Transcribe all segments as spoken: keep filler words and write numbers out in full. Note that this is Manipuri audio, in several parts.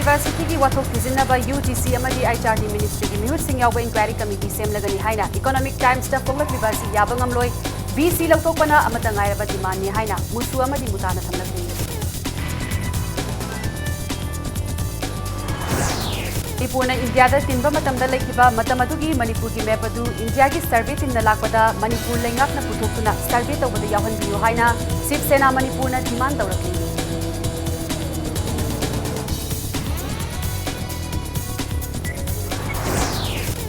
ꯌꯨꯅꯤꯚꯔꯁꯤꯇꯤꯒꯤ ꯋꯥꯊꯣꯛ ꯊꯤꯖꯤꯟꯅꯕ ꯌꯨ ꯖꯤ ꯁꯤ ꯑꯃꯗꯤ ꯑꯩꯆ ꯑꯥꯔ ꯗꯤ ꯃꯤꯅꯤꯁꯇ꯭ꯔꯤꯒꯤ ꯃꯤꯍꯨꯠꯁꯤꯡ ꯌꯥꯎꯕ ꯏꯟꯀ꯭ꯋꯥꯏꯔꯤ ꯀꯃꯤꯇꯤ ꯁꯦꯝꯂꯒꯅꯤ ꯍꯥꯏꯅ ꯏꯀꯣꯅꯣꯃꯤꯛ ꯇꯥꯏꯝꯁꯇ ꯐꯣꯡꯂꯛꯂꯤꯕ ꯑꯁꯤ ꯌꯥꯕ ꯉꯝꯂꯣꯏ꯫ ꯚꯤ ꯁꯤ ꯂꯧꯊꯣꯛꯄꯅ ꯑꯃꯠꯇ ꯉꯥꯏꯔꯕ ꯗꯤꯃꯥꯟꯅꯤ ꯍꯥꯏꯅ ꯃꯨꯁꯨ ꯑꯃꯗꯤ ꯃꯨꯇꯥꯅ ꯊꯝꯂꯛꯂꯤ꯫ ꯃꯅꯤꯄꯨꯔꯅ ꯏꯟꯗꯤꯌꯥꯗ ꯇꯤꯟꯕ ꯃꯇꯝꯗ ꯂꯩꯈꯤꯕ ꯃꯇꯝ ꯑꯗꯨꯒꯤ ꯃꯅꯤꯄꯨꯔꯒꯤ ꯃꯦꯞ ꯑꯗꯨ ꯏꯟꯗꯤꯌꯥꯒꯤ ꯁꯔꯚꯦ ꯇꯤꯝꯅ ꯂꯥꯛꯄꯗ ꯃꯅꯤꯄꯨꯔ ꯂꯩꯉꯥꯛꯅ ꯄꯨꯊꯣꯛꯇꯨꯅ ꯁꯔꯚꯦ ꯇꯧꯕꯗ ꯌꯥꯎꯍꯟꯕꯤꯌꯨ ꯍꯥꯏꯅ ꯁꯤꯕ ꯁꯦꯅꯥ ꯃꯅꯤꯄꯨꯔꯅ ꯗꯤꯃꯥꯟ ꯇꯧꯔꯛꯂꯤ꯫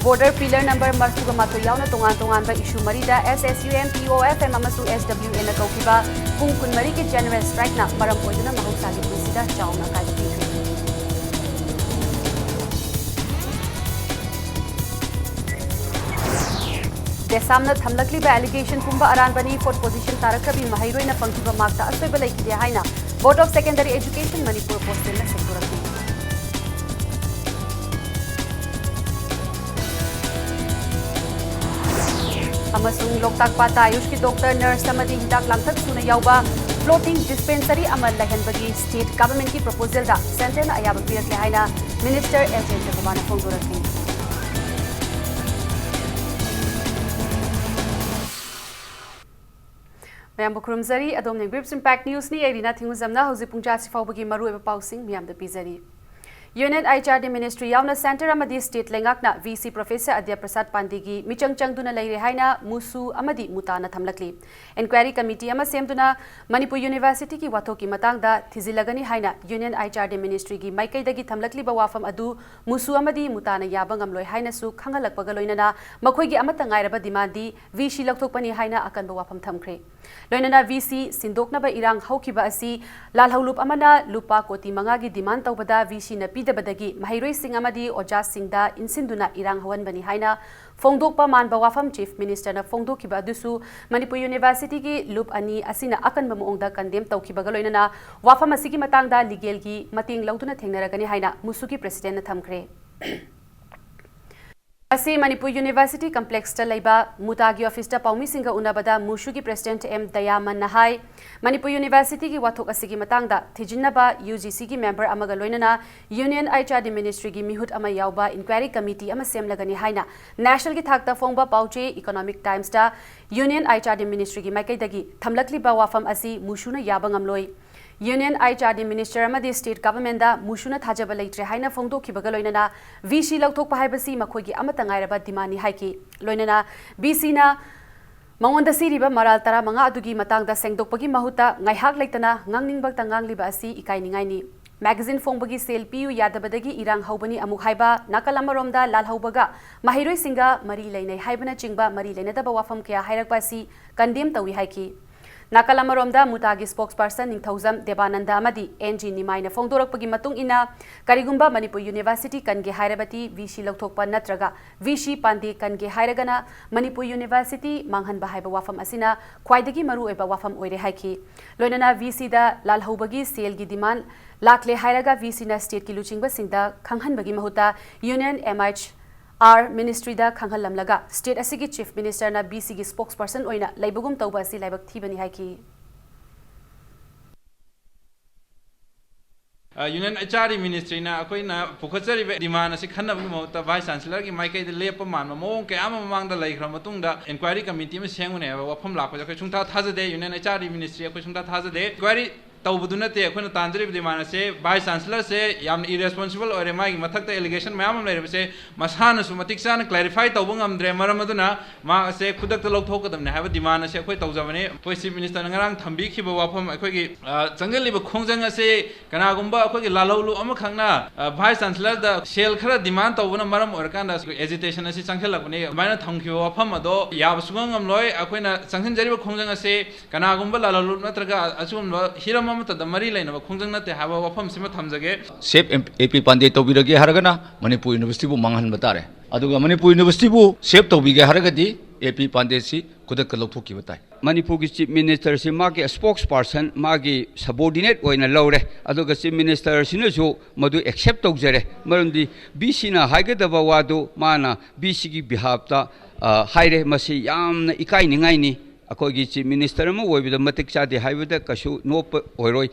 ꯕꯣꯔꯗꯔ ꯄꯤꯂꯔ ꯅꯝꯕꯔ ꯃꯔꯤꯐꯨꯒ ꯃꯥꯊꯣꯏ ꯌꯥꯎꯅ ꯇꯣꯉꯥꯟ ꯇꯣꯉꯥꯟꯕ ꯏꯁꯨ ꯃꯔꯤꯗ ꯑꯦꯁ ꯑꯦꯁ ꯌꯨ ꯑꯦꯝ, ꯄꯤ ꯑꯣ ꯑꯦꯐ ꯑꯦꯝ ꯑꯃꯁꯨꯡ ꯑꯦꯁ ꯗꯕ꯭ꯂꯤꯎ ꯑꯦꯟꯅ ꯀꯧꯈꯤꯕ ꯄꯨꯡ ꯀꯨꯟꯃꯔꯤꯒꯤ ꯖꯦꯅꯔꯦꯜ ꯁ꯭ꯇ꯭ꯔꯥꯏꯛꯅ ꯃꯔꯝ ꯑꯣꯏꯗꯨꯅ ꯃꯍꯧꯁꯥꯒꯤ ꯄꯨꯟꯁꯤꯗ ꯆꯥꯎꯅ ꯑꯀꯥꯏꯕ ꯄꯤꯈ꯭ꯔꯦ꯫ ꯗꯦꯁꯥꯝꯅ ꯊꯝꯂꯛꯂꯤꯕ ꯑꯦꯂꯤꯒꯦꯁꯟ ꯄꯨꯝꯕ ꯑꯔꯥꯟꯕꯅꯤ, ꯐꯣꯔꯠ ꯄꯣꯖꯤꯁꯟ ꯇꯥꯔꯛꯈ꯭ꯔꯕꯤ ꯃꯍꯩꯔꯣꯏꯅ ꯐꯪꯈꯤꯕ ꯃꯥꯔꯛꯇ ꯑꯁꯣꯏꯕ ꯂꯩꯈꯤꯗꯦ ꯍꯥꯏꯅ Board of Secondary Education Manipur ꯄꯣꯁꯇꯦꯜꯅ ꯁꯦꯡꯗꯣꯔꯛꯂꯤ꯫ ꯑꯃꯁꯨꯡ ꯂꯣꯛꯇꯥꯛ ꯄꯥꯠꯇ ꯑꯌꯨꯁꯀꯤ ꯗꯣꯛꯇꯔ, ꯅꯔꯁ ꯑꯃꯗꯤ ꯍꯤꯗꯥꯛ ꯂꯥꯡꯊꯛ ꯁꯨꯅ ꯌꯥꯎꯕ ꯐ꯭ꯂꯣꯇꯤꯡ ꯗꯤꯁꯄꯦꯟꯁꯔꯤ ꯑꯃ ꯂꯩꯍꯟꯕꯒꯤ ꯁ꯭ꯇꯦꯠ ꯒꯚꯔꯟꯃꯦꯟꯠꯀꯤ ꯄ꯭ꯔꯣꯄꯣꯖꯦꯜꯗ ꯁꯦꯟꯇꯔꯅ ꯑꯌꯥꯕ ꯄꯤꯔꯛꯂꯦ ꯍꯥꯏꯅ ꯃꯤꯅꯤꯁꯇꯔ ꯑꯦꯁ ꯖꯌꯟꯇꯀꯨꯃꯥꯔꯅ ꯐꯣꯡꯗꯣꯔꯛꯂꯤ꯫ ꯃꯌꯥꯝꯕꯨ ꯈꯨꯔꯨꯝꯖꯔꯤ꯫ ꯑꯗꯣꯝꯅ ꯌꯦꯡꯕꯤꯔꯤꯕꯁꯤ Impact Newsꯅꯤ꯫ ꯑꯩ ꯔꯤꯅꯥ ꯊꯤꯡꯉꯨꯖꯝꯅ ꯍꯧꯖꯤꯛ ꯄꯨꯡ ꯇꯔꯥꯁꯤ ꯐꯥꯎꯕꯒꯤ ꯃꯔꯨꯑꯣꯏꯕ ꯄꯥꯎꯁꯤꯡ ꯃꯤꯌꯥꯝꯗ ꯄꯤꯖꯔꯤ꯫ Union H R D ministry ꯌꯥꯎꯅ ꯁꯦꯟꯇꯔ ꯑꯃꯗꯤ ꯁ꯭ꯇꯦꯠ ꯂꯩꯉꯥꯛꯅ V C professor Adya Prasad ꯄꯥꯟꯗꯦꯒꯤ ꯃꯤꯆꯪ ꯆꯪꯗꯨꯅ ꯂꯩꯔꯦ ꯍꯥꯏꯅ ꯃꯨꯁꯨ ꯑꯃꯗꯤ ꯃꯨꯇꯥꯅ ꯊꯝꯂꯛꯂꯤ꯫ ꯏꯟꯀ꯭ꯋꯥꯏꯔꯤ ꯀꯃꯤꯇꯤ ꯑꯃ ꯁꯦꯝꯗꯨꯅ ꯃꯅꯤꯄꯨꯔ ꯌꯨꯅꯤꯚꯔꯁꯤꯇꯤꯒꯤ ꯋꯥꯊꯣꯛꯀꯤ ꯃꯇꯥꯡꯗ ꯊꯤꯖꯤꯜꯂꯒꯅꯤ ꯍꯥꯏꯅ ꯌꯨꯅꯤꯌꯟ ꯑꯩꯆ ꯑꯥꯔ ꯗꯤ ꯃꯤꯅꯤꯁꯇ꯭ꯔꯤꯒꯤ ꯃꯥꯏꯀꯩꯗꯒꯤ ꯊꯝꯂꯛꯂꯤꯕ ꯋꯥꯐꯝ ꯑꯗꯨ ꯃꯨꯁꯨ ꯑꯃꯗꯤ ꯃꯨꯇꯥꯅ ꯌꯥꯕ ꯉꯝꯂꯣꯏ ꯍꯥꯏꯅꯁꯨ ꯈꯪꯍꯜꯂꯛꯄꯒ ꯂꯣꯏꯅꯅ ꯃꯈꯣꯏꯒꯤ ꯑꯃꯠꯇ ꯉꯥꯏꯔꯕ ꯗꯤꯃꯥꯟꯗꯤ ꯚꯤ ꯁꯤ ꯂꯧꯊꯣꯛꯄꯅꯤ ꯍꯥꯏꯅ ꯑꯀꯟꯕ ꯋꯥꯐꯝ ꯊꯝꯈ꯭ꯔꯦ꯫ ꯂꯣꯏꯅꯅ ꯚꯤ ꯁꯤ ꯁꯤꯟꯗꯣꯛꯅꯕ ꯏꯔꯥꯡ ꯍꯧꯈꯤꯕ ꯑꯁꯤ ꯂꯥꯜꯍꯧꯂꯨꯞ ꯑꯃꯅ ꯂꯨꯄꯥ ꯀꯣꯇꯤ ꯃꯉꯥꯒꯤ ꯗꯤꯃꯥꯟ ꯇꯧꯕꯗ ꯚꯤ ꯁꯤꯅ ꯄꯤꯗꯕꯗꯒꯤ ꯃꯍꯩꯔꯣꯏꯁꯤꯡ ꯑꯃꯗꯤ ꯑꯣꯖꯥꯁꯤꯡꯗ ꯏꯟꯁꯤꯟꯗꯨꯅ ꯏꯔꯥꯡ ꯍꯧꯍꯟꯕꯅꯤ ꯍꯥꯏꯅ ꯐꯣꯡꯗꯣꯛꯄ ꯃꯥꯟꯕ ꯋꯥꯐꯝ ꯆꯤꯐ ꯃꯤꯅꯤꯁꯇꯔꯅ ꯐꯣꯡꯗꯣꯛꯈꯤꯕ ꯑꯗꯨꯁꯨ ꯃꯅꯤꯄꯨꯔ ꯌꯨꯅꯤꯚꯔꯁꯤꯇꯤꯒꯤ ꯂꯨꯞ ꯑꯅꯤ ꯑꯁꯤꯅ ꯑꯀꯟꯕ ꯃꯑꯣꯡꯗ ꯀꯟꯗꯦꯝ ꯇꯧꯈꯤꯕꯒ ꯂꯣꯏꯅꯅ ꯋꯥꯐꯝ ꯑꯁꯤꯒꯤ ꯃꯇꯥꯡꯗ ꯂꯤꯒꯦꯜꯒꯤ ꯃꯇꯦꯡ ꯂꯧꯗꯨꯅ ꯊꯦꯡꯅꯔꯒꯅꯤ ꯍꯥꯏꯅ ꯃꯨꯁꯨꯒꯤ ꯄ꯭ꯔꯦꯁꯤꯗꯦꯟꯠꯅ ꯊꯝꯈ꯭ꯔꯦ꯫ ꯉꯁꯤ ꯃꯅꯤꯄꯨꯔ ꯌꯨꯅꯤꯚꯔꯁꯤꯇꯤ ꯀꯝꯄ꯭ꯂꯦꯛꯁꯇ ꯂꯩꯕ ꯃꯨꯇꯥꯒꯤ ꯑꯣꯐꯤꯁꯇ ꯄꯥꯎꯃꯤꯁꯤꯡꯒ ꯎꯅꯕꯗ ꯃꯨꯁꯨꯒꯤ ꯄ꯭ꯔꯦꯁꯤꯗꯦꯟꯠ ꯑꯦꯝ ꯗꯌꯥꯃꯟꯅ ꯍꯥꯏ, ꯃꯅꯤꯄꯨꯔ ꯌꯨꯅꯤꯚꯔꯁꯤꯇꯤꯒꯤ ꯋꯥꯊꯣꯛ ꯑꯁꯤꯒꯤ ꯃꯇꯥꯡꯗ ꯊꯤꯖꯤꯟꯅꯕ ꯌꯨ ꯖꯤ ꯁꯤꯒꯤ ꯃꯦꯝꯕꯔ ꯑꯃꯒ ꯂꯣꯏꯅꯅ ꯌꯨꯅꯤꯌꯟ ꯑꯩꯆ ꯑꯥꯔ ꯗꯤ ꯃꯤꯅꯤꯁꯇ꯭ꯔꯤꯒꯤ ꯃꯤꯍꯨꯠ ꯑꯃ ꯌꯥꯎꯕ ꯏꯟꯀ꯭ꯋꯥꯏꯔꯤ ꯀꯃꯤꯇꯤ ꯑꯃ ꯁꯦꯝꯂꯒꯅꯤ ꯍꯥꯏꯅ ꯅꯦꯁꯅꯦꯜꯒꯤ ꯊꯥꯛꯇ ꯐꯣꯡꯕ ꯄꯥꯎꯆꯦ ꯏꯀꯣꯅꯣꯃꯤꯛ ꯇꯥꯏꯝꯁꯇ ꯌꯨꯅꯤꯌꯟ ꯑꯩꯆ ꯑꯥꯔ ꯗꯤ ꯃꯤꯅꯤꯁꯇ꯭ꯔꯤꯒꯤ ꯃꯥꯏꯀꯩꯗꯒꯤ ꯊꯝꯂꯛꯂꯤꯕ ꯋꯥꯐꯝ ꯑꯁꯤ ꯃꯨꯁꯨꯅ ꯌꯥꯕ ꯉꯝꯂꯣꯏ꯫ Union H R D minister ꯑꯃꯗꯤ ꯁ꯭ꯇꯦꯠ ꯒꯚꯔꯟꯃꯦꯟꯠꯗ ꯃꯨꯁꯨꯅ ꯊꯥꯖꯕ ꯂꯩꯇ꯭ꯔꯦ ꯍꯥꯏꯅ ꯐꯣꯡꯗꯣꯛꯈꯤꯕꯒ ꯂꯣꯏꯅꯅ ꯚꯤ ꯁꯤ ꯂꯧꯊꯣꯛꯄ ꯍꯥꯏꯕꯁꯤ ꯃꯈꯣꯏꯒꯤ ꯑꯃꯠꯇ ꯉꯥꯏꯔꯕ ꯗꯤꯃꯥꯟꯅꯤ ꯍꯥꯏꯈꯤ꯫ ꯂꯣꯏꯅꯅ ꯚꯤ ꯁꯤꯅ ꯃꯉꯣꯟꯗ ꯁꯤꯔꯤꯕ ꯃꯔꯥꯜ ꯇꯔꯥꯃꯉꯥ ꯑꯗꯨꯒꯤ ꯃꯇꯥꯡꯗ ꯁꯦꯡꯗꯣꯛꯄꯒꯤ ꯃꯍꯨꯠꯇ ꯉꯥꯏꯍꯥꯛ ꯂꯩꯇꯅ ꯉꯥꯡꯅꯤꯡꯕꯇ ꯉꯥꯡꯂꯤꯕ ꯑꯁꯤ ꯏꯀꯥꯏꯅꯤꯡꯉꯥꯏꯅꯤ꯫ ꯃꯦꯒꯥꯖꯤꯟ ꯐꯣꯡꯕꯒꯤ ꯁꯦꯜ ꯄꯤꯌꯨ ꯌꯥꯗꯕꯗꯒꯤ ꯏꯔꯥꯡ ꯍꯧꯕꯅꯤ ꯑꯃꯨꯛ ꯍꯥꯏꯕ, ꯅꯥꯀꯜ ꯑꯃꯔꯣꯝꯗ ꯂꯥꯜꯍꯧꯕꯒ ꯃꯍꯩꯔꯣꯏꯁꯤꯡꯒ ꯃꯔꯤ ꯂꯩꯅꯩ ꯍꯥꯏꯕꯅꯆꯤꯡꯕ ꯃꯔꯤ ꯂꯩꯅꯗꯕ ꯋꯥꯐꯝ ꯀꯌꯥ ꯍꯥꯏꯔꯛꯄ ꯑꯁꯤ ꯀꯟꯗꯦꯝ ꯇꯧꯏ ꯍꯥꯏꯈꯤ꯫ ꯅꯥꯀꯜ ꯑꯃꯔꯣꯝꯗ ꯃꯨꯇꯥꯒꯤ ꯁ꯭ꯄꯣꯛꯁꯄꯔꯁꯟ ꯅꯤꯡꯊꯧꯖꯝ ꯗꯦꯕꯥꯅꯟꯗ ꯑꯃꯗꯤ ꯑꯦꯟ ꯖꯤ ꯅꯤꯃꯥꯏꯅ ꯐꯣꯡꯗꯣꯔꯛꯄꯒꯤ ꯃꯇꯨꯡ ꯏꯟꯅ, ꯀꯔꯤꯒꯨꯝꯕ ꯃꯅꯤꯄꯨꯔ ꯌꯨꯅꯤꯚꯔꯁꯤꯇꯤ ꯀꯟꯒꯦ ꯍꯥꯏꯔꯕꯗꯤ ꯚꯤ ꯁꯤ ꯂꯧꯊꯣꯛꯄ ꯅꯠꯇ꯭ꯔꯒ ꯚꯤ ꯁꯤ ꯄꯥꯟꯗꯦ ꯀꯟꯒꯦ ꯍꯥꯏꯔꯒꯅ ꯃꯅꯤꯄꯨꯔ ꯌꯨꯅꯤꯚꯔꯁꯤꯇꯤ ꯃꯥꯡꯍꯟꯕ ꯍꯥꯏꯕ ꯋꯥꯐꯝ ꯑꯁꯤꯅ ꯈ꯭ꯋꯥꯏꯗꯒꯤ ꯃꯔꯨꯑꯣꯏꯕ ꯋꯥꯐꯝ ꯑꯣꯏꯔꯦ ꯍꯥꯏꯈꯤ꯫ ꯂꯣꯏꯅꯅ ꯚꯤ ꯁꯤꯗ ꯂꯥꯜꯍꯧꯕꯒꯤ ꯁꯦꯜꯒꯤ ꯗꯤꯃꯥꯟ ꯂꯥꯛꯂꯦ ꯍꯥꯏꯔꯒ ꯚꯤ ꯁꯤꯅ ꯁ꯭ꯇꯦꯠꯀꯤ ꯂꯨꯆꯤꯡꯕꯁꯤꯡꯗ ꯈꯪꯍꯟꯕꯒꯤ ꯃꯍꯨꯠꯇ ꯌꯨꯅꯤꯌꯟ ꯑꯦꯝ ꯑꯩꯆ ꯑꯥꯔ ꯃꯤꯅꯤꯁꯇ꯭ꯔꯤꯗ ꯈꯪꯍꯜꯂꯝꯂꯒ ꯁ꯭ꯇꯦꯠ ꯑꯁꯤꯒꯤ ꯆꯤꯐ ꯃꯤꯅꯤꯁꯇꯔꯅ ꯚꯤ ꯁꯤꯒꯤ ꯁ꯭ꯄꯣꯛꯁꯄꯔꯁꯟ ꯑꯣꯏꯅ ꯂꯩꯕꯒꯨꯝ ꯇꯧꯕ ꯑꯁꯤ ꯂꯥꯏꯕꯛ ꯊꯤꯕꯅꯤ ꯍꯥꯏꯈꯤ꯫ ꯌꯨꯅꯤꯌꯟ ꯑꯩꯆ ꯑꯥꯔ ꯗꯤ ꯃꯤꯅꯤꯁꯇ꯭ꯔꯤꯅ ꯑꯩꯈꯣꯏꯅ ꯄꯨꯈꯠꯆꯔꯤꯕ ꯗꯤꯃꯥꯟ ꯑꯁꯤ ꯈꯟꯅꯕꯒꯤ ꯃꯍꯨꯠꯇ ꯚꯥꯏꯁ ꯆꯥꯟꯁꯦꯂꯔꯒꯤ ꯃꯥꯏꯀꯩꯗ ꯂꯦꯞꯄ ꯃꯥꯟꯕ ꯃꯑꯣꯡ ꯀꯌꯥ ꯑꯃ ꯃꯃꯥꯡꯗ ꯂꯩꯈ꯭ꯔ ꯃꯇꯨꯡꯗ ꯏꯟꯀ꯭ꯋꯥꯏꯔꯤ ꯀꯃꯤꯇꯤ ꯑꯃ ꯁꯦꯝꯒꯅꯤ ꯍꯥꯏꯕ ꯋꯥꯐꯝ ꯂꯥꯛꯄꯁꯦ ꯑꯩꯈꯣꯏ ꯁꯨꯡꯊꯥ ꯊꯥꯖꯗꯦ꯫ Union H R D ministry ꯑꯩꯈꯣꯏ ꯁꯨꯡꯊꯥ ꯊꯥꯖꯗꯦ꯫ ꯏꯟꯀ꯭ꯋꯥꯏꯔꯤ ꯇꯧꯕꯗꯨ ꯅꯠꯇꯦ ꯑꯩꯈꯣꯏꯅ ꯇꯥꯟꯖꯔꯤꯕ ꯗꯤꯃꯥꯟ ꯑꯁꯦ꯫ ꯚꯥꯏꯁ ꯆꯥꯟꯁꯦꯂꯔꯁꯦ ꯌꯥꯝꯅ ꯏꯔꯦꯁꯄꯣꯟꯁꯤꯕꯜ ꯑꯣꯏꯔꯦ꯫ ꯃꯥꯒꯤ ꯃꯊꯛꯇ ꯑꯦꯂꯤꯒꯦꯁꯟ ꯃꯌꯥꯝ ꯑꯃ ꯂꯩꯔꯤꯕꯁꯦ ꯃꯁꯥꯅꯁꯨ ꯃꯇꯤꯛ ꯆꯥꯅ ꯀ꯭ꯂꯦꯔꯤꯐꯥꯏ ꯇꯧꯕ ꯉꯝꯗ꯭ꯔꯦ꯫ ꯃꯔꯝ ꯑꯗꯨꯅ ꯃꯍꯥꯛ ꯑꯁꯦ ꯈꯨꯗꯛꯇ ꯂꯧꯊꯣꯛꯀꯗꯕꯅꯤ ꯍꯥꯏꯕ ꯗꯤꯃꯥꯟ ꯑꯁꯦ ꯑꯩꯈꯣꯏ ꯇꯧꯖꯕꯅꯤ꯫ ꯑꯩꯈꯣꯏ ꯆꯤꯐ ꯃꯤꯅꯤꯁꯇꯔꯅ ꯉꯔꯥꯡ ꯊꯝꯕꯤꯈꯤꯕ ꯋꯥꯐꯝ, ꯑꯩꯈꯣꯏꯒꯤ, ꯑ, ꯆꯪꯁꯤꯜꯂꯤꯕ ꯈꯣꯡꯖꯪ ꯑꯁꯦ ꯀꯅꯥꯒꯨꯝꯕ ꯑꯩꯈꯣꯏꯒꯤ ꯂꯥꯜꯍꯧꯂꯨ ꯑꯃꯈꯛꯅ, ꯑ, ꯚꯥꯏꯁ ꯆꯥꯟꯁꯦꯂꯔꯗ ꯁꯦꯜ ꯈꯔ ꯗꯤꯃꯥꯟ ꯇꯧꯕꯅ ꯃꯔꯝ ꯑꯣꯏꯔꯀꯥꯟꯗ ꯑꯦꯖꯤꯇꯦꯁꯟ ꯑꯁꯤ ꯆꯪꯁꯤꯜꯂꯛꯄꯅꯤ꯫ ꯑꯗꯨꯃꯥꯏꯅ ꯊꯝꯈꯤꯕ ꯋꯥꯐꯝ ꯑꯗꯣ ꯌꯥꯕ ꯁꯨꯡꯉꯝ ꯉꯝꯂꯣꯏ꯫ ꯑꯩꯈꯣꯏꯅ ꯆꯪꯁꯤꯟꯖꯔꯤꯕ ꯈꯣꯡꯖꯪ ꯑꯁꯦ ꯀꯅꯥꯒꯨꯝꯕ ꯂꯥꯜꯍꯧꯂꯨ ꯅꯠꯇ꯭ꯔꯒ ꯑꯁꯤꯒꯨꯝꯕ ꯍꯤꯔꯝ ꯑꯃꯠꯇꯗ ꯃꯔꯤ ꯂꯩꯅꯕ ꯈꯣꯡꯖꯪ ꯅꯠꯇꯦ ꯍꯥꯏꯕ ꯋꯥꯐꯝꯁꯤꯃ ꯊꯝꯖꯒꯦ꯫ ꯁꯦꯞ ꯑꯦꯝ ꯑꯦ ꯄꯤ ꯄꯥꯟꯗꯦ ꯇꯧꯕꯤꯔꯒꯦ ꯍꯥꯏꯔꯒꯅ ꯃꯅꯤꯄꯨꯔ ꯌꯨꯅꯤꯚꯔꯁꯤꯇꯤꯕꯨ ꯃꯥꯡꯍꯟꯕ ꯇꯥꯔꯦ꯫ ꯑꯗꯨꯒ ꯃꯅꯤꯄꯨꯔ ꯌꯨꯅꯤꯚꯔꯁꯤꯇꯤꯕꯨ ꯁꯦꯞ ꯇꯧꯕꯤꯒꯦ ꯍꯥꯏꯔꯒꯗꯤ ꯑꯦ ꯄꯤ ꯄꯥꯟꯗꯦꯁꯤ ꯈꯨꯗꯛꯇ ꯂꯧꯊꯣꯛꯈꯤꯕ ꯇꯥꯏ꯫ ꯃꯅꯤꯄꯨꯔꯒꯤ ꯆꯤꯐ ꯃꯤꯅꯤꯁꯇꯔꯁꯤ ꯃꯥꯒꯤ ꯁ꯭ꯄꯣꯛꯁ ꯄꯥꯔꯁꯟ, ꯃꯥꯒꯤ ꯁꯕꯣꯔꯗꯤꯅꯦꯠ ꯑꯣꯏꯅ ꯂꯧꯔꯦ, ꯑꯗꯨꯒ ꯆꯤꯐ ꯃꯤꯅꯤꯁꯇꯔꯁꯤꯅꯁꯨ ꯃꯗꯨ ꯑꯦꯛꯁꯦꯞ ꯇꯧꯖꯔꯦ꯫ ꯃꯔꯝꯗꯤ ꯕꯤ ꯁꯤꯅ ꯍꯥꯏꯒꯗꯕ ꯋꯥꯗꯨ ꯃꯥꯅ ꯕꯤ ꯁꯤꯒꯤ ꯕꯤꯍꯥꯞꯇ ꯍꯥꯏꯔꯦ꯫ ꯃꯁꯤ ꯌꯥꯝꯅ ꯏꯀꯥꯏꯅꯤꯡꯉꯥꯏꯅꯤ꯫ ꯑꯩꯈꯣꯏꯒꯤ ꯆꯤꯐ ꯃꯤꯅꯤꯁꯇꯔ ꯑꯃ ꯑꯣꯏꯕꯗ ꯃꯇꯤꯛ ꯆꯥꯗꯦ ꯍꯥꯏꯕꯗ ꯀꯩꯁꯨ ꯅꯣꯞꯄ ꯑꯣꯏꯔꯣꯏ꯫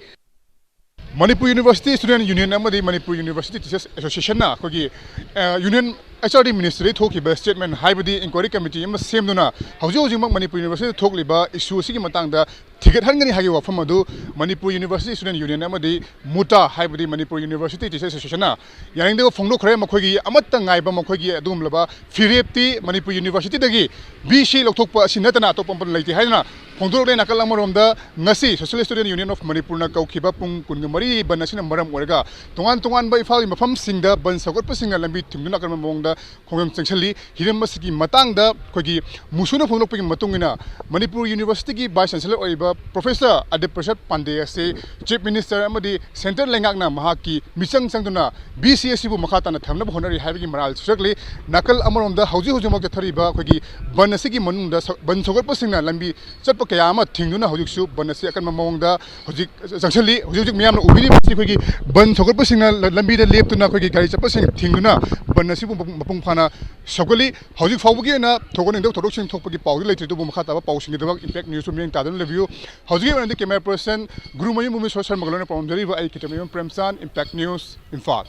ꯃꯅꯤꯄꯨꯔ ꯌꯨꯅꯤꯚꯔꯁꯤꯇꯤ ꯁ꯭ꯇꯨꯗꯦꯟ ꯌꯨꯅꯤꯌꯟ ꯑꯃꯗꯤ ꯃꯅꯤꯄꯨꯔ ꯌꯨꯅꯤꯚꯔꯁꯤꯇꯤ ꯇꯤꯆꯔꯁ ꯑꯦꯁꯣꯁꯤꯌꯦꯁꯟꯅ ꯑꯩꯈꯣꯏꯒꯤ, ꯑ, ꯌꯨꯅꯤꯌꯟ ꯑꯩꯆ ꯑꯥꯔ ꯗꯤ ꯃꯤꯅꯤꯁꯇ꯭ꯔꯤꯗꯒꯤ ꯊꯣꯛꯈꯤꯕ ꯁ꯭ꯇꯦꯠꯃꯦꯟ ꯍꯥꯏꯕꯗꯤ ꯏꯟꯀ꯭ꯋꯥꯏꯔꯤ ꯀꯃꯤꯇꯤ ꯑꯃ ꯁꯦꯝꯗꯨꯅ ꯍꯧꯖꯤꯛ ꯍꯧꯖꯤꯛꯃꯛ ꯃꯅꯤꯄꯨꯔ ꯌꯨꯅꯤꯚꯔꯁꯤꯇꯤꯗ ꯊꯣꯛꯂꯤꯕ ꯏꯁꯨ ꯑꯁꯤꯒꯤ ꯃꯇꯥꯡꯗ ꯊꯤꯒꯠꯍꯟꯒꯅꯤ ꯍꯥꯏꯕꯒꯤ ꯋꯥꯐꯝ ꯑꯗꯨ ꯃꯅꯤꯄꯨꯔ ꯌꯨꯅꯤꯚꯔꯁꯤꯇꯤ ꯁ꯭ꯇꯨꯗꯦꯟ ꯌꯨꯅꯤꯌꯟ ꯑꯃꯗꯤ ꯃꯨꯇꯥ ꯍꯥꯏꯕꯗꯤ ꯃꯅꯤꯄꯨꯔ ꯌꯨꯅꯤꯚꯔꯁꯤꯇꯤ ꯇꯤꯆꯔꯁ ꯑꯦꯁꯣꯁꯤꯌꯦꯁꯟꯅ ꯌꯥꯅꯤꯡꯗꯕ ꯐꯣꯡꯗꯣꯛꯈ꯭ꯔꯦ꯫ ꯃꯈꯣꯏꯒꯤ ꯑꯃꯠꯇ ꯉꯥꯏꯕ ꯃꯈꯣꯏꯒꯤ ꯑꯗꯨꯒꯨꯝꯂꯕ ꯐꯤꯔꯦꯞꯇꯤ ꯃꯅꯤꯄꯨꯔ ꯌꯨꯅꯤꯚꯔꯁꯤꯇꯤꯗꯒꯤ ꯕꯤ ꯁꯤ ꯂꯧꯊꯣꯛꯄ ꯑꯁꯤ ꯅꯠꯇꯅ ꯑꯇꯣꯞꯄ ꯑꯃꯠꯇ ꯂꯩꯇꯦ ꯍꯥꯏꯗꯨꯅ ꯐꯣꯡꯗꯣꯔꯛꯂꯦ꯫ ꯅꯥꯀꯜ ꯑꯃꯔꯣꯝꯗ ꯉꯁꯤ Socialist Student Union of ꯃꯅꯤꯄꯨꯔꯅ ꯀꯧꯈꯤꯕ ꯄꯨꯡ ꯀꯨꯟꯒ ꯃꯔꯤ ꯕꯟ ꯑꯁꯤꯅ ꯃꯔꯝ ꯑꯣꯏꯔꯒ ꯇꯣꯉꯥꯟ ꯇꯣꯉꯥꯟꯕ ꯏꯝꯐꯥꯜꯒꯤ ꯃꯐꯝꯁꯤꯡꯗ ꯕꯟ ꯁꯧꯒꯠꯄꯁꯤꯡꯅ ꯂꯝꯕꯤ ꯊꯤꯡꯗꯨꯅ ꯑꯀꯟꯕ ꯃꯑꯣꯡꯗ ꯈꯣꯡꯖꯪ ꯆꯪꯁꯤꯜꯂꯤ꯫ ꯍꯤꯔꯝ ꯑꯁꯤꯒꯤ ꯃꯇꯥꯡꯗ ꯑꯩꯈꯣꯏꯒꯤ ꯃꯨꯁꯨꯅ ꯐꯣꯡꯗꯣꯛꯄꯒꯤ ꯃꯇꯨꯡ ꯏꯟꯅ ꯃꯅꯤꯄꯨꯔ ꯌꯨꯅꯤꯚꯔꯁꯤꯇꯤꯒꯤ ꯚꯥꯏꯁ ꯆꯥꯟꯁꯦꯂꯔ ꯑꯣꯏꯔꯤꯕ ꯄ꯭ꯔꯣꯐꯦꯁꯔ ꯑꯗꯤꯞ ꯄ꯭ꯔꯁꯥꯗ ꯄꯥꯟꯗꯦ ꯑꯁꯤ ꯆꯤꯐ ꯃꯤꯅꯤꯁꯇꯔ ꯑꯃꯗꯤ ꯁꯦꯟꯇ꯭ꯔꯦꯜ ꯂꯩꯉꯥꯛꯅ ꯃꯍꯥꯛꯀꯤ ꯃꯤꯆꯪ ꯆꯪꯗꯨꯅ ꯕꯤ ꯁꯤ ꯑꯁꯤꯕꯨ ꯃꯈꯥ ꯇꯥꯅ ꯊꯝꯅꯕ ꯍꯣꯠꯅꯔꯤ ꯍꯥꯏꯕꯒꯤ ꯃꯔꯥꯜ ꯁꯤꯔꯛꯂꯤ꯫ ꯅꯥꯀꯜ ꯑꯃꯔꯣꯝꯗ ꯍꯧꯖꯤꯛ ꯍꯧꯖꯤꯛꯃꯛ ꯆꯠꯊꯔꯤꯕ ꯑꯩꯈꯣꯏꯒꯤ ꯕꯟ ꯑꯁꯤꯒꯤ ꯃꯅꯨꯡꯗ ꯁ-, ꯕꯟ ꯁꯧꯒꯠꯄꯁꯤꯡꯅ ꯂꯝꯕꯤ ꯆꯠꯄ ꯀꯌꯥ ꯑꯃ ꯊꯤꯡꯗꯨꯅ ꯍꯧꯖꯤꯛꯁꯨ ꯕꯟ ꯑꯁꯤ ꯑꯀꯟꯕ ꯃꯑꯣꯡꯗ ꯍꯧꯖꯤꯛ ꯆꯪꯁꯤꯜꯂꯤ꯫ ꯍꯧꯖꯤꯛ ꯍꯧꯖꯤꯛ ꯃꯤꯌꯥꯝꯅ ꯎꯕꯤꯔꯤꯕꯁꯤ ꯑꯩꯈꯣꯏꯒꯤ ꯕꯟ ꯁꯧꯒꯠꯄꯁꯤꯡꯅ ꯂ-, ꯂꯝꯕꯤꯗ ꯂꯦꯞꯇꯨꯅ ꯑꯩꯈꯣꯏꯒꯤ ꯒꯥꯔꯤ ꯆꯠꯄꯁꯤꯡ ꯊꯤꯡꯗꯨꯅ ꯕꯟ ꯑꯁꯤꯕꯨ ꯃꯄꯨꯡ, ꯃꯄꯨꯡ ꯐꯥꯅ ꯁꯧꯒꯠꯂꯤ꯫ ꯍꯧꯖꯤꯛ ꯐꯥꯎꯕꯒꯤ ꯑꯣꯏꯅ ꯊꯣꯏꯗꯣꯛꯄ ꯊꯧꯗꯣꯛꯁꯤꯡ ꯊꯣꯛꯄꯒꯤ ꯄꯥꯎꯗꯤ ꯂꯩꯇ꯭ꯔꯤ, ꯑꯗꯨꯕꯨ ꯃꯈꯥ ꯇꯥꯕ ꯄꯥꯎꯁꯤꯡꯒꯤꯗꯃꯛ ꯏꯝꯄꯦꯛ ꯅ꯭ꯌꯨꯁꯄꯨ ꯃꯤꯠꯌꯦꯡ ꯇꯥꯗꯨꯅ ꯂꯩꯕꯤꯌꯨ꯫ ꯍꯧꯖꯤꯛꯀꯤ ꯑꯣꯏꯅꯗꯤ ꯀꯦꯃꯦꯔꯥ ꯄꯔꯁꯟ ꯒꯨꯔꯨꯃꯌꯨꯝ ꯃꯨꯃꯦꯁꯣꯔ ꯁꯔꯃꯒ ꯂꯣꯏꯅ ꯄꯥꯎꯗꯝꯖꯔꯤꯕ ꯑꯩ ꯀꯤꯇꯃꯌꯨꯝ ꯄ꯭ꯔꯦꯝꯆꯥꯟ, ꯏꯝꯄꯦꯛ ꯅ꯭ꯌꯨꯁ, ꯏꯝꯐꯥꯜ꯫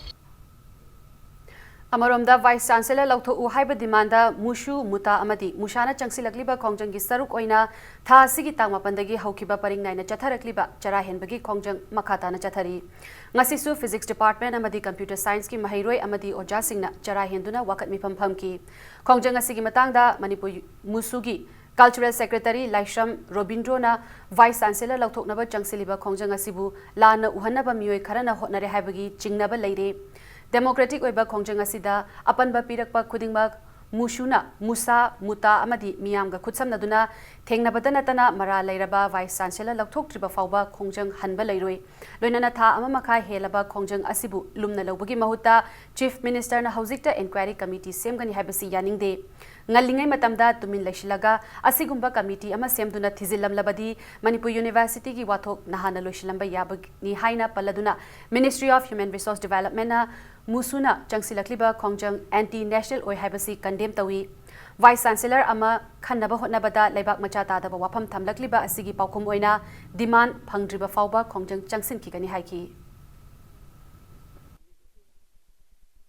ꯑꯃꯔꯣꯝꯗ, ꯚꯥꯏꯁ ꯆꯥꯟꯁꯦꯂꯔ ꯂꯧꯊꯣꯛꯎ ꯍꯥꯏꯕ ꯗꯤꯃꯥꯟꯗ ꯃꯨꯁꯨ, ꯃꯨꯇꯥ ꯑꯃꯗꯤ ꯃꯨꯁꯥꯅ ꯆꯪꯁꯤꯜꯂꯛꯂꯤꯕ ꯈꯣꯡꯖꯪꯒꯤ ꯁꯔꯨꯛ ꯑꯣꯏꯅ ꯊꯥ ꯑꯁꯤꯒꯤ ꯇꯥꯡ ꯃꯥꯄꯟꯗꯒꯤ ꯍꯧꯈꯤꯕ ꯄꯔꯤꯡ ꯅꯥꯏꯅ ꯆꯠꯊꯔꯛꯂꯤꯕ ꯆꯔꯥ ꯍꯦꯟꯕꯒꯤ ꯈꯣꯡꯖꯪ ꯃꯈꯥ ꯇꯥꯅ ꯆꯠꯊꯔꯤ꯫ ꯉꯁꯤꯁꯨ ꯐꯤꯖꯤꯛꯁ ꯗꯤꯄꯥꯔꯠꯃꯦꯟ ꯑꯃꯗꯤ ꯀꯝꯄ꯭ꯌꯨꯇꯔ ꯁꯥꯏꯟꯁꯀꯤ ꯃꯍꯩꯔꯣꯏ ꯑꯃꯗꯤ ꯑꯣꯖꯥꯁꯤꯡꯅ ꯆꯔꯥ ꯍꯦꯟꯗꯨꯅ ꯋꯥꯀꯠ ꯃꯤꯐꯝ ꯐꯝꯈꯤ꯫ ꯈꯣꯡꯖꯪ ꯑꯁꯤꯒꯤ ꯃꯇꯥꯡꯗ ꯃꯅꯤꯄꯨꯔ ꯃꯨꯁꯨꯒꯤ ꯀꯜꯆꯔꯦꯜ ꯁꯦꯀ꯭ꯔꯦꯇꯔꯤ ꯂꯥꯏꯁ꯭ꯔꯝ ꯔꯣꯕꯤꯟꯗ꯭ꯔꯣꯅ ꯚꯥꯏꯁ ꯆꯥꯟꯁꯦꯂꯔ ꯂꯧꯊꯣꯛꯅꯕ ꯆꯪꯁꯤꯜꯂꯤꯕ ꯈꯣꯡꯖꯪ ꯑꯁꯤꯕꯨ ꯂꯥꯟꯅ ꯎꯍꯟꯅꯕ ꯃꯤꯑꯣꯏ ꯈꯔꯅ ꯍꯣꯠꯅꯔꯦ ꯍꯥꯏꯕꯒꯤ ꯆꯤꯡꯅꯕ ꯂꯩꯔꯦ꯫ ꯗꯦꯃꯣꯀ꯭ꯔꯦꯇꯤꯛ ꯑꯣꯏꯕ ꯈꯣꯡꯖꯪ ꯑꯁꯤꯗ ꯑꯄꯟꯕ ꯄꯤꯔꯛꯄ ꯈꯨꯗꯤꯡꯃꯛ ꯃꯨꯁꯨꯅ ꯃꯨꯁꯥ, ꯃꯨꯇꯥ ꯑꯃꯗꯤ ꯃꯤꯌꯥꯝꯒ ꯈꯨꯠꯁꯝꯅꯗꯨꯅ ꯊꯦꯡꯅꯕꯗ ꯅꯠꯇꯅ ꯃꯔꯥꯜ ꯂꯩꯔꯕ Vice Chancellor ꯂꯧꯊꯣꯛꯇ꯭ꯔꯤꯕ ꯐꯥꯎꯕ ꯈꯣꯡꯖꯪ ꯍꯟꯕ ꯂꯩꯔꯣꯏ꯫ ꯂꯣꯏꯅꯅ ꯊꯥ ꯑꯃ ꯃꯈꯥꯏ ꯍꯦꯜꯂꯕ ꯈꯣꯡꯖꯪ ꯑꯁꯤꯕꯨ ꯂꯨꯝꯅ ꯂꯧꯕꯒꯤ ꯃꯍꯨꯠꯇ Chief Ministerꯅ ꯍꯧꯖꯤꯛꯇ Inquiry Committee ꯁꯦꯝꯒꯅꯤ ꯍꯥꯏꯕꯁꯤ ꯌꯥꯅꯤꯡꯗꯦ꯫ ꯉꯜꯂꯤꯉꯩ ꯃꯇꯝꯗ ꯇꯨꯃꯤꯟ ꯂꯩꯁꯤꯜꯂꯒ ꯑꯁꯤꯒꯨꯝꯕ committee ꯑꯃ ꯁꯦꯝꯗꯨꯅ ꯊꯤꯖꯤꯜꯂꯝꯂꯕꯗꯤ ꯃꯅꯤꯄꯨꯔ Universityꯒꯤ ꯋꯥꯊꯣꯛ ꯅꯍꯥꯟꯅ ꯂꯣꯏꯁꯤꯜꯂꯝꯕ ꯌꯥꯕꯅꯤ ꯍꯥꯏꯅ ꯄꯜꯂꯗꯨꯅ Ministry of Human Resource Developmentꯅ ꯃꯨꯁꯨꯅ ꯆꯪꯁꯤꯜꯂꯛꯂꯤꯕ ꯈꯣꯡꯖꯪ anti national ꯑꯣꯏ ꯍꯥꯏꯕꯁꯤ condemn ꯇꯧꯏ꯫ Vice Chancellor ꯑꯃ ꯈꯟꯅꯕ ꯍꯣꯠꯅꯕꯗ ꯂꯩꯕꯥꯛ ꯃꯆꯥ ꯇꯥꯗꯕ ꯋꯥꯐꯝ ꯊꯝꯂꯛꯂꯤꯕ ꯑꯁꯤꯒꯤ ꯄꯥꯎꯈꯨꯝ ꯑꯣꯏꯅ demand ꯐꯪꯗ꯭ꯔꯤꯕ ꯐꯥꯎꯕ ꯈꯣꯡꯖꯪ ꯆꯪꯁꯤꯟꯈꯤꯒꯅꯤ ꯍꯥꯏꯈꯤ꯫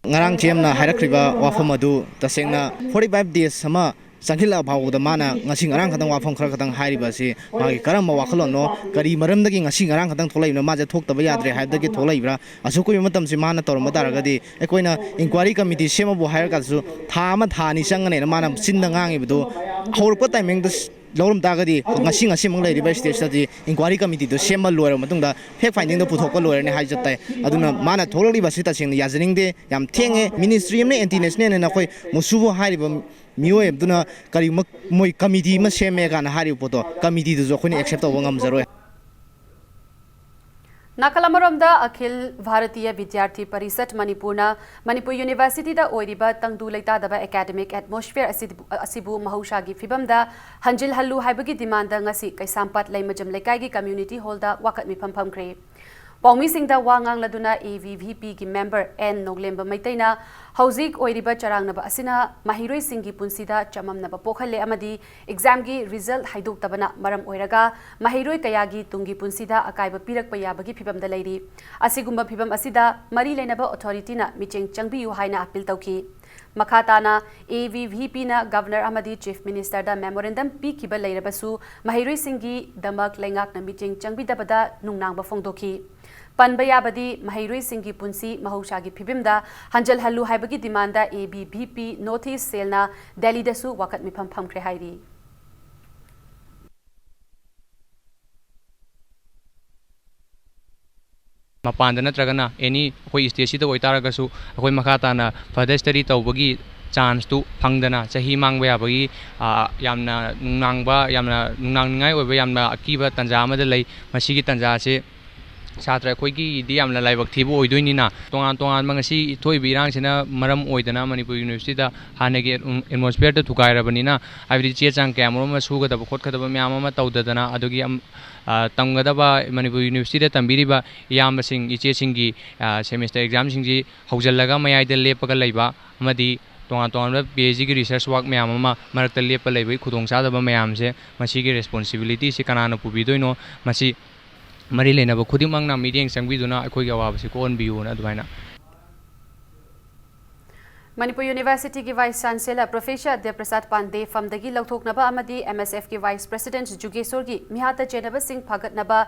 ꯉꯔꯥꯡ ꯁꯤ ꯑꯦꯝꯅ ꯍꯥꯏꯔꯛꯈ꯭ꯔꯤꯕ ꯋꯥꯐꯝ ꯑꯗꯨ ꯇꯁꯦꯡꯅ forty five days ꯑꯃ ꯆꯪꯁꯤꯜꯂꯛꯑ ꯐꯥꯎꯕꯗ ꯃꯥꯅ ꯉꯁꯤ ꯉꯔꯥꯡ ꯈꯛꯇꯪ ꯋꯥꯐꯝ ꯈꯔ ꯈꯛꯇꯪ ꯍꯥꯏꯔꯤꯕ ꯑꯁꯤ ꯃꯥꯒꯤ ꯀꯔꯝꯕ ꯋꯥꯈꯜꯂꯣꯟꯅꯣ? ꯀꯔꯤ ꯃꯔꯝꯗꯒꯤ ꯉꯁꯤ ꯉꯔꯥꯡ ꯈꯛꯇꯪ ꯊꯣꯛꯂꯛꯏꯕꯅꯣ? ꯃꯥꯁꯦ ꯊꯣꯛꯇꯕ ꯌꯥꯗ꯭ꯔꯦ ꯍꯥꯏꯕꯗꯒꯤ ꯊꯣꯛꯂꯛꯏꯕ꯭ꯔꯥ? ꯑꯁꯨꯛ ꯀꯨꯏꯕ ꯃꯇꯝꯁꯤ ꯃꯥꯅ ꯇꯧꯔꯝꯕ ꯇꯥꯔꯒꯗꯤ ꯑꯩꯈꯣꯏꯅ Inquiry Committee ꯁꯦꯝꯃꯕꯨ ꯍꯥꯏꯔꯒꯁꯨ ꯊꯥ ꯑꯃ ꯊꯥ ꯑꯅꯤ ꯆꯪꯒꯅꯦꯅ ꯃꯥꯅ ꯆꯤꯟꯗ ꯉꯥꯡꯉꯤꯕꯗꯣ ꯍꯧꯔꯛꯄ timingꯗ ꯂꯧꯔꯝ ꯇꯥꯔꯒꯗꯤ ꯉꯁꯤ ꯉꯁꯤꯃꯛ ꯂꯩꯔꯤꯕ stageꯇꯗꯤ Inquiry Committeeꯗꯣ ꯁꯦꯝꯕ ꯂꯣꯏꯔꯕ ꯃꯇꯨꯡꯗ fact findingꯗ ꯄꯨꯊꯣꯛꯄ ꯂꯣꯏꯔꯅꯤ ꯍꯥꯏꯖ ꯇꯥꯏ꯫ ꯑꯗꯨꯅ ꯃꯥꯅ ꯊꯣꯛꯂꯛꯂꯤꯕ ꯑꯁꯤ ꯇꯁꯦꯡꯅ ꯌꯥꯖꯅꯤꯡꯗꯦ꯫ ꯌꯥꯝ ꯊꯦꯡꯉꯦ꯫ Ministry ꯑꯃꯅ anti national ꯍꯥꯏꯅ ꯑꯩꯈꯣꯏ ꯃꯨꯁꯨꯕꯨ ꯍꯥꯏꯔꯤꯕ ꯃꯤꯑꯣꯏ ꯑꯗꯨꯅ ꯀꯔꯤꯒꯨꯝꯕ ꯃꯣꯏ committee ꯑꯃ ꯁꯦꯝꯃꯦ ꯀꯥꯏꯅ ꯍꯥꯏꯔꯤꯕ ꯄꯣꯠꯇꯣ, committeeꯗꯨꯁꯨ ꯑꯩꯈꯣꯏꯅ accept ꯇꯧꯕ ꯉꯝꯖꯔꯣꯏ꯫ ꯅꯥꯀꯜ ꯑꯃꯔꯣꯝꯗ ꯑꯈꯤꯜ ꯚꯥꯔꯇꯤꯌ ꯕꯤꯗ꯭ꯌꯥꯔꯊꯤ ꯄꯔꯤꯁꯠ ꯃꯅꯤꯄꯨꯔꯅ ꯃꯅꯤꯄꯨꯔ Universityꯗ ꯑꯣꯏꯔꯤꯕ ꯇꯪꯗꯨ ꯂꯩꯇꯥꯗꯕ academic atmosphere ꯑꯁꯤꯕꯨ, ꯑꯁꯤꯕꯨ ꯃꯍꯧꯁꯥꯒꯤ ꯐꯤꯕꯝꯗ ꯍꯟꯖꯤꯜꯍꯜꯂꯨ ꯍꯥꯏꯕꯒꯤ demandꯗ ꯉꯁꯤ ꯀꯩꯁꯥꯝꯄꯥꯠ ꯂꯩꯃꯖꯝ ꯂꯩꯀꯥꯏꯒꯤ community hallꯗ ꯋꯥꯀꯠ ꯃꯤꯐꯝ ꯐꯝꯈ꯭ꯔꯦ꯫ ꯄꯥꯎꯃꯤꯁꯤꯡꯗ ꯋꯥ ꯉꯥꯡꯂꯗꯨꯅ ABVPꯒꯤ member N ꯅꯣꯡꯂꯦꯝꯕ ꯃꯩꯇꯩꯅ ꯍꯧꯖꯤꯛ ꯑꯣꯏꯔꯤꯕ ꯆꯔꯥꯡꯅꯕ ꯑꯁꯤꯅ ꯃꯍꯩꯔꯣꯏꯁꯤꯡꯒꯤ ꯄꯨꯟꯁꯤꯗ ꯆꯃꯝꯅꯕ ꯄꯣꯛꯍꯜꯂꯦ ꯑꯃꯗꯤ examꯒꯤ result ꯍꯥꯏꯗꯣꯛꯇꯕꯅ ꯃꯔꯝ ꯑꯣꯏꯔꯒ ꯃꯍꯩꯔꯣꯏ ꯀꯌꯥꯒꯤ ꯇꯨꯡꯒꯤ ꯄꯨꯟꯁꯤꯗ ꯑꯀꯥꯏꯕ ꯄꯤꯔꯛꯄ ꯌꯥꯕꯒꯤ ꯐꯤꯕꯝꯗ ꯂꯩꯔꯤ꯫ ꯑꯁꯤꯒꯨꯝꯕ ꯐꯤꯕꯝ ꯑꯁꯤꯗ ꯃꯔꯤ ꯂꯩꯅꯕ authorityꯅ ꯃꯤꯠꯌꯦꯡ ꯆꯪꯕꯤꯌꯨ ꯍꯥꯏꯅ appeal ꯇꯧꯈꯤ꯫ ꯃꯈꯥ ꯇꯥꯅ ABVPꯅ Governor ꯑꯃꯗꯤ Chief Ministerꯗ memorandum ꯄꯤꯈꯤꯕ ꯂꯩꯔꯕꯁꯨ ꯃꯍꯩꯔꯣꯏꯁꯤꯡꯒꯤꯗꯃꯛ ꯂꯩꯉꯥꯛꯅ ꯃꯤꯠꯌꯦꯡ ꯆꯪꯕꯤꯗꯕꯗ ꯅꯨꯡꯅꯥꯡꯕ ꯐꯣꯡꯗꯣꯛꯈꯤ꯫ ꯄꯟꯕ ꯌꯥꯕꯗꯤ ꯃꯍꯩꯔꯣꯏꯁꯤꯡꯒꯤ ꯄꯨꯟꯁꯤ ꯃꯍꯧꯁꯥꯒꯤ ꯐꯤꯕꯝꯗ ꯍꯟꯖꯤꯜꯍꯜꯂꯨ ꯍꯥꯏꯕꯒꯤ demandꯗ ABVP North East Cellꯅ ꯗꯦꯜꯂꯤꯗꯁꯨ ꯋꯥꯀꯠ ꯃꯤꯐꯝ ꯐꯝꯈ꯭ꯔꯦ ꯍꯥꯏꯔꯤ꯫ ꯃꯄꯥꯟꯗ ꯅꯠꯇ꯭ꯔꯒꯅ ꯑꯦꯅꯤ ꯑꯩꯈꯣꯏ ꯁ꯭ꯇꯦꯠꯁꯤꯗ ꯑꯣꯏꯇꯥꯔꯒꯁꯨ ꯑꯩꯈꯣꯏ ꯃꯈꯥ ꯇꯥꯅ further study ꯇꯧꯕꯒꯤ ꯆꯥꯟꯁꯇꯨ ꯐꯪꯗꯅ ꯆꯍꯤ ꯃꯥꯡꯕ ꯌꯥꯕꯒꯤ, ꯑ, ꯌꯥꯝꯅ ꯅꯨꯡꯅꯥꯡꯕ, ꯌꯥꯝꯅ ꯅꯨꯡꯅꯥꯡꯅꯤꯡꯉꯥꯏ ꯑꯣꯏꯕ ꯌꯥꯝꯅ ꯑꯀꯤꯕ ꯇꯥꯟꯖꯥ ꯑꯃꯗ ꯂꯩ꯫ ꯃꯁꯤꯒꯤ ꯇꯥꯟꯖꯥ ꯑꯁꯤ ꯁꯥꯇ꯭ꯔ ꯑꯩꯈꯣꯏꯒꯤꯗꯤ ꯌꯥꯝꯅ ꯂꯥꯏꯕꯛ ꯊꯤꯕ ꯑꯣꯏꯗꯣꯏꯅꯤꯅ, ꯇꯣꯉꯥꯟ ꯇꯣꯉꯥꯟꯕ ꯉꯁꯤ ꯊꯣꯛꯏꯕ ꯏꯔꯥꯡꯁꯤꯅ ꯃꯔꯝ ꯑꯣꯏꯗꯅ ꯃꯅꯤꯄꯨꯔ ꯌꯨꯅꯤꯚꯔꯁꯤꯇꯤꯗ ꯍꯥꯟꯅꯒꯤ ꯑꯦꯠꯃꯣꯁꯐꯤꯌꯔꯗ ꯊꯨꯒꯥꯏꯔꯕꯅꯤꯅ, ꯍꯥꯏꯕꯗꯤ ꯆꯦ ꯆꯥꯡ ꯀꯌꯥ ꯃꯔꯨꯝ ꯑꯃ ꯁꯨꯒꯗꯕ ꯈꯣꯠꯀꯗꯕ ꯃꯌꯥꯝ ꯑꯃ ꯇꯧꯗꯗꯅ, ꯑꯗꯨꯒꯤ ꯑꯝ-, ꯑ, ꯇꯝꯒꯗꯕ ꯃꯅꯤꯄꯨꯔ ꯌꯨꯅꯤꯚꯔꯁꯤꯇꯤꯗ ꯇꯝꯕꯤꯔꯤꯕ ꯏꯌꯥꯝꯕꯁꯤꯡ, ꯏꯆꯦꯁꯤꯡꯒꯤ, ꯑ, ꯁꯦꯃꯤꯁꯇꯔ ꯑꯦꯛꯖꯥꯝꯁꯤꯡꯁꯤ ꯍꯧꯖꯤꯜꯂꯒ ꯃꯌꯥꯏꯗ ꯂꯦꯞꯄꯒ ꯂꯩꯕ ꯑꯃꯗꯤ ꯇꯣꯉꯥꯟ ꯇꯣꯉꯥꯟꯕ ꯄꯤ ꯑꯩꯆ ꯗꯤꯒꯤ ꯔꯤꯁꯔꯁ ꯋꯥꯔꯛ ꯃꯌꯥꯝ ꯑꯃ ꯃꯔꯛꯇ ꯂꯦꯞꯄ ꯂꯩꯕꯒꯤ ꯈꯨꯗꯣꯡꯆꯥꯗꯕ ꯃꯌꯥꯝꯁꯦ, ꯃꯁꯤꯒꯤ ꯔꯦꯁꯄꯣꯟꯁꯤꯕꯤꯂꯤꯇꯤꯁꯤ ꯀꯅꯥꯅ ꯄꯨꯕꯤꯗꯣꯏꯅꯣ? ꯃꯁꯤ ꯃꯔꯤ ꯂꯩꯅꯕ ꯈꯨꯗꯤꯡꯃꯛꯅ ꯃꯤꯠꯌꯦꯡ ꯆꯪꯕꯤꯗꯨꯅ ꯑꯩꯈꯣꯏꯒꯤ ꯑꯋꯥꯕꯁꯤ ꯀꯣꯛꯍꯟꯕꯤꯌꯨꯅ ꯑꯗꯨꯃꯥꯏꯅ꯫ ꯃꯅꯤꯄꯨꯔ ꯌꯨꯅꯤꯚꯔꯁꯤꯇꯤꯒꯤ ꯚꯥꯏꯁ ꯆꯥꯟꯁꯦꯂꯔ ꯄ꯭ꯔꯣꯐꯦꯁꯔ ꯗꯦꯕꯄ꯭ꯔꯁꯥꯗ ꯄꯥꯟꯗꯦ ꯐꯝꯗꯒꯤ ꯂꯧꯊꯣꯛꯅꯕ ꯑꯃꯗꯤ ꯑꯦꯝ ꯑꯦꯁ ꯑꯦꯐꯀꯤ ꯚꯥꯏꯁ ꯄ꯭ꯔꯁꯤꯗꯦꯟꯠ ꯖꯨꯒꯦꯁꯣꯔꯒꯤ ꯃꯤꯍꯥꯠꯇ ꯆꯦꯟꯅꯕꯁꯤꯡ ꯐꯥꯒꯠꯅꯕ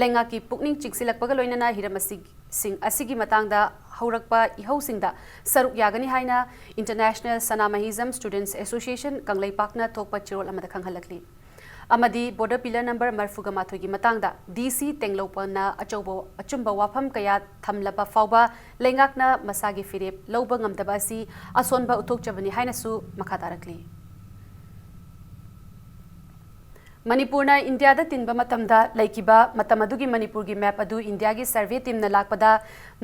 ꯂꯩꯉꯥꯛꯀꯤ ꯄꯨꯛꯅꯤꯡ ꯆꯤꯡꯁꯤꯜꯂꯛꯄꯒ ꯂꯣꯏꯅꯅ ꯍꯤꯔꯝ ꯑꯁꯤꯁꯤꯡ ꯑꯁꯤꯒꯤ ꯃꯇꯥꯡꯗ ꯍꯧꯔꯛꯄ ꯏꯍꯧꯁꯤꯡꯗ ꯁꯔꯨꯛ ꯌꯥꯒꯅꯤ ꯍꯥꯏꯅ ꯏꯟꯇꯔꯅꯦꯁꯅꯦꯜ ꯁꯅꯥꯃꯍꯤꯖꯝ ꯁ꯭ꯇꯨꯗꯦꯟꯠꯁ ꯑꯦꯁꯣꯁꯤꯌꯦꯁꯟ ꯀꯪꯂꯩꯄꯥꯛꯅ ꯊꯣꯛꯄ ꯆꯦꯔꯣꯜ ꯑꯃꯗ ꯈꯪꯍꯜꯂꯛꯂꯤ꯫ ꯑꯃꯗꯤ ꯕꯣꯔꯗꯔ ꯄꯤꯂꯔ ꯅꯝꯕꯔ ꯃꯔꯤꯐꯨꯒ ꯃꯥꯊꯣꯏꯒꯤ ꯃꯇꯥꯡꯗ ꯗꯤ ꯁꯤ ꯇꯦꯡꯂꯧꯄꯜꯅ ꯑꯆꯧꯕ ꯑꯆꯨꯝꯕ ꯋꯥꯐꯝ ꯀꯌꯥ ꯊꯝꯂꯕ ꯐꯥꯎꯕ ꯂꯩꯉꯥꯛꯅ ꯃꯁꯥꯒꯤ ꯐꯤꯔꯦꯞ ꯂꯧꯕ ꯉꯝꯗꯕ ꯑꯁꯤ ꯑꯁꯣꯟꯕ ꯎꯠꯊꯣꯛꯆꯕꯅꯤ ꯍꯥꯏꯅꯁꯨ ꯃꯈꯥ ꯇꯥꯔꯛꯂꯤ꯫ ꯃꯅꯤꯄꯨꯔꯅ ꯏꯟꯗꯤꯌꯥꯗ ꯇꯤꯟꯕ ꯃꯇꯝꯗ ꯂꯩꯈꯤꯕ ꯃꯇꯝ ꯑꯗꯨꯒꯤ ꯃꯅꯤꯄꯨꯔꯒꯤ ꯃꯦꯞ ꯑꯗꯨ ꯏꯟꯗꯤꯌꯥꯒꯤ ꯁꯔꯚꯦ ꯇꯤꯝꯅ ꯂꯥꯛꯄꯗ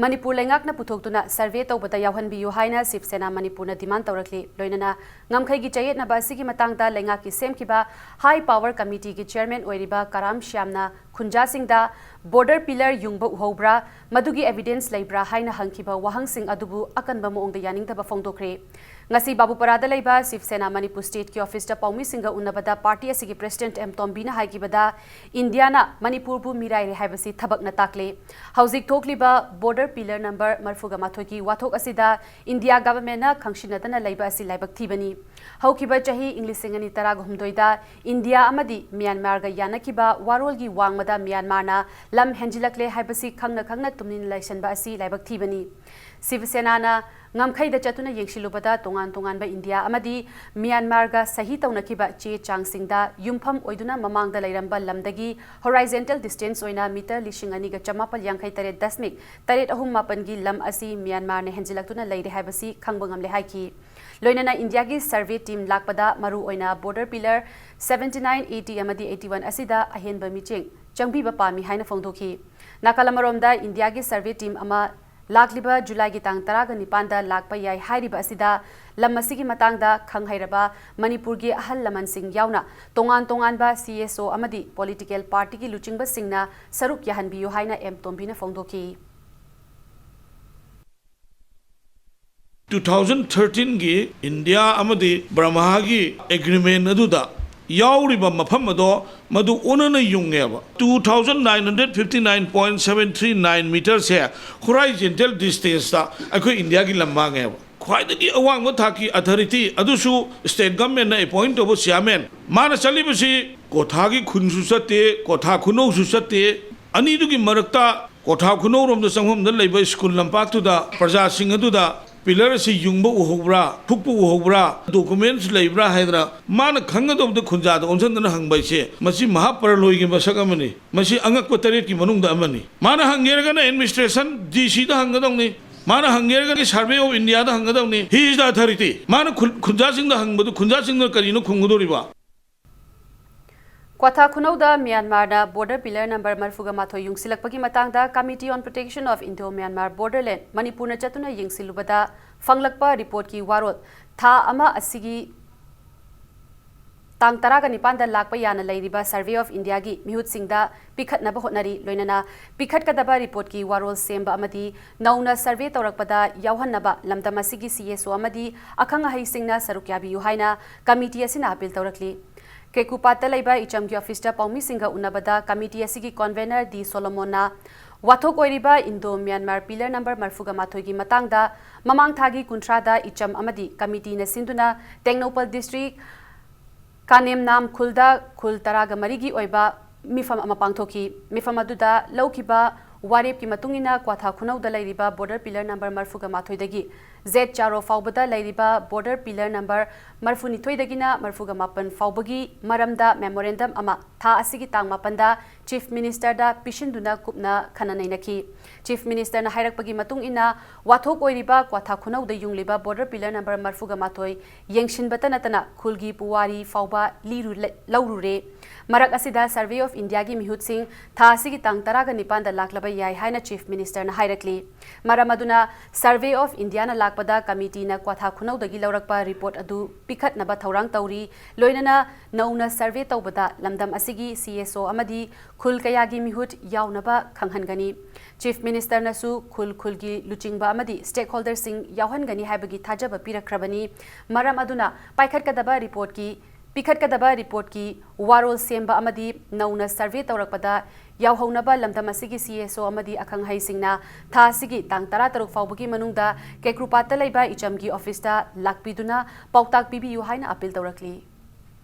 ꯃꯅꯤꯄꯨꯔ ꯂꯩꯉꯥꯛꯅ ꯄꯨꯊꯣꯛꯇꯨꯅ ꯁꯔꯚꯦ ꯇꯧꯕꯗ ꯌꯥꯎꯍꯟꯕꯤꯌꯨ ꯍꯥꯏꯅ ꯁꯤꯕ ꯁꯦꯅꯥ ꯃꯅꯤꯄꯨꯔꯅ ꯗꯤꯃꯥꯟ ꯇꯧꯔꯛꯂꯤ꯫ ꯂꯣꯏꯅꯅ ꯉꯝꯈꯩꯒꯤ ꯆꯌꯦꯠꯅꯕ ꯑꯁꯤꯒꯤ ꯃꯇꯥꯡꯗ ꯂꯩꯉꯥꯛꯀꯤ ꯁꯦꯝꯈꯤꯕ ꯍꯥꯏ ꯄꯥꯋꯔ ꯀꯃꯤꯇꯤꯒꯤ ꯆꯤꯌꯔꯃꯦꯟ ꯑꯣꯏꯔꯤꯕ ꯀꯔꯥꯝ ꯁ꯭ꯌꯥꯝꯅ ꯈꯨꯟꯖꯥꯁꯤꯡꯗ ꯕꯣꯔꯗꯔ ꯄꯤꯂꯔ ꯌꯨꯡꯕ ꯎꯍꯧꯕ꯭ꯔꯥ, ꯃꯗꯨꯒꯤ ꯑꯦꯚꯤꯗꯦꯟꯁ ꯂꯩꯕ꯭ꯔꯥ ꯍꯥꯏꯅ ꯍꯪꯈꯤꯕ ꯋꯥꯍꯪꯁꯤꯡ ꯑꯗꯨꯕꯨ ꯑꯀꯟꯕ ꯃꯑꯣꯡꯗ ꯌꯥꯅꯤꯡꯗꯕ ꯐꯣꯡꯗꯣꯛꯈ꯭ꯔꯦ꯫ ꯉꯁꯤ ꯕꯥꯕꯨꯄꯥꯔꯥꯗ ꯂꯩꯕ ꯁꯤꯕ ꯁꯦꯅꯥ ꯃꯅꯤꯄꯨꯔ ꯁ꯭ꯇꯦꯠꯀꯤ ꯑꯣꯐꯤꯁꯇ ꯄꯥꯎꯃꯤꯁꯤꯡꯒ ꯎꯅꯕꯗ ꯄꯥꯔꯇꯤ ꯑꯁꯤꯒꯤ ꯄ꯭ꯔꯁꯤꯗꯦꯟꯠ ꯑꯦꯝ ꯇꯣꯝꯕꯤꯅ ꯍꯥꯏꯈꯤꯕꯗ, ꯏꯟꯗꯤꯌꯥꯅ ꯃꯅꯤꯄꯨꯔꯕꯨ ꯃꯤꯔꯥꯏꯔꯦ ꯍꯥꯏꯕꯁꯤ ꯊꯕꯛꯅ ꯇꯥꯛꯂꯦ꯫ ꯍꯧꯖꯤꯛ ꯊꯣꯛꯂꯤꯕ ꯕꯣꯔꯗꯔ ꯄꯤꯂꯔ ꯅꯝꯕꯔ ꯃꯔꯤꯐꯨꯒ ꯃꯥꯊꯣꯏꯒꯤ ꯋꯥꯊꯣꯛ ꯑꯁꯤꯗ ꯏꯟꯗꯤꯌꯥ ꯒꯚꯔꯟꯃꯦꯟꯠꯅ ꯈꯪꯁꯤꯟꯅꯗꯅ ꯂꯩꯕ ꯑꯁꯤ ꯂꯥꯏꯕꯛ ꯊꯤꯕꯅꯤ꯫ ꯍꯧꯈꯤꯕ ꯆꯍꯤ ꯏꯪ ꯂꯤꯁꯤꯡ ꯑꯅꯤ ꯇꯔꯥꯒ ꯍꯨꯝꯗꯣꯏꯗ ꯏꯟꯗꯤꯌꯥ ꯑꯃꯗꯤ ꯃ꯭ꯌꯥꯟꯃꯥꯔꯒ ꯌꯥꯅꯈꯤꯕ ꯋꯥꯔꯣꯜꯒꯤ ꯋꯥꯡꯃꯗ ꯃ꯭ꯌꯥꯟꯃꯥꯔꯅ ꯂꯝ ꯍꯦꯟꯖꯤꯜꯂꯛꯂꯦ ꯍꯥꯏꯕꯁꯤ ꯈꯪꯅ ꯈꯪꯅ ꯇꯨꯃꯤꯟ ꯂꯩꯁꯟꯕ ꯑꯁꯤ ꯂꯥꯏꯕꯛ ꯊꯤꯕꯅꯤ꯫ ꯁꯤꯕ ꯁꯦꯅꯥꯅ ꯉꯝꯈꯩꯗ ꯆꯠꯇꯨꯅ ꯌꯦꯡꯁꯤꯜꯂꯨꯕꯗ ꯇꯣꯉꯥꯟ ꯇꯣꯉꯥꯟꯕ ꯏꯟꯗꯤꯌꯥ ꯑꯃꯗꯤ ꯃ꯭ꯌꯥꯟꯃꯥꯔꯒ ꯁꯍꯤ ꯇꯧꯅꯈꯤꯕ ꯆꯦ ꯆꯥꯡꯁꯤꯡꯗ ꯌꯨꯝꯐꯝ ꯑꯣꯏꯗꯨꯅ ꯃꯃꯥꯡꯗ ꯂꯩꯔꯝꯕ ꯂꯝꯗꯒꯤ ꯍꯣꯔꯥꯏꯖꯦꯟꯇꯦꯜ ꯗꯤꯁꯇꯦꯟꯁ ꯑꯣꯏꯅ ꯃꯤꯇꯔ ꯂꯤꯁꯤꯡ ꯑꯅꯤꯒ ꯆꯃꯥꯄꯜ ꯌꯥꯡꯈꯩ ꯇꯔꯦꯠ ꯗꯁꯃꯤꯛ ꯇꯔꯦꯠ ꯑꯍꯨꯝ ꯃꯥꯄꯟꯒꯤ ꯂꯝ ꯑꯁꯤ ꯃ꯭ꯌꯥꯟꯃꯥꯔꯅ ꯍꯦꯟꯖꯤꯜꯂꯛꯇꯨꯅ ꯂꯩꯔꯦ ꯍꯥꯏꯕꯁꯤ ꯈꯪꯕ ꯉꯝꯂꯦ ꯍꯥꯏꯈꯤ꯫ ꯂꯣꯏꯅꯅ ꯏꯟꯗꯤꯌꯥꯒꯤ ꯁꯔꯚꯦ ꯇꯤꯝ ꯂꯥꯛꯄꯗ ꯃꯔꯨ ꯑꯣꯏꯅ border pillar seventy nine, eighty ꯑꯃꯗꯤ ꯑꯩꯠꯇꯤ ꯋꯥꯟ ꯑꯁꯤꯗ ꯑꯍꯦꯟꯕ ꯃꯤꯠꯌꯦꯡ ꯆꯪꯕꯤꯕ ꯄꯥꯝꯃꯤ ꯍꯥꯏꯅ ꯐꯣꯡꯗꯣꯛꯈꯤ꯫ ꯅꯥꯀꯜ ꯑꯃꯔꯣꯝꯗ ꯏꯟꯗꯤꯌꯥꯒꯤ ꯁꯔꯚꯦ ꯇꯤꯝ ꯑꯃ ꯂꯥꯛꯂꯤꯕ ꯖꯨꯂꯥꯏꯒꯤ ꯇꯥꯡ ꯇꯔꯥꯒ ꯅꯤꯄꯥꯟꯗ ꯂꯥꯛꯄ ꯌꯥꯏ ꯍꯥꯏꯔꯤꯕ ꯑꯁꯤꯗ ꯂꯝ ꯑꯁꯤꯒꯤ ꯃꯇꯥꯡꯗ ꯈꯪ ꯍꯩꯔꯕ ꯃꯅꯤꯄꯨꯔꯒꯤ ꯑꯍꯜ ꯂꯃꯟꯁꯤꯡ ꯌꯥꯎꯅ ꯇꯣꯉꯥꯟ ꯇꯣꯉꯥꯟꯕ ꯁꯤ ꯑꯦꯁ ꯑꯣ ꯑꯃꯗꯤ ꯄꯣꯂꯤꯇꯤꯀꯦꯜ ꯄꯥꯔꯇꯤꯒꯤ ꯂꯨꯆꯤꯡꯕꯁꯤꯡꯅ ꯁꯔꯨꯛ ꯌꯥꯍꯟꯕꯤꯌꯨ ꯍꯥꯏꯅ ꯑꯦꯝ ꯇꯣꯝꯕꯤꯅ ꯐꯣꯡꯗꯣꯛꯈꯤ꯫ ꯇꯨ ꯊꯥꯎꯖꯟ ꯊꯥꯔꯇꯤꯟꯒꯤ ꯏꯟꯗꯤꯌꯥ ꯑꯃꯗꯤ ꯕꯔꯃꯥꯒꯤ ꯑꯦꯒ꯭ꯔꯤꯃꯦꯟ ꯑꯗꯨꯗ ꯌꯥꯎꯔꯤꯕ ꯃꯐꯝ ꯑꯗꯣ ꯃꯗꯨ ꯑꯣꯟꯅꯅ ꯌꯨꯡꯉꯦꯕ꯫ Two thousand nine hundred fifty nine point seven three nine meterꯁꯦ horizontal distanceꯇ ꯑꯩꯈꯣꯏ ꯏꯟꯗꯤꯌꯥꯒꯤ ꯂꯝ ꯃꯥꯡꯉꯦꯕ꯫ ꯈ꯭ꯋꯥꯏꯗꯒꯤ ꯑꯋꯥꯡꯕ ꯊꯥꯛꯀꯤ authority ꯑꯗꯨꯁꯨ state governmentꯅ appoint ꯇꯧꯕ chairman, ꯃꯥꯅ ꯆꯠꯂꯤꯕꯁꯤ ꯀꯣꯊꯥꯒꯤ ꯈꯨꯟꯁꯨ ꯆꯠꯇꯦ, ꯀꯣꯊꯥ ꯈꯨꯅꯧꯁꯨ ꯆꯠꯇꯦ꯫ ꯑꯅꯤꯗꯨꯒꯤ ꯃꯔꯛꯇ ꯀꯣꯊꯥ ꯈꯨꯅꯧꯔꯣꯝꯗ ꯆꯪꯐꯝꯗ ꯂꯩꯕ ꯁ꯭ꯀꯨꯜ ꯂꯝꯄꯥꯛꯇꯨꯗ ꯄ꯭ꯔꯖꯥꯁꯤꯡ ꯑꯗꯨꯗ ꯄꯤꯂꯔ ꯑꯁꯤ ꯌꯨꯡꯕ ꯎꯍꯧꯕ꯭ꯔꯥ, ꯐꯨꯛꯄ ꯎꯍꯧꯕ꯭ꯔꯥ, documents ꯂꯩꯕ꯭ꯔꯥ ꯍꯥꯏꯗꯅ ꯃꯥꯅ ꯈꯪꯒꯗꯧꯕꯗ ꯈꯨꯟꯖꯥꯗ ꯑꯣꯟꯁꯤꯟꯗꯅ ꯍꯪꯕ ꯍꯥꯏꯁꯦ, ꯃꯁꯤ ꯃꯍꯥ ꯄꯔꯂꯣꯏꯒꯤ ꯃꯁꯛ ꯑꯃꯅꯤ꯫ ꯃꯁꯤ ꯑꯉꯛꯄ ꯇꯔꯦꯠꯀꯤ ꯃꯅꯨꯡꯗ ꯑꯃꯅꯤ꯫ ꯃꯥꯅ ꯍꯪꯒꯦ ꯍꯥꯏꯔꯒꯅ administration D Cꯗ ꯍꯪꯒꯗꯧꯅꯤ, ꯃꯥꯅ ꯍꯪꯒꯦ ꯍꯥꯏꯔꯒꯅ Survey of Indiaꯗ ꯍꯪꯒꯗꯧꯅꯤ꯫ He is the authority꯫ ꯃꯥꯅ ꯈꯨꯟ-, ꯈꯨꯟꯖꯥꯁꯤꯡꯗ ꯍꯪꯕꯗꯨ ꯈꯨꯟꯖꯥꯁꯤꯡꯅ ꯀꯔꯤꯅꯣ ꯈꯨꯝꯒꯗꯧꯔꯤꯕ? ꯀ꯭ꯋꯥꯊꯥ ꯈꯨꯅꯧꯗ ꯃ꯭ꯌꯥꯟꯃꯥꯔꯅ ꯕꯣꯔꯗꯔ ꯄꯤꯂꯔ ꯅꯝꯕꯔ ꯃꯔꯤꯐꯨꯒ ꯃꯥꯊꯣꯏ ꯌꯨꯡꯁꯤꯜꯂꯛꯄꯒꯤ ꯃꯇꯥꯡꯗ Committee on Protection of Indo-Myanmar Borderland ꯃꯅꯤꯄꯨꯔꯅ ꯆꯠꯇꯨꯅ ꯌꯦꯡꯁꯤꯜꯂꯨꯕꯗ ꯐꯪꯂꯛꯄ ꯔꯤꯄꯣꯔꯠꯀꯤ ꯋꯥꯔꯣꯜ ꯊꯥ ꯑꯃ ꯑꯁꯤꯒꯤ ꯇꯥꯡ ꯇꯔꯥꯒ ꯅꯤꯄꯥꯟꯗ ꯂꯥꯛꯄ ꯌꯥꯅ ꯂꯩꯔꯤꯕ Survey of Indiaꯒꯤ ꯃꯤꯍꯨꯠꯁꯤꯡꯗ ꯄꯤꯈꯠꯅꯕ ꯍꯣꯠꯅꯔꯤ꯫ ꯂꯣꯏꯅꯅ ꯄꯤꯈꯠꯀꯗꯕ ꯔꯤꯄꯣꯔꯠꯀꯤ ꯋꯥꯔꯣꯜ ꯁꯦꯝꯕ ꯑꯃꯗꯤ ꯅꯧꯅ ꯁꯔꯚꯦ ꯇꯧꯔꯛꯄꯗ ꯌꯥꯎꯍꯟꯅꯕ ꯂꯝꯗꯝ ꯑꯁꯤꯒꯤ ꯁꯤ ꯑꯦꯁ ꯑꯣ ꯑꯃꯗꯤ ꯑꯈꯪ ꯑꯍꯩꯁꯤꯡꯅ ꯁꯔꯨꯛ ꯌꯥꯕꯤꯌꯨ ꯍꯥꯏꯅ ꯀꯃꯤꯇꯤ ꯑꯁꯤꯅ ꯑꯄꯤꯜ ꯇꯧꯔꯛꯂꯤ꯫ ꯀꯦꯀꯨꯄꯥꯠꯇ ꯂꯩꯕ ꯏꯆꯝꯒꯤ ꯑꯣꯐꯤꯁꯇ ꯄꯥꯎꯃꯤꯁꯤꯡꯒ ꯎꯅꯕꯗ ꯀꯃꯤꯇꯤ ꯑꯁꯤꯒꯤ ꯀꯣꯟꯚꯦꯅꯔ ꯗꯤ ꯁꯣꯂꯣꯃꯣꯟꯅ ꯋꯥꯊꯣꯛ ꯑꯣꯏꯔꯤꯕ ꯏꯟꯗꯣ ꯃ꯭ꯌꯥꯟꯃꯥꯔ ꯄꯤꯂꯔ ꯅꯝꯕꯔ ꯃꯔꯤꯐꯨꯒ ꯃꯥꯊꯣꯏꯒꯤ ꯃꯇꯥꯡꯗ ꯃꯃꯥꯡ ꯊꯥꯒꯤ ꯀꯨꯟꯊ꯭ꯔꯥꯗ ꯏꯆꯝ ꯑꯃꯗꯤ ꯀꯃꯤꯇꯤꯅ ꯁꯤꯟꯗꯨꯅ ꯇꯦꯡꯅꯧꯄꯜ ꯗꯤꯁꯇ꯭ꯔꯤꯛ ꯀꯥꯅꯦꯝꯅꯥꯝ ꯈꯨꯜꯗ ꯈꯨꯜ ꯇꯔꯥꯒ ꯃꯔꯤꯒꯤ ꯑꯣꯏꯕ ꯃꯤꯐꯝ ꯑꯃ ꯄꯥꯡꯊꯣꯛꯈꯤ꯫ ꯃꯤꯐꯝ ꯑꯗꯨꯗ ꯂꯧꯈꯤꯕ ꯋꯥꯔꯦꯞꯀꯤ ꯃꯇꯨꯡ ꯏꯟꯅ ꯀ꯭ꯋꯥꯊꯥ ꯈꯨꯅꯧꯗ ꯂꯩꯔꯤꯕ ꯕꯣꯔꯗꯔ ꯄꯤꯂꯔ ꯅꯝꯕꯔ ꯃꯔꯤꯐꯨꯒ ꯃꯥꯊꯣꯏꯗꯒꯤ ꯖꯦꯠ ꯆꯥꯔꯣ ꯐꯥꯎꯕꯗ ꯂꯩꯔꯤꯕ border pillar number ꯃꯔꯤꯐꯨꯅꯤꯊꯣꯏꯗꯒꯤꯅ ꯃꯔꯤꯐꯨꯒ ꯃꯥꯄꯟ ꯐꯥꯎꯕꯒꯤ ꯃꯔꯝꯗ memorandum ꯑꯃ ꯊꯥ ꯑꯁꯤꯒꯤ ꯇꯥꯡ ꯃꯥꯄꯟꯗ Chief Minister ꯗ ꯄꯤꯁꯤꯟꯗꯨꯅ ꯀꯨꯞꯅ ꯈꯟꯅ ꯅꯩꯅꯈꯤ꯫ Chief Minister ꯅ ꯍꯥꯏꯔꯛꯄꯒꯤ ꯃꯇꯨꯡ ꯏꯟꯅ, ꯋꯥꯊꯣꯛ ꯑꯣꯏꯔꯤꯕ ꯀ꯭ꯋꯥꯊꯥ ꯈꯨꯅꯧꯗ ꯌꯨꯡꯂꯤꯕ border pillar number ꯃꯔꯤꯐꯨꯒ ꯃꯥꯊꯣꯏ ꯌꯦꯡꯁꯤꯟꯕꯇ ꯅꯠꯇꯅ ꯈꯨꯜꯒꯤ ꯄꯨꯋꯥꯔꯤ ꯐꯥꯎꯕ ꯂꯤꯔꯨ-, ꯂꯧꯔꯨꯔꯦ꯫ ꯃꯔꯛ ꯑꯁꯤꯗ Survey of India ꯒꯤ ꯃꯤꯍꯨꯠꯁꯤꯡ ꯊꯥ ꯑꯁꯤꯒꯤ ꯇꯥꯡ ꯇꯔꯥꯒ ꯅꯤꯄꯥꯟꯗ ꯂꯥꯛꯂꯕ ꯌꯥꯏ ꯍꯥꯏꯅ Chief Minister ꯅ ꯍꯥꯏꯔꯛꯂꯤ꯫ ꯃꯔꯝ ꯑꯗꯨꯅ Survey of India ꯅ ꯂꯥꯛꯄꯗ committee ꯅ ꯀ꯭ꯋꯥꯊꯥ ꯈꯨꯅꯧꯗꯒꯤ ꯂꯧꯔꯛꯄ report ꯑꯗꯨ ꯄꯤꯈꯠꯅꯕ ꯊꯧꯔꯥꯡ ꯇꯧꯔꯤ꯫ ꯂꯣꯏꯅꯅ ꯅꯧꯅ survey ꯇꯧꯕꯗ ꯂꯝꯗꯝ ꯑꯁꯤꯒꯤ C S O ꯑꯃꯗꯤ ꯈꯨꯜ ꯀꯌꯥꯒꯤ ꯃꯤꯍꯨꯠ ꯌꯥꯎꯅꯕ ꯈꯪꯍꯟꯒꯅꯤ꯫ Chief Minister ꯅꯁꯨ ꯈꯨꯜ ꯈꯨꯜꯒꯤ ꯂꯨꯆꯤꯡꯕ ꯑꯃꯗꯤ stakeholder ꯁꯤꯡ ꯌꯥꯎꯍꯟꯒꯅꯤ ꯍꯥꯏꯕꯒꯤ ꯊꯥꯖꯕ ꯄꯤꯔꯛꯈ꯭ꯔꯕꯅꯤ꯫ ꯃꯔꯝ ꯑꯗꯨꯅ ꯄꯥꯏꯈꯠꯀꯗꯕ report ꯀꯤ, ꯄꯤꯈꯠꯀꯗꯕ report ꯀꯤ ꯋꯥꯔꯣꯜ ꯁꯦꯝꯕ ꯑꯃꯗꯤ ꯅꯧꯅ survey ꯇꯧꯔꯛꯄꯗ ꯌꯥꯎꯍꯧꯅꯕ ꯂꯝꯗꯝ ꯑꯁꯤꯒꯤ C S O ꯑꯃꯗꯤ ꯑꯈꯪ ꯑꯍꯩꯁꯤꯡꯅ ꯊꯥ ꯑꯁꯤꯒꯤ ꯇꯥꯡ ꯇꯔꯥꯇꯔꯨꯛ ꯐꯥꯎꯕꯒꯤ ꯃꯅꯨꯡꯗ ꯀꯦꯀ꯭ꯔꯨꯄꯥꯠꯇ ꯂꯩꯕ ꯏꯆꯝꯒꯤ office ꯇ ꯂꯥꯛꯄꯤꯗꯨꯅ ꯄꯥꯎꯇꯥꯛ ꯄꯤꯕꯤꯌꯨ ꯍꯥꯏꯅ appeal ꯇꯧꯔꯛꯂꯤ꯫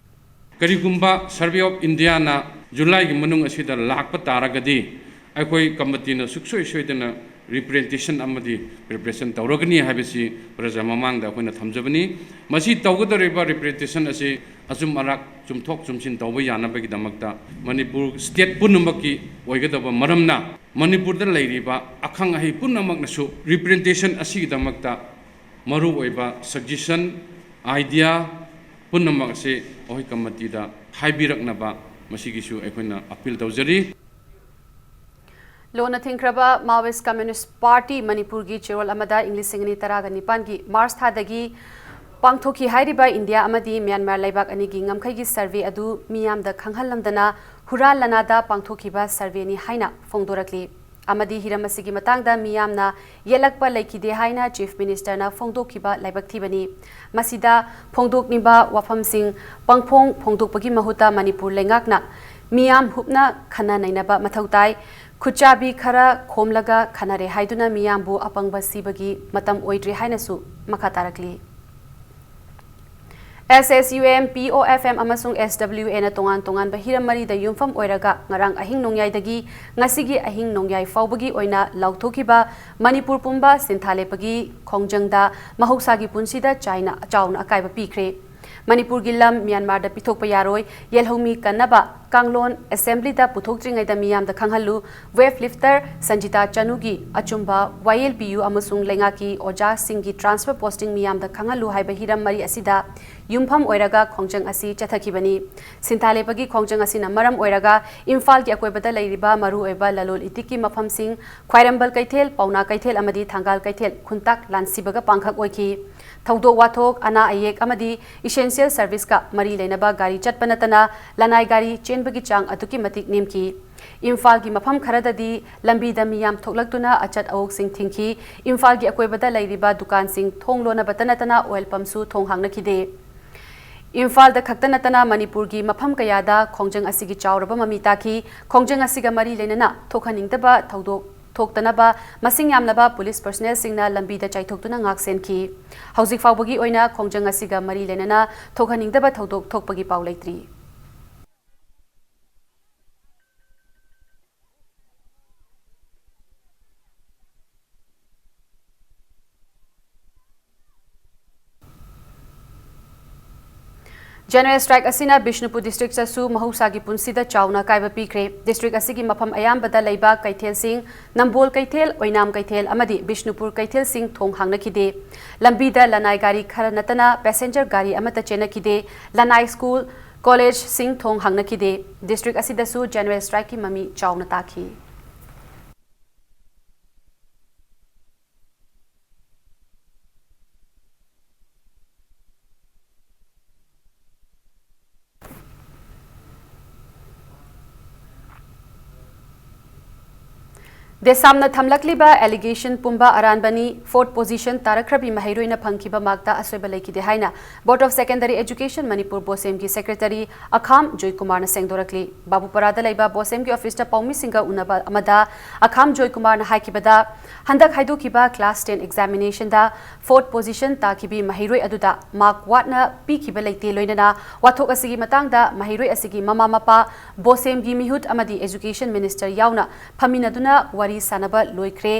ꯀꯔꯤꯒꯨꯝꯕ Survey of India ꯅ July ꯒꯤ ꯃꯅꯨꯡ ꯑꯁꯤꯗ ꯂꯥꯛꯄ ꯇꯥꯔꯒꯗꯤ, ꯑꯩꯈꯣꯏ committee ꯅ ꯁꯨꯡꯁꯣꯏ ꯁꯣꯏꯗꯅ representation ꯑꯃꯗꯤ preparation ꯇꯧꯔꯒꯅꯤ ꯍꯥꯏꯕꯁꯤ ꯄ꯭ꯔꯖꯥ ꯃꯃꯥꯡꯗ ꯑꯩꯈꯣꯏꯅ ꯊꯝꯖꯕꯅꯤ꯫ ꯃꯁꯤ ꯇꯧꯒꯗꯧꯔꯤꯕ representation ꯑꯁꯤ ꯑꯆꯨꯝ ꯑꯔꯥꯛ ꯆꯨꯝꯊꯣꯛ ꯆꯨꯝꯁꯤꯟ ꯇꯧꯕ ꯌꯥꯅꯕꯒꯤꯗꯃꯛꯇ ꯃꯅꯤꯄꯨꯔ state ꯄꯨꯝꯅꯃꯛꯀꯤ ꯑꯣꯏꯒꯗꯕ ꯃꯔꯝꯅ, ꯃꯅꯤꯄꯨꯔꯗ ꯂꯩꯔꯤꯕ ꯑꯈꯪ ꯑꯍꯩ ꯄꯨꯝꯅꯃꯛꯅꯁꯨ representation ꯑꯁꯤꯒꯤꯗꯃꯛꯇ ꯃꯔꯨꯑꯣꯏꯕ suggestion, idea ꯄꯨꯝꯅꯃꯛ ꯑꯁꯤ ꯑꯩꯈꯣꯏ committee ꯗ ꯍꯥꯏꯕꯤꯔꯛꯅꯕ ꯃꯁꯤꯒꯤꯁꯨ ꯑꯩꯈꯣꯏꯅ appeal ꯇꯧꯖꯔꯤ꯫ ꯂꯣꯟꯅ ꯊꯤꯡꯈ꯭ꯔꯕ Maoist Communist Party ꯃꯅꯤꯄꯨꯔꯒꯤ ꯆꯦꯔꯣꯜ ꯑꯃꯗ ꯏꯪ ꯂꯤꯁꯤꯡ ꯑꯅꯤ ꯇꯔꯥꯒ ꯅꯤꯄꯥꯟꯒꯤ March ꯊꯥꯗꯒꯤ ꯄꯥꯡꯊꯣꯛꯈꯤ ꯍꯥꯏꯔꯤꯕ ꯏꯟꯗꯤꯌꯥ ꯑꯃꯗꯤ ꯃ꯭ꯌꯥꯟꯃꯥꯔ ꯂꯩꯕꯥꯛ ꯑꯅꯤꯒꯤ ꯉꯝꯈꯩꯒꯤ survey ꯑꯗꯨ ꯃꯤꯌꯥꯝꯗ ꯈꯪꯍꯜꯂꯝꯗꯅ ꯍꯨꯔꯥꯟ ꯂꯅꯥꯗ ꯄꯥꯡꯊꯣꯛꯈꯤꯕ survey ꯅꯤ ꯍꯥꯏꯅ ꯐꯣꯡꯗꯣꯔꯛꯂꯤ꯫ ꯑꯃꯗꯤ ꯍꯤꯔꯝ ꯑꯁꯤꯒꯤ ꯃꯇꯥꯡꯗ ꯃꯤꯌꯥꯝꯅ ꯌꯦꯠꯂꯛꯄ ꯂꯩꯈꯤꯗꯦ ꯍꯥꯏꯅ Chief Minister ꯅ ꯐꯣꯡꯗꯣꯛꯈꯤꯕ ꯂꯥꯏꯕꯛ ꯊꯤꯕꯅꯤ꯫ ꯃꯁꯤꯗ ꯐꯣꯡꯗꯣꯛꯂꯤꯕ ꯋꯥꯐꯝꯁꯤꯡ ꯄꯪꯐꯣꯡ ꯐꯣꯡꯗꯣꯛꯄꯒꯤ ꯃꯍꯨꯠꯇ ꯃꯅꯤꯄꯨꯔ ꯂꯩꯉꯥꯛꯅ ꯃꯤꯌꯥꯝ ꯍꯨꯞꯅ ꯈꯟꯅ ꯅꯩꯅꯕ ꯃꯊꯧ ꯇꯥꯏ꯫ ꯈꯨꯠꯆꯥꯕꯤ ꯈꯔ ꯈꯣꯝꯂꯒ ꯈꯟꯅꯔꯦ ꯍꯥꯏꯗꯨꯅ ꯃꯤꯌꯥꯝꯕꯨ ꯑꯄꯪꯕ ꯁꯤꯕꯒꯤ ꯃꯇꯝ ꯑꯣꯏꯗ꯭ꯔꯤ ꯍꯥꯏꯅꯁꯨ ꯃꯈꯥ ꯇꯥꯔꯛꯂꯤ꯫ ꯑꯦꯁ ꯑꯦꯁ ꯌꯨ ꯑꯦꯝ, ꯄꯤ ꯑꯣ ꯑꯦꯐ ꯑꯦꯝ ꯑꯃꯁꯨꯡ ꯑꯦꯁ ꯗꯕ꯭ꯂꯤꯎ ꯑꯦꯅ ꯇꯣꯉꯥꯟ ꯇꯣꯉꯥꯟꯕ ꯍꯤꯔꯝ ꯃꯔꯤꯗ ꯌꯨꯝꯐꯝ ꯑꯣꯏꯔꯒ ꯉꯔꯥꯡ ꯑꯍꯤꯡ ꯅꯣꯡꯌꯥꯏꯗꯒꯤ ꯉꯁꯤꯒꯤ ꯑꯍꯤꯡ ꯅꯣꯡꯌꯥꯏ ꯐꯥꯎꯕꯒꯤ ꯑꯣꯏꯅ ꯂꯥꯎꯊꯣꯛꯈꯤꯕ ꯃꯅꯤꯄꯨꯔ ꯄꯨꯝꯕ ꯁꯤꯟꯊꯥ ꯂꯦꯞꯄꯒꯤ ꯈꯣꯡꯖꯪꯗ ꯃꯍꯧꯁꯥꯒꯤ ꯄꯨꯟꯁꯤꯗ ꯆꯥꯏꯅ, ꯆꯥꯎꯅ ꯑꯀꯥꯏꯕ ꯄꯤꯈ꯭ꯔꯦ꯫ ꯃꯅꯤꯄꯨꯔꯒꯤ ꯂꯝ ꯃ꯭ꯌꯥꯟꯃꯥꯔꯗ ꯄꯤꯊꯣꯛꯄ ꯌꯥꯔꯣꯏ, ꯌꯦꯜꯍꯧꯃꯤ ꯀꯟꯅꯕ ꯀꯥꯡꯂꯣꯟ ꯑꯦꯁꯦꯝꯕ꯭ꯂꯤꯗ ꯄꯨꯊꯣꯛꯇ꯭ꯔꯤꯉꯩꯗ ꯃꯤꯌꯥꯝꯗ ꯈꯪꯍꯜꯂꯨ, ꯋꯦꯕ ꯂꯤꯐꯇꯔ ꯁꯟꯖꯤꯇꯥ ꯆꯅꯨꯒꯤ ꯑꯆꯨꯝꯕ ꯋꯥꯌꯦꯜ ꯄꯤꯌꯨ ꯑꯃꯁꯨꯡ ꯂꯩꯉꯥꯛꯀꯤ ꯑꯣꯖꯥꯁꯤꯡꯒꯤ ꯇ꯭ꯔꯥꯟꯁꯐꯔ ꯄꯣꯁꯇꯤꯡ ꯃꯤꯌꯥꯝꯗ ꯈꯪꯍꯜꯂꯨ ꯍꯥꯏꯕ ꯍꯤꯔꯝ ꯃꯔꯤ ꯑꯁꯤꯗ ꯌꯨꯝꯐꯝ ꯑꯣꯏꯔꯒ ꯈꯣꯡꯖꯪ ꯑꯁꯤ ꯆꯠꯊꯈꯤꯕꯅꯤ꯫ ꯁꯤꯟꯊꯥ ꯂꯦꯞꯄꯒꯤ ꯈꯣꯡꯖꯪ ꯑꯁꯤꯅ ꯃꯔꯝ ꯑꯣꯏꯔꯒ ꯏꯝꯐꯥꯜꯒꯤ ꯑꯀꯣꯏꯕꯗ ꯂꯩꯔꯤꯕ ꯃꯔꯨꯑꯣꯏꯕ ꯂꯂꯣꯜ ꯏꯇꯤꯛꯀꯤ ꯃꯐꯝꯁꯤꯡ, ꯈ꯭ꯋꯥꯏꯔꯝꯕꯟ ꯀꯩꯊꯦꯜ, ꯄꯥꯎꯅꯥ ꯀꯩꯊꯦꯜ ꯑꯃꯗꯤ ꯊꯪꯒꯥꯜ ꯀꯩꯊꯦꯜ ꯈꯨꯟꯇꯥꯛ ꯂꯥꯟꯁꯤꯕꯒ ꯄꯥꯡꯈꯛ ꯑꯣꯏꯈꯤ꯫ ꯊꯧꯗꯣꯛ ꯋꯥꯊꯣꯛ, ꯑꯅꯥ ꯑꯌꯦꯛ ꯑꯃꯗꯤ essential serviceꯀ ꯃꯔꯤ ꯂꯩꯅꯕ ꯒꯥꯔꯤ ꯆꯠꯄ ꯅꯠꯇꯅ ꯂꯅꯥꯏ ꯒꯥꯔꯤ ꯆꯦꯟꯕꯒꯤ ꯆꯥꯡ ꯑꯗꯨꯛꯀꯤ ꯃꯇꯤꯛ ꯅꯦꯝꯈꯤ꯫ ꯏꯝꯐꯥꯜꯒꯤ ꯃꯐꯝ ꯈꯔꯗꯗꯤ ꯂꯝꯕꯤꯗ ꯃꯤꯌꯥꯝ ꯊꯣꯛꯂꯛꯇꯨꯅ ꯑꯆꯠ ꯑꯋꯣꯛꯁꯤꯡ ꯊꯤꯡꯈꯤ꯫ ꯏꯝꯐꯥꯜꯒꯤ ꯑꯀꯣꯏꯕꯗ ꯂꯩꯔꯤꯕ ꯗꯨꯀꯥꯟꯁꯤꯡ ꯊꯣꯡ ꯂꯣꯟꯅꯕꯇ ꯅꯠꯇꯅ oil pumpꯁꯨ ꯊꯣꯡ ꯍꯥꯡꯅꯈꯤꯗꯦ꯫ ꯏꯝꯐꯥꯜꯗ ꯈꯛꯇ ꯅꯠꯇꯅ ꯃꯅꯤꯄꯨꯔꯒꯤ ꯃꯐꯝ ꯀꯌꯥꯗ ꯈꯣꯡꯖꯪ ꯑꯁꯤꯒꯤ ꯆꯥꯎꯔꯕ ꯃꯃꯤ ꯇꯥꯈꯤ꯫ ꯈꯣꯡꯖꯪ ꯑꯁꯤꯒ ꯃꯔꯤ ꯂꯩꯅꯅ ꯊꯣꯛꯍꯟꯅꯤꯡꯗꯕ ꯊꯧꯗꯣꯛ ꯊꯣꯛꯇꯅꯕ ꯃꯁꯤꯡ ꯌꯥꯝꯂꯕ ꯄꯨꯂꯤꯁ ꯄꯔꯁꯅꯦꯜꯁꯤꯡꯅ ꯂꯝꯕꯤꯗ ꯆꯥꯏꯊꯣꯛꯇꯨꯅ ꯉꯥꯛ ꯁꯦꯟꯈꯤ꯫ ꯍꯧꯖꯤꯛ ꯐꯥꯎꯕꯒꯤ ꯑꯣꯏꯅ ꯈꯣꯡꯖꯪ ꯑꯁꯤꯒ ꯃꯔꯤ ꯂꯩꯅꯅ ꯊꯣꯛꯍꯟꯅꯤꯡꯗꯕ ꯊꯧꯗꯣꯛ ꯊꯣꯛꯄꯒꯤ ꯄꯥꯎ ꯂꯩꯇ꯭ꯔꯤ꯫ General strike ꯑꯁꯤꯅ ꯕꯤꯁꯅꯨꯄꯨꯔ districtꯇꯁꯨ ꯃꯍꯧꯁꯥꯒꯤ ꯄꯨꯟꯁꯤꯗ ꯆꯥꯎꯅ ꯑꯀꯥꯏꯕ ꯄꯤꯈ꯭ꯔꯦ꯫ District ꯑꯁꯤꯒꯤ ꯃꯐꯝ ꯑꯌꯥꯝꯕꯗ ꯂꯩꯕ ꯀꯩꯊꯦꯜꯁꯤꯡ, ꯅꯝꯕꯣꯜ ꯀꯩꯊꯦꯜ, ꯑꯣꯏꯅꯥꯝ ꯀꯩꯊꯦꯜ ꯑꯃꯗꯤ ꯕꯤꯁꯅꯨꯄꯨꯔ ꯀꯩꯊꯦꯜꯁꯤꯡ ꯊꯣꯡ ꯍꯥꯡꯅꯈꯤꯗꯦ꯫ ꯂꯝꯕꯤꯗ ꯂꯅꯥꯏ ꯒꯥꯔꯤ ꯈꯔ ꯅꯠꯇꯅ passenger ꯒꯥꯔꯤ ꯑꯃꯠꯇ ꯆꯦꯟꯅꯈꯤꯗꯦ꯫ ꯂꯅꯥꯏ school, collegeꯁꯤꯡ ꯊꯣꯡ ꯍꯥꯡꯅꯈꯤꯗꯦ꯫ District ꯑꯁꯤꯗꯁꯨ general strikeꯀꯤ ꯃꯃꯤ ꯆꯥꯎꯅ ꯇꯥꯈꯤ꯫ ꯗꯦꯁꯥꯝꯅ ꯊꯝꯂꯛꯂꯤꯕ allegation ꯄꯨꯝꯕ ꯑꯔꯥꯟꯕꯅꯤ꯫ Fourth position ꯇꯥꯔꯛꯈ꯭ꯔꯕꯤ ꯃꯍꯩꯔꯣꯏꯅ ꯐꯪꯈꯤꯕ markꯇ ꯑꯁꯣꯏꯕ ꯂꯩꯈꯤꯗꯦ ꯍꯥꯏꯅ Board of Secondary Education Manipur ꯕꯣꯁꯦꯝꯒꯤ Secretary ꯑꯈꯥꯝ ꯖꯣꯏꯀꯨꯃꯥꯔꯅ ꯁꯦꯡꯗꯣꯔꯛꯂꯤ꯫ ꯕꯥꯕꯨꯄꯔꯥꯗ ꯂꯩꯕ ꯕꯣꯁꯦꯝꯒꯤ officeꯇ ꯄꯥꯎꯃꯤꯁꯤꯡꯒ ꯎꯅꯕ ꯑꯃꯗ ꯑꯈꯥꯝ ꯖꯣꯏꯀꯨꯃꯥꯔꯅ ꯍꯥꯏꯈꯤꯕꯗ, ꯍꯟꯗꯛ ꯍꯥꯏꯗꯣꯛꯈꯤꯕ class ten examinationꯗ fourth position ꯇꯥꯈꯤꯕꯤ ꯃꯍꯩꯔꯣꯏ ꯑꯗꯨꯗ mark ꯋꯥꯠꯅ ꯄꯤꯈꯤꯕ ꯂꯩꯇꯦ꯫ ꯂꯣꯏꯅꯅ ꯋꯥꯊꯣꯛ ꯑꯁꯤꯒꯤ ꯃꯇꯥꯡꯗ ꯃꯍꯩꯔꯣꯏ ꯑꯁꯤꯒꯤ ꯃꯃꯥ ꯃꯄꯥ, ꯕꯣꯁꯦꯝꯒꯤ ꯃꯤꯍꯨꯠ ꯑꯃꯗꯤ Education Minister ꯌꯥꯎꯅ ꯐꯝꯃꯤꯟꯅꯗꯨꯅ ꯋꯥꯔꯤ ꯁꯥꯅꯕ ꯂꯣꯏꯈ꯭ꯔꯦ꯫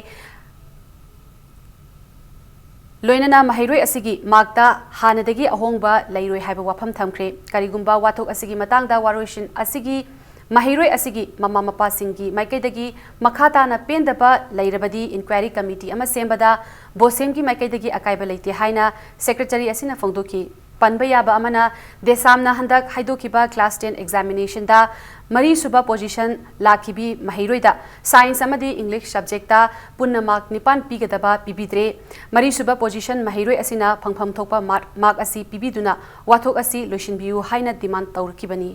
ꯂꯣꯏꯅꯅ ꯃꯍꯩꯔꯣꯏ ꯑꯁꯤꯒꯤ markꯇ ꯍꯥꯟꯅꯗꯒꯤ ꯑꯍꯣꯡꯕ ꯂꯩꯔꯣꯏ ꯍꯥꯏꯕ ꯋꯥꯐꯝ ꯊꯝꯈ꯭ꯔꯦ꯫ ꯀꯔꯤꯒꯨꯝꯕ ꯋꯥꯊꯣꯛ ꯑꯁꯤꯒꯤ ꯃꯇꯥꯡꯗ ꯋꯥꯔꯣꯏꯁꯤꯟ ꯑꯁꯤꯒꯤ ꯃꯍꯩꯔꯣꯏ ꯑꯁꯤꯒꯤ ꯃꯃꯥ ꯃꯄꯥꯁꯤꯡꯒꯤ ꯃꯥꯏꯀꯩꯗꯒꯤ ꯃꯈꯥ ꯇꯥꯅ ꯄꯦꯟꯗꯕ ꯂꯩꯔꯕꯗꯤ inquiry committee ꯑꯃ ꯁꯦꯝꯕꯗ ꯕꯣꯁꯦꯝꯒꯤ ꯃꯥꯏꯀꯩꯗꯒꯤ ꯑꯀꯥꯏꯕ ꯂꯩꯇꯦ ꯍꯥꯏꯅ Secretary ꯑꯁꯤꯅ ꯐꯣꯡꯗꯣꯛꯈꯤ꯫ ꯄꯟꯕ ꯌꯥꯕ ꯑꯃꯅ, ꯗꯦꯁꯥꯝꯅ ꯍꯟꯗꯛ ꯍꯥꯏꯗꯣꯛꯈꯤꯕ class ten examinationꯗ ꯃꯔꯤꯁꯨꯕ position ꯂꯥꯛꯈꯤꯕꯤ ꯃꯍꯩꯔꯣꯏꯗ Science ꯑꯃꯗꯤ English subjectꯇ ꯄꯨꯟꯅ mark ꯅꯤꯄꯥꯟ ꯄꯤꯒꯗꯕ ꯄꯤꯕꯤꯗ꯭ꯔꯦ꯫ ꯃꯔꯤꯁꯨꯕ position ꯃꯍꯩꯔꯣꯏ ꯑꯁꯤꯅ ꯐꯪꯐꯝ ꯊꯣꯛꯄ mark, mark ꯑꯁꯤ ꯄꯤꯕꯤꯗꯨꯅ ꯋꯥꯊꯣꯛ ꯑꯁꯤ ꯂꯣꯏꯁꯤꯟꯕꯤꯌꯨ ꯍꯥꯏꯅ demand ꯇꯧꯔꯛꯈꯤꯕꯅꯤ꯫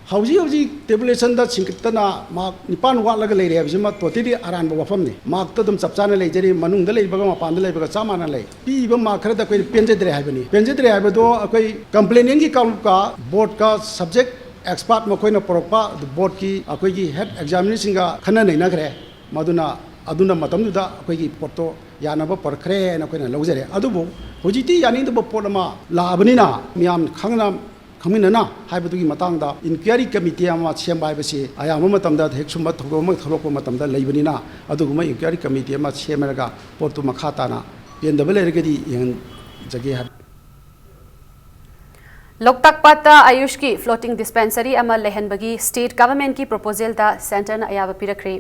ꯍꯧꯖꯤꯛ ꯍꯧꯖꯤꯛ tabulationꯗ ꯁꯤꯡꯀꯠꯇꯅ mark ꯅꯤꯄꯥꯟ ꯋꯥꯠꯂꯒ ꯂꯩꯔꯦ ꯍꯥꯏꯕꯁꯤꯃ totally ꯑꯔꯥꯟꯕ ꯋꯥꯐꯝꯅꯤ꯫ Markꯇ ꯑꯗꯨꯝ ꯆꯞ ꯆꯥꯅ ꯂꯩꯖꯔꯤ, ꯃꯅꯨꯡꯗ ꯂꯩꯕꯒ ꯃꯄꯥꯟꯗ ꯂꯩꯕꯒ ꯆꯞ ꯃꯥꯟꯅ ꯂꯩ꯫ ꯄꯤꯔꯤꯕ mark ꯈꯔꯗ ꯑꯩꯈꯣꯏꯅ ꯄꯦꯟꯖꯗ꯭ꯔꯦ ꯍꯥꯏꯕꯅꯤ꯫ ꯄꯦꯟꯖꯗ꯭ꯔꯦ ꯍꯥꯏꯕꯗꯣ ꯑꯩꯈꯣꯏ complainantꯒꯤ ꯀꯥꯡꯂꯨꯞꯀ boardꯀ subject expert ꯃꯈꯣꯏꯅ ꯄꯨꯔꯛꯄ boardꯀꯤ ꯑꯩꯈꯣꯏꯒꯤ head examinerꯁꯤꯡꯒ ꯈꯟꯅ ꯅꯩꯅꯈ꯭ꯔꯦ꯫ ꯃꯗꯨꯅ, ꯑꯗꯨꯅ ꯃꯇꯝꯗꯨꯗ ꯑꯩꯈꯣꯏꯒꯤ ꯄꯣꯠꯇꯣ ꯌꯥꯅꯕ ꯄꯨꯔꯛꯈ꯭ꯔꯦ ꯍꯥꯏꯅ ꯑꯩꯈꯣꯏꯅ ꯂꯧꯖꯔꯦ꯫ ꯑꯗꯨꯕꯨ ꯍꯧꯖꯤꯛꯇꯤ ꯌꯥꯅꯤꯡꯗꯕ ꯄꯣꯠ ꯑꯃ ꯂꯥꯛꯑꯕꯅꯤꯅ ꯃꯤꯌꯥꯝ ꯈꯪꯅ ꯈꯪꯃꯤꯟꯅꯅ ꯍꯥꯏꯕꯗꯨꯒꯤ ꯃꯇꯥꯡꯗ inquiry committee ꯑꯃ ꯁꯦꯝꯕ ꯍꯥꯏꯕꯁꯤ ꯑꯌꯥꯝꯕ ꯃꯇꯝꯗ ꯍꯦꯛ ꯁꯨꯝꯕ ꯊꯧꯗꯣꯛ ꯑꯃ ꯊꯣꯛꯂꯛꯄ ꯃꯇꯝꯗ ꯂꯩꯕꯅꯤꯅ, ꯑꯗꯨꯒꯨꯝꯕ inquiry committee ꯑꯃ ꯁꯦꯝꯃꯔꯒ ꯄꯣꯠꯇꯨ ꯃꯈꯥ ꯇꯥꯅ ꯄꯦꯟꯗꯕ ꯂꯩꯔꯒꯗꯤ ꯌꯦꯡꯍꯟꯖꯒꯦ ꯍꯥꯏꯕ꯫ ꯂꯣꯛꯇꯥꯛ ꯄꯥꯠꯇ ꯑꯌꯨꯁꯀꯤ floating dispensary ꯑꯃ ꯂꯩꯍꯟꯕꯒꯤ state governmentꯀꯤ proposalꯗ centreꯅ ꯑꯌꯥꯕ ꯄꯤꯔꯛꯈ꯭ꯔꯦ꯫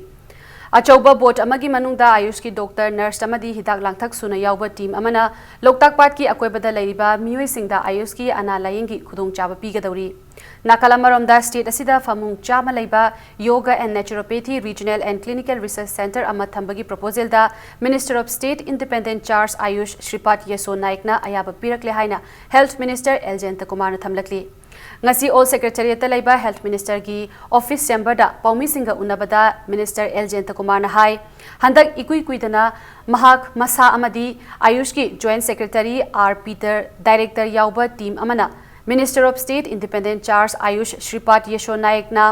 ꯑꯆꯧꯕ boat ꯑꯃꯒꯤ ꯃꯅꯨꯡꯗ ꯑꯌꯨꯁꯀꯤ doctor, nurse ꯑꯃꯗꯤ ꯍꯤꯗꯥꯛ ꯂꯥꯡꯊꯛ ꯁꯨꯅ ꯌꯥꯎꯕ team ꯑꯃꯅ ꯂꯣꯛꯇꯥꯛ ꯄꯥꯠꯀꯤ ꯑꯀꯣꯏꯕꯗ ꯂꯩꯔꯤꯕ ꯃꯤꯑꯣꯏꯁꯤꯡꯗ ꯑꯌꯨꯁꯀꯤ ꯑꯅꯥ ꯂꯥꯌꯦꯡꯒꯤ ꯈꯨꯗꯣꯡꯆꯥꯕ ꯄꯤꯒꯗꯧꯔꯤ꯫ ꯅꯥꯀꯜ ꯑꯃꯔꯣꯝꯗ, state ꯑꯁꯤꯗ ꯐꯃꯨꯡ ꯆꯥꯝꯃ ꯂꯩꯕ Yoga and Naturopathy Regional and Clinical Research Centre ꯑꯃ ꯊꯝꯕꯒꯤ proposalꯗ Minister of State Independent Charge ꯑꯌꯨꯁ Shripad ꯌꯦꯁꯣ ꯅꯥꯏꯛꯅ ꯑꯌꯥꯕ ꯄꯤꯔꯛꯂꯦ ꯍꯥꯏꯅ Health Minister ꯑꯦꯜ ꯖꯌꯟꯇ ꯀꯨꯃꯥꯔꯅ ꯊꯝꯂꯛꯂꯤ꯫ ꯉꯁꯤ ꯑꯣꯜ ꯁꯦꯀ꯭ꯔꯦꯇꯔꯤꯌꯦꯠꯇ ꯂꯩꯕ ꯍꯦꯜꯊ ꯃꯤꯅꯤꯁꯇꯔꯒꯤ ꯑꯣꯐꯤꯁ ꯆꯦꯝꯕꯔꯗ ꯄꯥꯎꯃꯤꯁꯤꯡꯒ ꯎꯅꯕꯗ ꯃꯤꯅꯤꯁꯇꯔ ꯑꯦꯜ ꯖꯌꯟꯇꯀꯨꯃꯥꯔꯅ ꯍꯥꯏ, ꯍꯟꯗꯛ ꯏꯀꯨꯏ ꯀꯨꯏꯗꯅ ꯃꯍꯥꯛ ꯃꯁꯥ ꯑꯃꯗꯤ ꯑꯌꯨꯁꯀꯤ joint secretary R Peter, director ꯌꯥꯎꯕ ꯇꯤꯝ ꯑꯃꯅ minister of state independent charge AYUSH Shripad Yesso ꯅꯥꯌꯛꯅ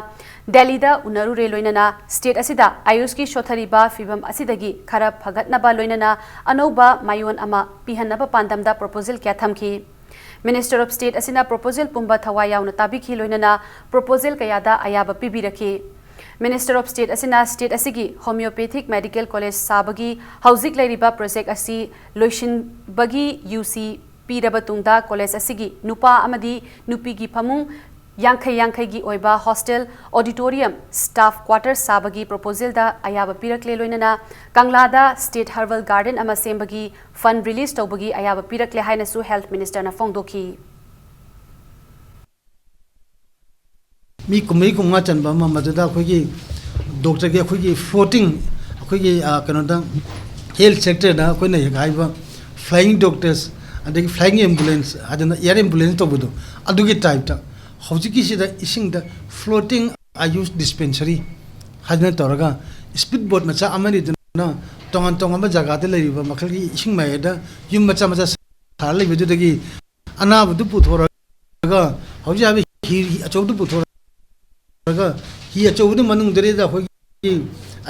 ꯗꯦꯜꯂꯤꯗ ꯎꯅꯔꯨꯔꯦ꯫ ꯂꯣꯏꯅꯅ ꯁ꯭ꯇꯦꯠ ꯑꯁꯤꯗ ꯑꯌꯨꯁꯀꯤ ꯁꯣꯠꯊꯔꯤꯕ ꯐꯤꯚꯝ ꯑꯁꯤꯗꯒꯤ ꯈꯔ ꯐꯒꯠꯅꯕ ꯂꯣꯏꯅꯅ ꯑꯅꯧꯕ ꯃꯥꯏꯑꯣꯟ ꯑꯃ ꯄꯤꯍꯟꯅꯕ ꯄꯥꯟꯗꯝꯗ ꯄ꯭ꯔꯣꯄꯣꯖꯦꯜ ꯀꯌꯥ ꯊꯝꯈꯤ꯫ ꯃꯤꯅꯤꯁꯇꯔ ꯑꯣꯐ ꯁ꯭ꯇꯦꯠ ꯑꯁꯤꯅ ꯄ꯭ꯔꯣꯄꯣꯖꯦꯜ ꯄꯨꯝꯕ ꯊꯋꯥꯏ ꯌꯥꯎꯅ ꯇꯥꯕꯤꯈꯤ꯫ ꯂꯣꯏꯅꯅ ꯄ꯭ꯔꯣꯄꯣꯖꯦꯜ ꯀꯌꯥꯗ ꯑꯌꯥꯕ ꯄꯤꯕꯤꯔꯛꯈꯤ꯫ ꯃꯤꯅꯤꯁꯇꯔ ꯑꯣꯐ ꯁ꯭ꯇꯦꯠ ꯑꯁꯤꯅ ꯁ꯭ꯇꯦꯠ ꯑꯁꯤꯒꯤ ꯍꯣꯃꯤꯑꯣꯄꯦꯊꯤꯛ ꯃꯦꯗꯤꯀꯦꯜ ꯀꯣꯂꯦꯖ ꯁꯥꯕꯒꯤ ꯍꯧꯖꯤꯛ ꯂꯩꯔꯤꯕ ꯄ꯭ꯔꯣꯖꯦꯛ ꯑꯁꯤ ꯂꯣꯏꯁꯤꯟꯕꯒꯤ ꯌꯨ ꯁꯤ ꯄꯤꯔꯕ ꯇꯨꯡꯗ ꯀꯣꯂꯦꯖ ꯑꯁꯤꯒꯤ ꯅꯨꯄꯥ ꯑꯃꯗꯤ ꯅꯨꯄꯤꯒꯤ ꯐꯃꯨꯡ ꯌꯥꯡꯈꯩ ꯌꯥꯡꯈꯩꯒꯤ ꯑꯣꯏꯕ ꯍꯣꯁꯇꯦꯜ, ꯑꯣꯗꯤꯇꯣꯔꯤꯌꯝ, ꯁ꯭ꯇꯥꯐ ꯀ꯭ꯋꯥꯇꯔ ꯁꯥꯕꯒꯤ ꯄ꯭ꯔꯣꯄꯣꯖꯦꯜꯗ ꯑꯌꯥꯕ ꯄꯤꯔꯛꯂꯦ꯫ ꯂꯣꯏꯅꯅ ꯀꯪꯂꯥꯗ ꯁ꯭ꯇꯦꯠ ꯍꯔꯕꯜ ꯒꯥꯔꯗꯦꯟ ꯑꯃ ꯁꯦꯝꯕꯒꯤ ꯐꯟꯗ ꯔꯤꯂꯤꯖ ꯇꯧꯕꯒꯤ ꯑꯌꯥꯕ ꯄꯤꯔꯛꯂꯦ ꯍꯥꯏꯅꯁꯨ ꯍꯦꯜꯊ ꯃꯤꯅꯤꯁꯇꯔꯅ ꯐꯣꯡꯗꯣꯛꯈꯤ꯫ ꯃꯤ ꯀꯨꯝꯃꯔꯤ ꯀꯨꯟꯃꯉꯥ ꯆꯟꯕ ꯑꯃ, ꯃꯗꯨꯗ ꯑꯩꯈꯣꯏꯒꯤ ꯗꯣꯛꯇꯔꯒꯤ ꯑꯩꯈꯣꯏꯒꯤ ꯐ꯭ꯂꯣꯇꯤꯡ, ꯑꯩꯈꯣꯏꯒꯤ, ꯑ, ꯀꯩꯅꯣꯗ, ꯍꯦꯜꯊ ꯁꯦꯛꯇꯔꯗ ꯑꯩꯈꯣꯏꯅ ꯍꯦꯛ ꯍꯥꯏꯕ ꯐ꯭ꯂꯥꯏꯌꯤꯡ ꯗꯣꯛꯇꯔꯁ, ꯑꯗꯒꯤ ꯐ꯭ꯂꯥꯏꯌꯤꯡ ꯑꯦꯝꯕꯨꯂꯦꯟꯁ ꯍꯥꯏꯗꯅ, ꯑꯦꯌꯔ ꯑꯦꯝꯕꯨꯂꯦꯟꯁ ꯇꯧꯕꯗꯣ, ꯑꯗꯨꯒꯤ ꯇꯥꯏꯞꯇ ꯍꯧꯖꯤꯛꯀꯤꯁꯤꯗ ꯏꯁꯤꯡꯗ ꯐ꯭ꯂꯣꯇꯤꯡ ꯑꯌꯨꯁ ꯗꯤꯁꯄꯦꯟꯁꯔꯤ ꯍꯥꯏꯗꯅ ꯇꯧꯔꯒ, ꯁ꯭ꯄꯤꯠ ꯕꯣꯠ ꯃꯆꯥ ꯑꯃꯅꯤꯗꯨꯅ ꯇꯣꯉꯥꯟ ꯇꯣꯉꯥꯟꯕ ꯖꯒꯥꯗ ꯂꯩꯔꯤꯕ ꯃꯈꯜꯒꯤ ꯏꯁꯤꯡ ꯃꯌꯥꯏꯗ ꯌꯨꯝ ꯃꯆꯥ ꯃꯆꯥ ꯁꯥꯔ ꯂꯩꯕꯗꯨꯗꯒꯤ ꯑꯅꯥꯕꯗꯨ ꯄꯨꯊꯣꯔꯛꯑꯒ, ꯍꯧꯖꯤꯛ ꯍꯥꯏꯕ ꯍꯤ, ꯍꯤ ꯑꯆꯧꯕꯗꯨ ꯄꯨꯊꯣꯔꯛꯑꯒ, ꯍꯤ ꯑꯆꯧꯕꯗꯨ ꯃꯅꯨꯡꯗꯩꯗ ꯑꯩꯈꯣꯏꯒꯤ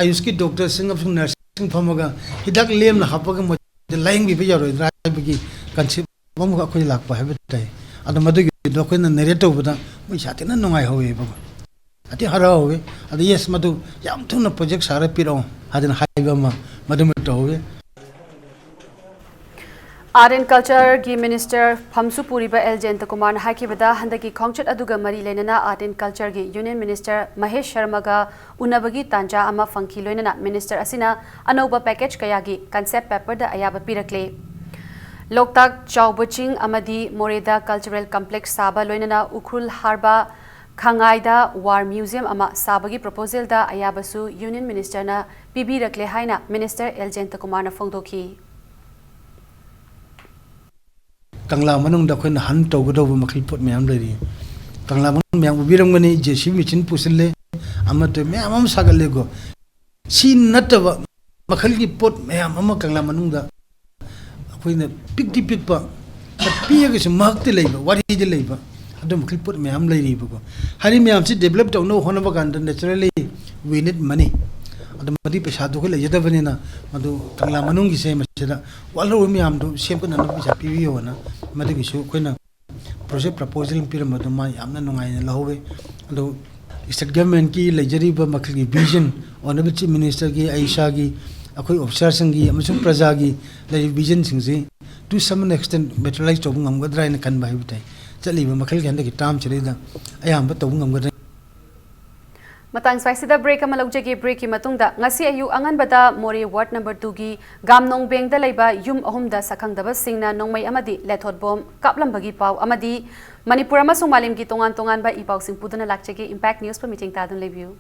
ꯑꯌꯨꯁꯀꯤ ꯗꯣꯛꯇꯔꯁꯤꯡ ꯑꯃꯁꯨꯡ ꯅꯔꯁꯁꯤꯡ ꯐꯝꯃꯒ ꯍꯤꯗꯥꯛ ꯂꯦꯝꯅ ꯍꯥꯞꯄꯒ ꯃꯣꯏꯗ ꯂꯥꯌꯦꯡꯕꯤꯕ ꯌꯥꯔꯣꯏꯗ꯭ꯔꯥ ꯍꯥꯏꯕꯒꯤ ꯀꯟꯁꯦꯞ ꯑꯃꯈꯛ ꯑꯩꯈꯣꯏ ꯂꯥꯛꯄ ꯍꯥꯏꯕ ꯇꯥꯏ꯫ ꯑꯗꯣ ꯃꯗꯨꯒꯤꯗꯣ ꯑꯩꯈꯣꯏꯅ ꯅꯦꯔꯦꯠ ꯇꯧꯕꯗ ꯃꯣꯏ ꯁꯥꯊꯤꯅ ꯅꯨꯡꯉꯥꯏꯍꯧꯋꯦꯕꯀꯣ, ꯑꯗꯤ ꯍꯔꯥꯎꯍꯧꯋꯦ꯫ ꯑꯗ ꯌꯦꯁ, ꯃꯗꯨ ꯌꯥꯝ ꯊꯨꯅ ꯄ꯭ꯔꯣꯖꯦꯛ ꯁꯥꯔ ꯄꯤꯔꯛꯑꯣ ꯍꯥꯏꯗꯅ ꯍꯥꯏꯕ ꯑꯃ ꯃꯗꯨꯃ ꯇꯧꯍꯧꯋꯦ꯫ ꯑꯥꯔꯠ ꯑꯦꯟ ꯀꯜꯆꯔꯒꯤ ꯃꯤꯅꯤꯁꯇꯔ ꯐꯝꯁꯨ ꯄꯨꯔꯤꯕ ꯑꯦꯜ ꯖꯌꯟꯇꯀꯨꯃꯥꯔꯅ ꯍꯥꯏꯈꯤꯕꯗ, ꯍꯟꯗꯛꯀꯤ ꯈꯣꯡꯆꯠ ꯑꯗꯨꯒ ꯃꯔꯤ ꯂꯩꯅꯅ ꯑꯥꯔꯠ ꯑꯦꯟ ꯀꯜꯆꯔꯒꯤ ꯌꯨꯅꯤꯌꯟ ꯃꯤꯅꯤꯁꯇꯔ ꯃꯍꯦꯁ ꯁꯔꯃꯒ ꯎꯅꯕꯒꯤ ꯇꯥꯟꯖꯥ ꯑꯃ ꯐꯪꯈꯤ꯫ ꯂꯣꯏꯅꯅ ꯃꯤꯅꯤꯁꯇꯔ ꯑꯁꯤꯅ ꯑꯅꯧꯕ ꯄꯦꯀꯦꯖ ꯀꯌꯥꯒꯤ ꯀꯟꯁꯦꯞ ꯄꯦꯄꯔꯗ ꯑꯌꯥꯕ ꯄꯤꯔꯛꯂꯦ꯫ ꯂꯣꯛꯇꯥꯛ ꯆꯥꯎꯕ ꯆꯤꯡ ꯑꯃꯗꯤ ꯃꯣꯔꯦꯗ ꯀꯜꯆꯔꯦꯜ ꯀꯝꯄ꯭ꯂꯦꯛꯁ ꯁꯥꯕ, ꯂꯣꯏꯅꯅ ꯎꯈ꯭ꯔꯨꯜ ꯍꯥꯔꯕ ꯈꯥꯡꯉꯥꯏꯗ ꯋꯥꯔ ꯃ꯭ꯌꯨꯖꯤꯌꯝ ꯑꯃ ꯁꯥꯕꯒꯤ ꯄ꯭ꯔꯣꯄꯣꯖꯦꯜꯗ ꯑꯌꯥꯕꯁꯨ ꯌꯨꯅꯤꯌꯟ ꯃꯤꯅꯤꯁꯇꯔꯅ ꯄꯤꯕꯤꯔꯛꯂꯦ ꯍꯥꯏꯅ ꯃꯤꯅꯤꯁꯇꯔ ꯑꯦꯜ ꯖꯌꯟꯇꯀꯨꯃꯥꯔꯅ ꯐꯣꯡꯗꯣꯛꯈꯤ꯫ ꯀꯪꯂꯥ ꯃꯅꯨꯡꯗ ꯑꯩꯈꯣꯏꯅ ꯍꯟ ꯇꯧꯒꯗꯧꯕ ꯃꯈꯩ ꯄꯣꯠ ꯃꯌꯥꯝ ꯂꯩꯔꯤ꯫ ꯀꯪꯂꯥ ꯃꯅꯨꯡ ꯃꯌꯥꯝ ꯎꯕꯤꯔꯝꯒꯅꯤ, JCB machine ꯄꯨꯁꯤꯜꯂꯦ, ꯑꯃꯠꯇ ꯃꯌꯥꯝ ꯑꯃ ꯁꯥꯒꯠꯂꯦꯀꯣ꯫ ꯁꯤ ꯅꯠꯇꯕ ꯃꯈꯜꯒꯤ ꯄꯣꯠ ꯃꯌꯥꯝ ꯑꯃ ꯀꯪꯂꯥ ꯃꯅꯨꯡꯗ ꯑꯩꯈꯣꯏꯅ ꯄꯤꯛꯇꯤ ꯄꯤꯛꯄ, ꯄꯤꯛꯑꯒꯁꯨ ꯃꯍꯛꯇꯤ ꯂꯩꯕ, ꯋꯥꯔꯤꯗꯤ ꯂꯩꯕ, ꯑꯗꯨ ꯃꯈꯜ ꯄꯣꯠ ꯃꯌꯥꯝ ꯂꯩꯔꯤꯕꯀꯣ꯫ ꯍꯥꯏꯔꯤꯕ ꯃꯌꯥꯝꯁꯤ develop ꯇꯧꯅꯕ ꯍꯣꯠꯅꯕ ꯀꯥꯟꯗ naturally we need money꯫ ꯑꯗꯨ ꯃꯗꯨꯒꯤ ꯄꯩꯁꯥꯗꯨ ꯑꯩꯈꯣꯏ ꯂꯩꯖꯗꯕꯅꯤꯅ, ꯃꯗꯨ ꯀꯪꯂꯥ ꯃꯅꯨꯡꯒꯤꯁꯦ ꯃꯁꯤꯗ ꯋꯥꯠꯍꯧꯔꯤꯕ ꯃꯌꯥꯝꯗꯨ ꯁꯦꯝꯒꯠꯅꯅꯕ ꯄꯩꯁꯥ ꯄꯤꯕꯤꯌꯣꯅ ꯃꯗꯨꯒꯤꯁꯨ ꯑꯩꯈꯣꯏꯅ project proposal ꯄꯤꯔꯝꯕꯗꯨ ꯃꯥ ꯌꯥꯝꯅ ꯅꯨꯡꯉꯥꯏꯅ ꯂꯧꯍꯧꯋꯤ꯫ ꯑꯗꯨ state governmentꯀꯤ ꯂꯩꯖꯔꯤꯕ ꯃꯈꯜꯒꯤ vision, Honorable Chief Ministerꯒꯤ, ꯑꯩ ꯏꯁꯥꯒꯤ, ꯑꯩꯈꯣꯏ officerꯁꯤꯡꯒꯤ ꯑꯃꯁꯨꯡ ꯄ꯭ꯔꯖꯥꯒꯤ ꯂꯩꯔꯤꯕ visionꯁꯤꯡꯁꯤ to some extent materialize ꯇꯧꯕ ꯉꯝꯒꯗ꯭ꯔꯥ ꯍꯥꯏꯅ ꯈꯟꯕ ꯍꯥꯏꯕ ꯇꯥꯏ꯫ ꯆꯠꯂꯤꯕ ꯃꯈꯜꯒꯤ ꯍꯟꯗꯛꯀꯤ termꯁꯤꯗꯩꯗ ꯑꯌꯥꯝꯕ ꯇꯧꯕ ꯉꯝꯒꯗ꯭ꯔꯥ? ꯃꯇꯥꯡ ꯁ꯭ꯋꯥꯏꯁꯤꯗ break ꯑꯃ ꯂꯧꯖꯒꯦ꯫ Breakꯀꯤ ꯃꯇꯨꯡꯗ ꯉꯁꯤ ꯑꯌꯨꯛ ꯑꯉꯟꯕꯗ ꯃꯣꯔꯦ ward number twoꯒꯤ ꯒꯥꯝꯅꯣꯡꯕꯦꯡꯗ ꯂꯩꯕ ꯌꯨꯝ ꯑꯍꯨꯝꯗ ꯁꯛꯈꯪꯗꯕꯁꯤꯡꯅ ꯅꯣꯡꯃꯩ ꯑꯃꯗꯤ ꯂꯦꯊꯣꯠ ꯕꯣꯝ ꯀꯥꯞꯂꯝꯕꯒꯤ ꯄꯥꯎ ꯑꯃꯗꯤ ꯃꯅꯤꯄꯨꯔ ꯑꯃꯁꯨꯡ ꯃꯥꯂꯦꯝꯒꯤ ꯇꯣꯉꯥꯟ ꯇꯣꯉꯥꯟꯕ ꯏ ꯄꯥꯎꯁꯤꯡ ꯄꯨꯗꯨꯅ ꯂꯥꯛꯆꯒꯦ꯫ Impact Newsꯄꯨ ꯃꯤꯠꯌꯦꯡ ꯇꯥꯗꯨꯅ ꯂꯩꯕꯤꯌꯨ꯫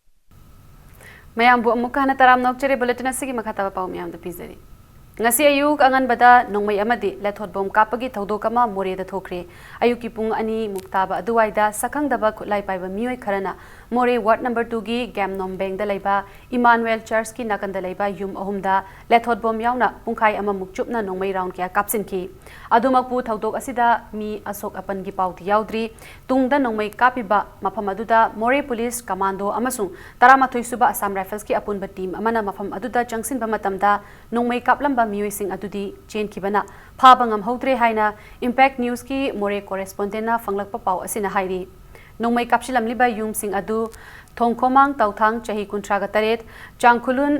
ꯃꯌꯥꯝꯕꯨ ꯑꯃꯨꯛꯀ ꯍꯟꯅ ꯇꯔꯥꯝꯅ ꯑꯣꯛꯆꯔꯤ꯫ Bulletin ꯑꯁꯤꯒꯤ ꯃꯈꯥ ꯇꯥꯕ ꯄꯥꯎ ꯃꯌꯥꯝꯗ ꯄꯤꯖꯔꯤ꯫ ꯉꯁꯤ ꯑꯌꯨꯛ ꯑꯉꯟꯕꯗ ꯅꯣꯡꯃꯩ ꯑꯃꯗꯤ ꯂꯦꯊꯣꯠ ꯕꯣꯝ ꯀꯥꯞꯄꯒꯤ ꯊꯧꯗꯣꯛ ꯑꯃ ꯃꯣꯔꯦꯗ ꯊꯣꯛꯈ꯭ꯔꯦ꯫ ꯑꯌꯨꯛꯀꯤ ꯄꯨꯡ ꯑꯅꯤꯃꯨꯛ ꯇꯥꯕ ꯑꯗꯨꯋꯥꯏꯗ ꯁꯛꯈꯪꯗꯕ ꯈꯨꯠꯂꯥꯏ ꯄꯥꯏꯕ ꯃꯤꯑꯣꯏ ꯈꯔꯅ ꯃꯣꯔꯦ ward number twoꯒꯤ ꯒꯦꯝꯅꯣꯝꯕꯦꯡꯗ ꯂꯩꯕ Emmanuel Churchꯀꯤ ꯅꯥꯀꯟꯗ ꯂꯩꯕ ꯌꯨꯝ ꯑꯍꯨꯝꯗ ꯂꯦꯊꯣꯠ ꯕꯣꯝ ꯌꯥꯎꯅ ꯄꯨꯡꯈꯥꯏ ꯑꯃꯃꯨꯛ ꯆꯨꯞꯅ ꯅꯣꯡꯃꯩ round ꯀꯌꯥ ꯀꯥꯞꯁꯤꯟꯈꯤ꯫ ꯑꯗꯨꯃꯛꯄꯨ ꯊꯧꯗꯣꯛ ꯑꯁꯤꯗ ꯃꯤ ꯑꯁꯣꯛ ꯑꯄꯟꯒꯤ ꯄꯥꯎꯗꯤ ꯌꯥꯎꯗ꯭ꯔꯤ꯫ ꯇꯨꯡꯗ ꯅꯣꯡꯃꯩ ꯀꯥꯞꯄꯤꯕ ꯃꯐꯝ ꯑꯗꯨꯗ ꯃꯣꯔꯦ police commando ꯑꯃꯁꯨꯡ ꯇꯔꯥꯃꯥꯊꯣꯏ ꯁꯨꯕ Assam Riflesꯀꯤ ꯑꯄꯨꯟꯕ team ꯑꯃꯅ ꯃꯐꯝ ꯑꯗꯨꯗ ꯆꯪꯁꯤꯟꯕ ꯃꯇꯝꯗ ꯅꯣꯡꯃꯩ ꯀꯥꯞꯂꯝꯕ ꯃꯤꯑꯣꯏꯁꯤꯡ ꯑꯗꯨꯗꯤ ꯆꯦꯟꯈꯤꯕꯅ ꯐꯥꯕ ꯉꯝꯍꯧꯗ꯭ꯔꯦ ꯍꯥꯏꯅ Impact Newsꯀꯤ ꯃꯣꯔꯦ correspondentꯅ ꯐꯪꯂꯛꯄ ꯄꯥꯎ ꯑꯁꯤꯅ ꯍꯥꯏꯔꯤ꯫ ꯅꯣꯡꯃꯩ ꯀꯥꯞꯁꯤꯜꯂꯝꯂꯤꯕ ꯌꯨꯝꯁꯤꯡ ꯑꯗꯨ ꯊꯣꯡꯈꯣꯃꯥꯡ ꯇꯧꯊꯥꯡ ꯆꯍꯤ ꯀꯨꯟꯊ꯭ꯔꯥꯒ ꯇꯔꯦꯠ, ꯆꯥꯡꯈꯨꯂꯨꯟ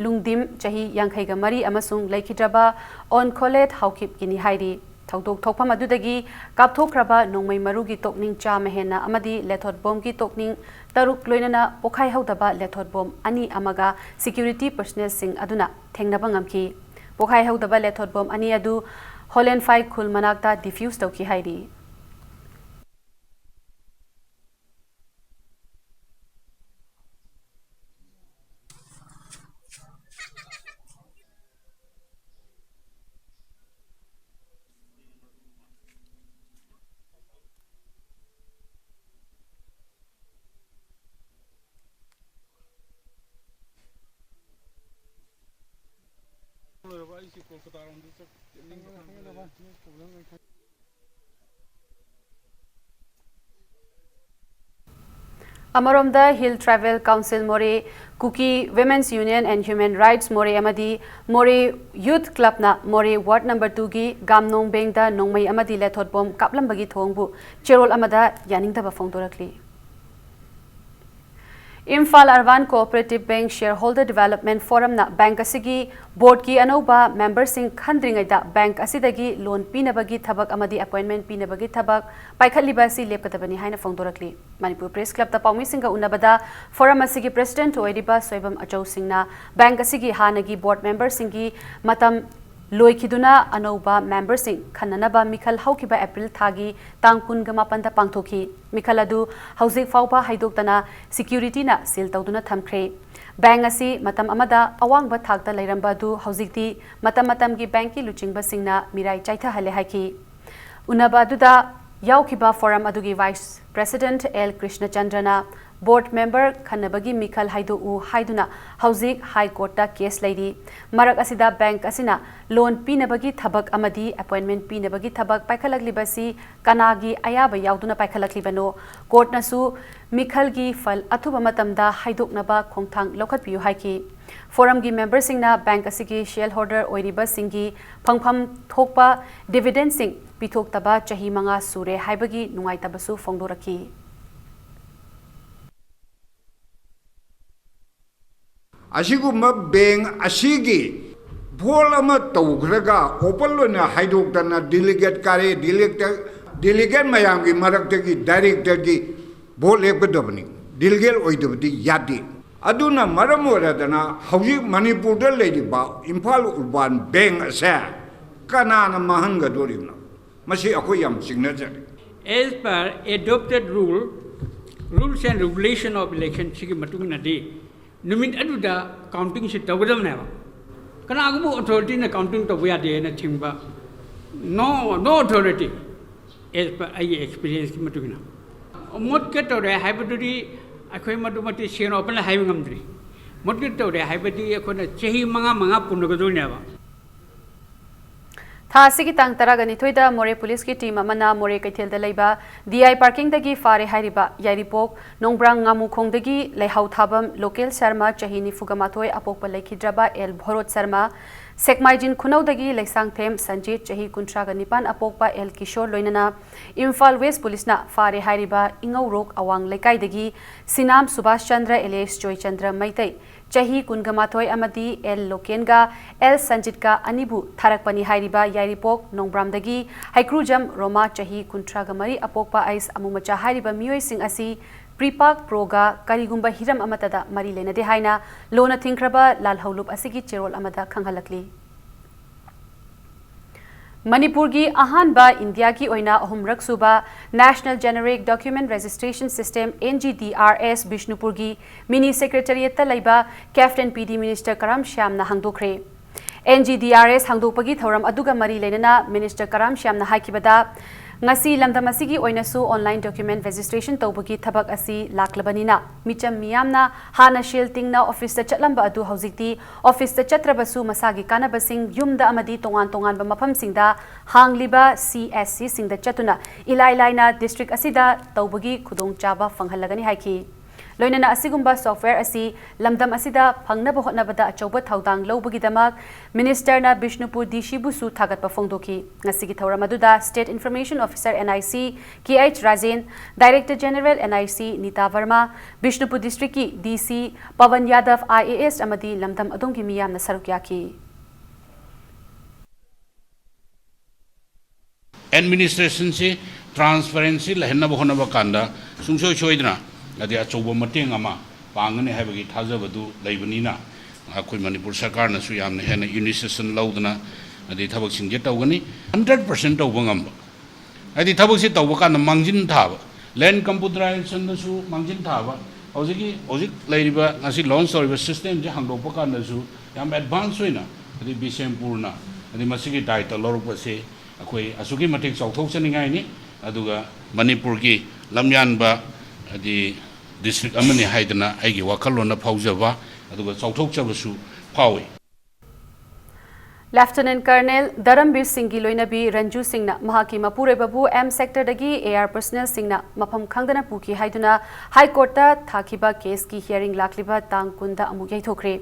ꯂꯨꯡꯗꯤꯝ ꯆꯍꯤ ꯌꯥꯡꯈꯩꯒ ꯃꯔꯤ ꯑꯃꯁꯨꯡ ꯂꯩꯈꯤꯗ꯭ꯔꯕ ꯑꯣꯟꯈꯣꯂꯦꯠ ꯍꯥꯎꯀꯤꯞꯀꯤꯅꯤ ꯍꯥꯏꯔꯤ꯫ ꯊꯧꯗꯣꯛ ꯊꯣꯛꯐꯝ ꯑꯗꯨꯗꯒꯤ ꯀꯥꯞꯊꯣꯛꯈ꯭ꯔꯕ ꯅꯣꯡꯃꯩ ꯃꯔꯨꯒꯤ ꯇꯣꯛꯅꯤꯡ ꯆꯥꯝꯃ ꯍꯦꯟꯅ ꯑꯃꯗꯤ ꯂꯦꯊꯣꯠ ꯕꯣꯝꯒꯤ ꯇꯣꯛꯅꯤꯡ ꯇꯔꯨꯛ ꯂꯣꯏꯅꯅ ꯄꯣꯈꯥꯏꯍꯧꯗꯕ ꯂꯦꯊꯣꯠ ꯕꯣꯝ ꯑꯅꯤ ꯑꯃꯒ security personnelꯁꯤꯡ ꯑꯗꯨꯅ ꯊꯦꯡꯅꯕ ꯉꯝꯈꯤ꯫ ꯄꯣꯈꯥꯏꯍꯧꯗꯕ ꯂꯦꯊꯣꯠ ꯕꯣꯝ ꯑꯅꯤ ꯑꯗꯨ ꯍꯣꯂꯦꯟꯐꯥꯏ ꯈꯨꯜ ꯃꯅꯥꯛꯇ defuse ꯇꯧꯈꯤ ꯍꯥꯏꯔꯤ꯫ ꯑꯃꯔꯣꯝꯗ Hill Tribal Council ꯃꯣꯔꯦ, Kuki Women's Union and Human Rights ꯃꯣꯔꯦ ꯑꯃꯗꯤ ꯃꯣꯔꯦ Youth Clubꯅ ꯃꯣꯔꯦ Ward Number Twoꯒꯤ ꯒꯥꯝꯅꯣꯡꯕꯦꯡꯗ ꯅꯣꯡꯃꯩ ꯑꯃꯗꯤ ꯂꯦꯊꯣꯠ ꯕꯣꯝ ꯀꯥꯞꯂꯝꯕꯒꯤ ꯊꯧꯑꯣꯡꯕꯨ ꯆꯦꯔꯣꯜ ꯑꯃꯗ ꯌꯥꯅꯤꯡꯗꯕ ꯐꯣꯡꯗꯣꯔꯛꯂꯤ꯫ Imphal Urban Cooperative Bank Shareholder Development Forumꯅ ꯕꯦꯡꯛ ꯑꯁꯤꯒꯤ ꯕꯣꯔꯗꯀꯤ ꯑꯅꯧꯕ ꯃꯦꯝꯕꯔꯁꯤꯡ ꯈꯟꯗ꯭ꯔꯤꯉꯩꯗ ꯕꯦꯡꯛ ꯑꯁꯤꯗꯒꯤ ꯂꯣꯟ ꯄꯤꯅꯕꯒꯤ ꯊꯕꯛ ꯑꯃꯗꯤ ꯑꯦꯄꯣꯏꯟꯃꯦꯟ ꯄꯤꯅꯕꯒꯤ ꯊꯕꯛ ꯄꯥꯏꯈꯠꯂꯤꯕ ꯑꯁꯤ ꯂꯦꯞꯀꯗꯕꯅꯤ ꯍꯥꯏꯅ ꯐꯣꯡꯗꯣꯔꯛꯂꯤ꯫ ꯃꯅꯤꯄꯨꯔ ꯄ꯭ꯔꯦꯁ ꯀ꯭ꯂꯕꯇ ꯄꯥꯎꯃꯤꯁꯤꯡꯒ ꯎꯅꯕꯗ ꯐꯣꯔꯝ ꯑꯁꯤꯒꯤ ꯄ꯭ꯔꯦꯁꯤꯗꯦꯟꯠ ꯑꯣꯏꯔꯤꯕ ꯁꯣꯏꯕꯝ ꯑꯆꯧꯁꯤꯡꯅ ꯕꯦꯡꯛ ꯑꯁꯤꯒꯤ ꯍꯥꯟꯅꯒꯤ ꯕꯣꯔꯗ ꯃꯦꯝꯕꯔꯁꯤꯡꯒꯤ ꯃꯇꯝ ꯂꯣꯏꯈꯤꯗꯨꯅ ꯑꯅꯧꯕ ꯃꯦꯝꯕꯔꯁꯤꯡ ꯈꯟꯅꯅꯕ ꯃꯤꯈꯜ ꯍꯧꯈꯤꯕ ꯑꯦꯄ꯭ꯔꯤꯜ ꯊꯥꯒꯤ ꯇꯥꯡ ꯀꯨꯟꯒ ꯃꯥꯄꯟꯗ ꯄꯥꯡꯊꯣꯛꯈꯤ꯫ ꯃꯤꯈꯜ ꯑꯗꯨ ꯍꯧꯖꯤꯛ ꯐꯥꯎꯕ ꯍꯥꯏꯗꯣꯛꯇꯅ ꯁꯦꯀ꯭ꯌꯨꯔꯤꯇꯤꯅ ꯁꯤꯜ ꯇꯧꯗꯨꯅ ꯊꯝꯈ꯭ꯔꯦ꯫ ꯕꯦꯡꯛ ꯑꯁꯤ ꯃꯇꯝ ꯑꯃꯗ ꯑꯋꯥꯡꯕ ꯊꯥꯛꯇ ꯂꯩꯔꯝꯕ ꯑꯗꯨ ꯍꯧꯖꯤꯛꯇꯤ ꯃꯇꯝ ꯃꯇꯝꯒꯤ ꯕꯦꯡꯛꯀꯤ ꯂꯨꯆꯤꯡꯕꯁꯤꯡꯅ ꯃꯤꯔꯥꯏ ꯆꯥꯏꯊꯍꯜꯂꯦ ꯍꯥꯏꯈꯤ꯫ ꯎꯅꯕ ꯑꯗꯨꯗ ꯌꯥꯎꯈꯤꯕ ꯐꯣꯔꯝ ꯑꯗꯨꯒꯤ ꯚꯥꯏꯁ ꯄ꯭ꯔꯦꯁꯤꯗꯦꯟꯠ ꯑꯦꯜ ꯀ꯭ꯔꯤꯁꯅꯆꯟꯗ꯭ꯔꯅ ꯕꯣꯔꯗ ꯃꯦꯝꯕꯔ ꯈꯟꯅꯕꯒꯤ ꯃꯤꯈꯜ ꯍꯥꯏꯗꯣꯛꯎ ꯍꯥꯏꯗꯨꯅ ꯍꯧꯖꯤꯛ ꯍꯥꯏ ꯀꯣꯔꯠꯇ ꯀꯦꯁ ꯂꯩꯔꯤ꯫ ꯃꯔꯛ ꯑꯁꯤꯗ ꯕꯦꯡꯛ ꯑꯁꯤꯅ ꯂꯣꯟ ꯄꯤꯅꯕꯒꯤ ꯊꯕꯛ ꯑꯃꯗꯤ ꯑꯦꯄꯣꯏꯟꯃꯦꯟ ꯄꯤꯅꯕꯒꯤ ꯊꯕꯛ ꯄꯥꯏꯈꯠꯂꯛꯂꯤꯕꯁꯤ ꯀꯅꯥꯒꯤ ꯑꯌꯥꯕ ꯌꯥꯎꯗꯨꯅ ꯄꯥꯏꯈꯠꯂꯛꯂꯤꯕꯅꯣ? ꯀꯣꯔꯠꯅꯁꯨ ꯃꯤꯈꯜꯒꯤ ꯐꯜ ꯑꯊꯨꯕ ꯃꯇꯝꯗ ꯍꯥꯏꯗꯣꯛꯅꯕ ꯈꯣꯡꯊꯥꯡ ꯂꯧꯈꯠꯄꯤꯌꯨ ꯍꯥꯏꯈꯤ꯫ ꯐꯣꯔꯝꯒꯤ ꯃꯦꯝꯕꯔꯁꯤꯡꯅ ꯕꯦꯡꯛ ꯑꯁꯤꯒꯤ ꯁꯤꯌꯔ ꯍꯣꯜꯗꯔ ꯑꯣꯏꯔꯤꯕꯁꯤꯡꯒꯤ ꯐꯪꯐꯝ ꯊꯣꯛꯄ ꯗꯤꯚꯤꯗꯦꯟꯁꯤꯡ ꯄꯤꯊꯣꯛꯇꯕ ꯆꯍꯤ ꯃꯉꯥ ꯁꯨꯔꯦ ꯍꯥꯏꯕꯒꯤ ꯅꯨꯡꯉꯥꯏꯇꯕꯁꯨ ꯐꯣꯡꯗꯣꯔꯛꯈꯤ꯫ ꯑꯁꯤꯒꯨꯝꯕ ꯕꯦꯡꯛ ꯑꯁꯤꯒꯤ ꯚꯣꯠ ꯑꯃ ꯇꯧꯈ꯭ꯔꯒ ꯑꯣꯄꯟ ꯑꯣꯏꯅ ꯍꯥꯏꯗꯣꯛꯇꯅ ꯗꯤꯂꯤꯒꯦꯠ ꯀꯥꯔꯦ, ꯗꯤꯂꯤꯒꯦꯠ, ꯗꯤꯂꯤꯒꯦꯠ ꯃꯌꯥꯝꯒꯤ ꯃꯔꯛꯇꯒꯤ ꯗꯥꯏꯔꯦꯛꯇꯔꯒꯤ ꯚꯣꯠ ꯂꯦꯞꯀꯗꯕꯅꯤ, ꯗꯤꯂꯤꯒꯦꯠ ꯑꯣꯏꯗꯕꯗꯤ ꯌꯥꯗꯦ꯫ ꯑꯗꯨꯅ ꯃꯔꯝ ꯑꯣꯏꯔꯗꯅ ꯍꯧꯖꯤꯛ ꯃꯅꯤꯄꯨꯔꯗ ꯂꯩꯔꯤꯕ ꯏꯝꯐꯥꯜ ꯎꯔꯕꯥꯟ ꯕꯦꯡꯛ ꯑꯁꯦ ꯀꯅꯥꯅ ꯃꯥꯡꯍꯟꯒꯗꯣꯔꯤꯕꯅꯣ? ꯃꯁꯤ ꯑꯩꯈꯣꯏ ꯌꯥꯝ ꯆꯤꯡꯅꯖꯔꯤ꯫ As per adopted rule, rules and regulation of election ꯁꯤꯒꯤ ꯃꯇꯨꯡ ꯏꯟꯅꯗꯤ ꯅꯨꯃꯤꯠ ꯑꯗꯨꯗ ꯀꯥꯎꯟꯇꯤꯡꯁꯤ ꯇꯧꯒꯗꯕꯅꯦꯕ꯫ ꯀꯅꯥꯒꯨꯝꯕ ꯑꯣꯊꯣꯔꯤꯇꯤꯅ ꯀꯥꯎꯟꯇꯤꯡ ꯇꯧꯕ ꯌꯥꯗꯦ ꯍꯥꯏꯅ ꯊꯤꯡꯕ, no, no authority, as per ꯑꯩꯒꯤ ꯑꯦꯛꯁꯄꯤꯔꯤꯌꯦꯟꯁꯀꯤ ꯃꯇꯨꯡ ꯏꯟꯅ꯫ ꯃꯨꯠꯀꯦ ꯇꯧꯔꯦ ꯍꯥꯏꯕꯗꯨꯗꯤ ꯑꯩꯈꯣꯏ ꯃꯗꯨꯃꯛꯇꯤ ꯁꯦꯡꯅ ꯑꯣꯄꯟ ꯍꯥꯏꯕ ꯉꯝꯗ꯭ꯔꯤ꯫ ꯃꯨꯠꯀꯦ ꯇꯧꯔꯦ ꯍꯥꯏꯕꯗꯤ ꯑꯩꯈꯣꯏꯅ ꯆꯍꯤ ꯃꯉꯥ ꯃꯉꯥ ꯄꯨꯟꯅꯒꯗꯣꯏꯅꯦꯕ꯫ ꯊꯥ ꯑꯁꯤꯒꯤ ꯇꯥꯡ ꯇꯔꯥꯒ ꯅꯤꯊꯣꯏꯗ ꯃꯣꯔꯦ ꯄꯨꯂꯤꯁꯀꯤ ꯇꯤꯝ ꯑꯃꯅ ꯃꯣꯔꯦ ꯀꯩꯊꯦꯜꯗ ꯂꯩꯕ ꯗꯤ ꯑꯥꯏ ꯄꯥꯔꯀꯤꯡꯗꯒꯤ ꯐꯥꯔꯦ ꯍꯥꯏꯔꯤꯕ ꯌꯥꯏꯔꯤꯄꯣꯛ ꯅꯣꯡꯕ꯭ꯔꯥꯡ ꯉꯥꯃꯨꯈꯣꯡꯗꯒꯤ ꯂꯩꯍꯥꯎ ꯊꯥꯕꯝ ꯂꯣꯀꯦꯜ ꯁꯔꯃ, ꯆꯍꯤ ꯅꯤꯐꯨꯒ ꯃꯥꯊꯣꯏ ꯑꯄꯣꯛꯄ ꯂꯩꯈꯤꯗ꯭ꯔꯕ ꯑꯦꯜ ꯚꯣꯔꯣꯠ ꯁꯔꯃ, ꯁꯦꯛꯃꯥꯏꯖꯤꯟ ꯈꯨꯅꯧꯗꯒꯤ ꯂꯩꯁꯥꯡꯊꯦꯝ ꯁꯟꯖꯤꯠ, ꯆꯍꯤ ꯀꯨꯟꯊ꯭ꯔꯥꯒ ꯅꯤꯄꯥꯟ ꯑꯄꯣꯛꯄ ꯑꯦꯜ ꯀꯤꯁꯣꯔ, ꯂꯣꯏꯅꯅ ꯏꯝꯐꯥꯜ ꯋꯦꯁ ꯄꯨꯂꯤꯁꯅ ꯐꯥꯔꯦ ꯍꯥꯏꯔꯤꯕ ꯏꯉꯧꯔꯣꯛ ꯑꯋꯥꯡ ꯂꯩꯀꯥꯏꯗꯒꯤ ꯁꯤꯅꯥꯝ ꯁꯨꯕꯥꯁ ꯆꯟꯗ꯭ꯔ alias ꯖꯣꯏꯆꯟꯗ꯭ꯔ ꯃꯩꯇꯩ, ꯆꯍꯤ ꯀꯨꯟꯒ ꯃꯥꯊꯣꯏ ꯑꯃꯗꯤ ꯑꯦꯜ ꯂꯣꯀꯦꯟꯒ ꯑꯦꯜ ꯁꯟꯖꯤꯠꯀ ꯑꯅꯤꯕꯨ ꯊꯥꯔꯛꯄꯅꯤ ꯍꯥꯏꯔꯤꯕ ꯌꯥꯏꯔꯤꯄꯣꯛ ꯅꯣꯡꯕ꯭ꯔꯥꯝꯗꯒꯤ ꯍꯩꯀ꯭ꯔꯨꯖꯝ ꯔꯣꯃꯥ, ꯆꯍꯤ ꯀꯨꯟꯊ꯭ꯔꯥꯒ ꯃꯔꯤ ꯑꯄꯣꯛꯄ ꯑꯩꯁ ꯑꯃꯨꯃꯆꯥ ꯍꯥꯏꯔꯤꯕ ꯃꯤꯑꯣꯏꯁꯤꯡ ꯑꯁꯤ ꯄ꯭ꯔꯤꯄꯥꯛ ꯄ꯭ꯔꯣꯒ ꯀꯔꯤꯒꯨꯝꯕ ꯍꯤꯔꯝ ꯑꯃꯠꯇꯗ ꯃꯔꯤ ꯂꯩꯅꯗꯦ ꯍꯥꯏꯅ ꯂꯨꯅ ꯊꯤꯡꯈ꯭ꯔꯕ ꯂꯥꯜꯍꯧꯂꯨꯞ ꯑꯁꯤꯒꯤ ꯆꯦꯔꯣꯜ ꯑꯃꯗ ꯈꯪꯍꯜꯂꯛꯂꯤ꯫ ꯃꯅꯤꯄꯨꯔꯒꯤ ꯑꯍꯥꯟꯕ ꯏꯟꯗꯤꯌꯥꯒꯤ ꯑꯣꯏꯅ ꯑꯍꯨꯝꯔꯛ ꯁꯨꯕ National Generic Document Registration System, NGDRS, ꯕꯤꯁꯅꯨꯄꯨꯔꯒꯤ ꯃꯤꯅꯤ ꯁꯦꯀ꯭ꯔꯦꯇꯔꯤꯌꯦꯠꯇ ꯂꯩꯕ ꯀꯦꯞꯇꯦꯟ ꯄꯤ ꯗꯤ ꯃꯤꯅꯤꯁꯇꯔ ꯀꯔꯥꯝ ꯁ꯭ꯌꯥꯝꯅ ꯍꯥꯡꯗꯣꯛꯈ꯭ꯔꯦ꯫ NGDRS ꯍꯥꯡꯗꯣꯛꯄꯒꯤ ꯊꯧꯔꯝ ꯑꯗꯨꯒ ꯃꯔꯤ ꯂꯩꯅꯅ ꯃꯤꯅꯤꯁꯇꯔ ꯀꯔꯥꯝ ꯁ꯭ꯌꯥꯝꯅ ꯍꯥꯏꯈꯤꯕꯗ, ꯉꯁꯤ ꯂꯝꯗꯝ ꯑꯁꯤꯒꯤ ꯑꯣꯏꯅꯁꯨ online document registration ꯇꯧꯕꯒꯤ ꯊꯕꯛ ꯑꯁꯤ ꯂꯥꯛꯂꯕꯅꯤꯅ, ꯃꯤꯆꯝ ꯃꯤꯌꯥꯝꯅ ꯍꯥꯟꯅ ꯁꯦꯜ ꯇꯤꯡꯅ ꯑꯣꯐꯤꯁꯇ ꯆꯠꯂꯝꯕ ꯑꯗꯨ ꯍꯧꯖꯤꯛꯇꯤ ꯑꯣꯐꯤꯁꯇ ꯆꯠꯇ꯭ꯔꯕꯁꯨ ꯃꯁꯥꯒꯤ ꯀꯥꯟꯅꯕꯁꯤꯡ ꯌꯨꯝꯗ ꯑꯃꯗꯤ ꯇꯣꯉꯥꯟ ꯇꯣꯉꯥꯟꯕ ꯃꯐꯝꯁꯤꯡꯗ ꯍꯥꯡꯂꯤꯕ CSCꯁꯤꯡꯗ ꯆꯠꯇꯨꯅ ꯏꯂꯥꯏ ꯂꯥꯏꯅ ꯗꯤꯁꯇ꯭ꯔꯤꯛ ꯑꯁꯤꯗ ꯇꯧꯕꯒꯤ ꯈꯨꯗꯣꯡꯆꯥꯕ ꯐꯪꯍꯜꯂꯒꯅꯤ ꯍꯥꯏꯈꯤ꯫ ꯂꯣꯏꯅꯅ ꯑꯁꯤꯒꯨꯝꯕ software ꯑꯁꯤ ꯂꯝꯗꯝ ꯑꯁꯤꯗ ꯐꯪꯅꯕ ꯍꯣꯠꯅꯕꯗ ꯑꯆꯧꯕ ꯊꯧꯗꯥꯡ ꯂꯧꯕꯒꯤꯗꯃꯛ ꯃꯤꯅꯤꯁꯇꯔꯅ ꯕꯤꯁꯅꯨꯄꯨꯔ DCꯕꯨꯁꯨ ꯊꯥꯒꯠꯄ ꯐꯣꯡꯗꯣꯛꯈꯤ꯫ ꯉꯁꯤꯒꯤ ꯊꯧꯔꯝ ꯑꯗꯨꯗ State Information Officer, NIC, KH Rajen, Director General, NIC, Nita ꯕꯔꯃꯥ, ꯕꯤꯁꯅꯨꯄꯨꯔ ꯗꯤꯁꯇ꯭ꯔꯤꯛꯀꯤ DC ꯄꯋꯟ ꯌꯥꯗꯕ, IAS, ꯑꯃꯗꯤ ꯂꯝꯗꯝ ꯑꯗꯨꯝꯒꯤ ꯃꯤꯌꯥꯝꯅ ꯁꯔꯨꯛ ꯌꯥꯈꯤ꯫ Administrationꯁꯤ transparency ꯂꯩꯍꯟꯅꯕ ꯍꯣꯠꯅꯕ ꯀꯥꯟꯗ ꯁꯨꯡꯁꯣꯏ ꯁꯣꯏꯗꯅ ꯍꯥꯏꯗꯤ ꯑꯆꯧꯕ ꯃꯇꯦꯡ ꯑꯃ ꯄꯥꯡꯒꯅꯤ ꯍꯥꯏꯕꯒꯤ ꯊꯥꯖꯕꯗꯨ ꯂꯩꯕꯅꯤꯅ, ꯑꯩꯈꯣꯏ ꯃꯅꯤꯄꯨꯔ ꯁꯔꯀꯥꯔꯅꯁꯨ ꯌꯥꯝꯅ ꯍꯦꯟꯅ initiation ꯂꯧꯗꯅ ꯍꯥꯏꯗꯤ ꯊꯕꯛꯁꯤꯡꯁꯦ ꯇꯧꯒꯅꯤ꯫ Hundred percent ꯇꯧꯕ ꯉꯝꯕ, ꯍꯥꯏꯗꯤ ꯊꯕꯛꯁꯤ ꯇꯧꯕ ꯀꯥꯟꯗ ꯃꯥꯡꯖꯤꯟ ꯊꯥꯕ, land computerizationꯗꯁꯨ ꯃꯥꯡꯖꯤꯟ ꯊꯥꯕ, ꯍꯧꯖꯤꯛꯀꯤ, ꯍꯧꯖꯤꯛ ꯂꯩꯔꯤꯕ, ꯉꯁꯤ launch ꯇꯧꯔꯤꯕ systemꯁꯦ ꯍꯥꯡꯗꯣꯛꯄ ꯀꯥꯟꯗꯁꯨ ꯌꯥꯝ advance ꯑꯣꯏꯅ ꯍꯥꯏꯗꯤ ꯕꯤꯁꯦꯝꯄꯨꯔꯅ ꯍꯥꯏꯗꯤ ꯃꯁꯤꯒꯤ ꯗꯥꯏꯇ ꯂꯧꯔꯛꯄꯁꯤ ꯑꯩꯈꯣꯏ ꯑꯁꯨꯛꯀꯤ ꯃꯇꯤꯛ ꯆꯥꯎꯊꯣꯛꯆꯅꯤꯡꯉꯥꯏꯅꯤ꯫ ꯑꯗꯨꯒ ꯃꯅꯤꯄꯨꯔꯒꯤ ꯂꯝꯌꯥꯟꯕ ꯍꯥꯏꯗꯤ district ꯑꯃꯅꯤ ꯍꯥꯏꯗꯅ ꯑꯩꯒꯤ ꯋꯥꯈꯜꯂꯣꯟꯗ ꯐꯥꯎꯖꯕ ꯑꯗꯨꯒ ꯆꯥꯎꯊꯣꯛꯆꯕꯁꯨ ꯐꯥꯎꯏ꯫ Lieutenant Colonel ꯙꯔꯝꯕꯤꯔ ꯁꯤꯡꯒꯤ ꯂꯣꯏꯅꯕꯤ ꯔꯟꯖꯨ ꯁꯤꯡꯅ ꯃꯍꯥꯛꯀꯤ ꯃꯄꯨꯔꯣꯏꯕꯕꯨ ꯑꯦꯝ ꯁꯦꯛꯇꯔꯗꯒꯤ ꯑꯦ ꯑꯥꯔ ꯄꯔꯁꯅꯦꯜꯁꯤꯡꯅ ꯃꯐꯝ ꯈꯪꯗꯅ ꯄꯨꯈꯤ ꯍꯥꯏꯗꯨꯅ ꯍꯥꯏ ꯀꯣꯔꯠꯇ ꯊꯥꯈꯤꯕ ꯀꯦꯁꯀꯤ ꯍꯤꯌꯥꯔꯤꯡ ꯂꯥꯛꯂꯤꯕ ꯇꯥꯡ ꯀꯨꯟꯗ ꯑꯃꯨꯛ ꯌꯩꯊꯣꯛꯈ꯭ꯔꯦ꯫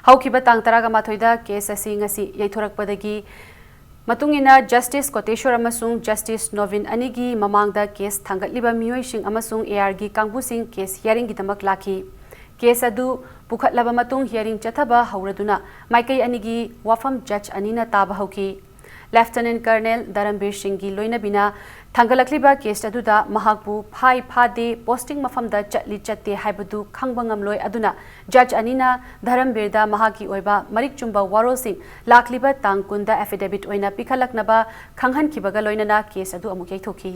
ꯍꯧꯈꯤꯕ ꯇꯥꯡ ꯇꯔꯥꯒ ꯃꯥꯊꯣꯏꯗ ꯀꯦꯁ ꯑꯁꯤ ꯉꯁꯤ ꯌꯩꯊꯣꯔꯛꯄꯗꯒꯤ ꯃꯇꯨꯡ ꯏꯟꯅ ꯖꯁꯇꯤꯁ ꯀꯣꯇꯦꯁꯣꯔ ꯑꯃꯁꯨꯡ ꯖꯁꯇꯤꯁ ꯅꯣꯚꯤꯟ ꯑꯅꯤꯒꯤ ꯃꯃꯥꯡꯗ ꯀꯦꯁ ꯊꯥꯡꯒꯠꯂꯤꯕ ꯃꯤꯑꯣꯏꯁꯤꯡ ꯑꯃꯁꯨꯡ ꯑꯦ ꯑꯥꯔꯒꯤ ꯀꯥꯡꯕꯨꯁꯤꯡ ꯀꯦꯁ ꯍꯤꯌꯥꯔꯤꯡꯒꯤꯗꯃꯛ ꯂꯥꯛꯈꯤ꯫ ꯀꯦꯁ ꯑꯗꯨ ꯄꯨꯈꯠꯂꯕ ꯃꯇꯨꯡ ꯍꯤꯌꯥꯔꯤꯡ ꯆꯠꯊꯕ ꯍꯧꯔꯗꯨꯅ ꯃꯥꯏꯀꯩ ꯑꯅꯤꯒꯤ ꯋꯥꯐꯝ ꯖꯖ ꯑꯅꯤꯅ ꯇꯥꯕ ꯍꯧꯈꯤ꯫ ꯂꯦꯐꯇꯤꯅꯦꯟ ꯀꯔꯅꯦꯜ ꯙꯔꯝꯕꯤꯔ ꯁꯤꯡꯒꯤ ꯂꯣꯏꯅꯕꯤꯅ ꯊꯥꯡꯒꯠꯂꯛꯂꯤꯕ ꯀꯦꯁ ꯑꯗꯨꯗ ꯃꯍꯥꯛꯄꯨ ꯐꯥꯏ ꯐꯥꯗꯦ, ꯄꯣꯁꯇꯤꯡ ꯃꯐꯝꯗ ꯆꯠꯂꯤ ꯆꯠꯇꯦ ꯍꯥꯏꯕꯗꯨ ꯈꯪꯕ ꯉꯝꯂꯣꯏ, ꯑꯗꯨꯅ ꯖꯖ ꯑꯅꯤꯅ ꯙꯔꯝꯕꯤꯔꯗ ꯃꯍꯥꯛꯀꯤ ꯑꯣꯏꯕ ꯃꯔꯤꯛ ꯆꯨꯝꯕ ꯋꯥꯔꯣꯜꯁꯤꯡ ꯂꯥꯛꯂꯤꯕ ꯇꯥꯡ ꯀꯨꯟꯗ ꯑꯦꯐꯤꯗꯦꯕꯤꯠ ꯑꯣꯏꯅ ꯄꯤꯈꯠꯂꯛꯅꯕ ꯈꯪꯍꯟꯈꯤꯕꯒ ꯂꯣꯏꯅꯅ ꯀꯦꯁ ꯑꯗꯨ ꯑꯃꯨꯛ ꯌꯩꯊꯣꯛꯈꯤ꯫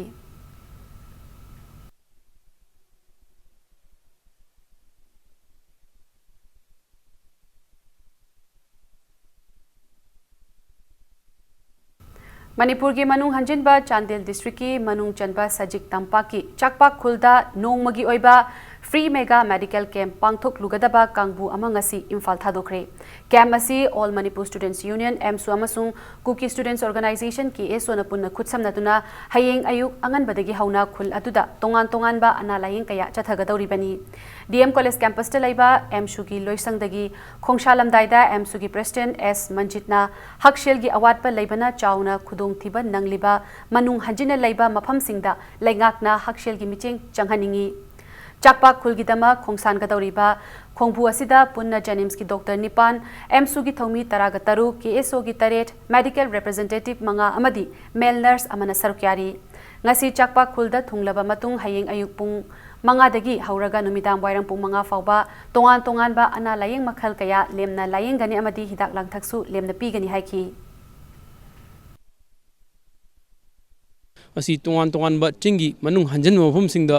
ꯃꯅꯤꯄꯨꯔꯒꯤ ꯃꯅꯨꯡ ꯍꯟꯖꯤꯟꯕ ꯆꯥꯟꯗꯦꯜ ꯗꯤꯁꯇ꯭ꯔꯤꯛꯀꯤ ꯃꯅꯨꯡ ꯆꯟꯕ ꯁꯖꯤꯛ ꯇꯝꯄꯥꯛꯀꯤ ꯆꯥꯛꯄꯥꯛ ꯈꯨꯜꯗ ꯅꯣꯡꯃꯒꯤ ꯑꯣꯏꯕ ꯐ꯭ꯔꯤ ꯃꯦꯒꯥ ꯃꯦꯗꯤꯀꯦꯜ ꯀꯦꯝꯞ ꯄꯥꯡꯊꯣꯛꯂꯨꯒꯗꯕ ꯀꯥꯡꯕꯨ ꯑꯃ ꯉꯁꯤ ꯏꯝꯐꯥꯜ ꯊꯥꯗꯣꯛꯈ꯭ꯔꯦ꯫ ꯀꯦꯝꯞ ꯑꯁꯤ All Manipur Students Union, ꯑꯦꯝꯁꯨ, ꯑꯃꯁꯨꯡ Kuki Students Organisation, ꯀꯦ ꯑꯦꯁ ꯑꯣꯅ ꯄꯨꯟꯅ ꯈꯨꯠꯁꯝꯅꯗꯨꯅ ꯍꯌꯦꯡ ꯑꯌꯨꯛ ꯑꯉꯟꯕꯗꯒꯤ ꯍꯧꯅ ꯈꯨꯜ ꯑꯗꯨꯗ ꯇꯣꯉꯥꯟ ꯇꯣꯉꯥꯟꯕ ꯑꯅꯥ ꯂꯥꯌꯦꯡ ꯀꯌꯥ ꯆꯠꯊꯒꯗꯧꯔꯤꯕꯅꯤ꯫ ꯗꯤ ꯑꯦꯝ ꯀꯣꯂꯦꯖ ꯀꯦꯝꯄꯁꯇ ꯂꯩꯕ ꯑꯦꯝꯁꯨꯒꯤ ꯂꯣꯏꯁꯪꯗꯒꯤ ꯈꯣꯡꯁꯥꯂꯝꯗꯥꯏꯗ ꯑꯦꯝꯁꯨꯒꯤ ꯄ꯭ꯔꯦꯁꯤꯗꯦꯟꯠ ꯑꯦꯁ ꯃꯟꯖꯤꯠꯅ ꯍꯛꯁꯦꯜꯒꯤ ꯑꯋꯥꯠꯄ ꯂꯩꯕꯅ ꯆꯥꯎꯅ ꯈꯨꯗꯣꯡꯊꯤꯕ ꯅꯪꯂꯤꯕ ꯃꯅꯨꯡ ꯍꯟꯖꯤꯟꯅ ꯂꯩꯕ ꯃꯐꯝꯁꯤꯡꯗ ꯂꯩꯉꯥꯛꯅ ꯍꯛꯁꯦꯜꯒꯤ ꯃꯤꯠꯌꯦꯡ ꯆꯪꯍꯟꯅꯤꯡꯏ꯫ ꯆꯥꯛꯄꯥꯛ ꯈꯨꯜꯒꯤꯗꯃꯛ ꯈꯣꯡꯁꯥꯟꯒꯗꯧꯔꯤꯕ ꯈꯣꯡꯕꯨ ꯑꯁꯤꯗ ꯄꯨꯟꯅ ꯖꯦꯅꯤꯝꯁꯀꯤ ꯗꯣꯛꯇꯔ ꯅꯤꯄꯥꯟ, ꯑꯦꯝꯁꯨꯒꯤ ꯊꯧꯃꯤ ꯇꯔꯥꯒ ꯇꯔꯨꯛ, ꯀꯦ ꯑꯦꯁ ꯑꯣꯒꯤ ꯇꯔꯦꯠ, ꯃꯦꯗꯤꯀꯦꯜ ꯔꯤꯄ꯭ꯔꯖꯦꯟꯇꯦꯇꯤꯚ ꯃꯉꯥ ꯑꯃꯗꯤ ꯃꯦꯜ ꯅꯔꯁ ꯑꯃꯅ ꯁꯔꯨꯛ ꯌꯥꯔꯤ꯫ ꯉꯁꯤ ꯆꯥꯛꯄꯥꯛ ꯈꯨꯜꯗ ꯊꯨꯡꯂꯕ ꯃꯇꯨꯡ ꯍꯌꯦꯡ ꯑꯌꯨꯛ ꯄꯨꯡ ꯃꯉꯥꯗꯒꯤ ꯍꯧꯔꯒ ꯅꯨꯃꯤꯗꯥꯡ ꯋꯥꯏꯔꯝ ꯄꯨꯡ ꯃꯉꯥ ꯐꯥꯎꯕ ꯇꯣꯉꯥꯟ ꯇꯣꯉꯥꯟꯕ ꯑꯅꯥ ꯂꯥꯌꯦꯡ ꯃꯈꯜ ꯀꯌꯥ ꯂꯦꯝꯅ ꯂꯥꯌꯦꯡꯒꯅꯤ ꯑꯃꯗꯤ ꯍꯤꯗꯥꯛ ꯂꯥꯡꯊꯛꯁꯨ ꯂꯦꯝꯅ ꯄꯤꯒꯅꯤ ꯍꯥꯏꯈꯤ꯫ ꯑꯁꯤ ꯇꯣꯉꯥꯟ ꯇꯣꯉꯥꯟꯕ ꯆꯤꯡꯒꯤ ꯃꯅꯨꯡ ꯍꯟꯖꯤꯟꯕ ꯃꯐꯝꯁꯤꯡꯗ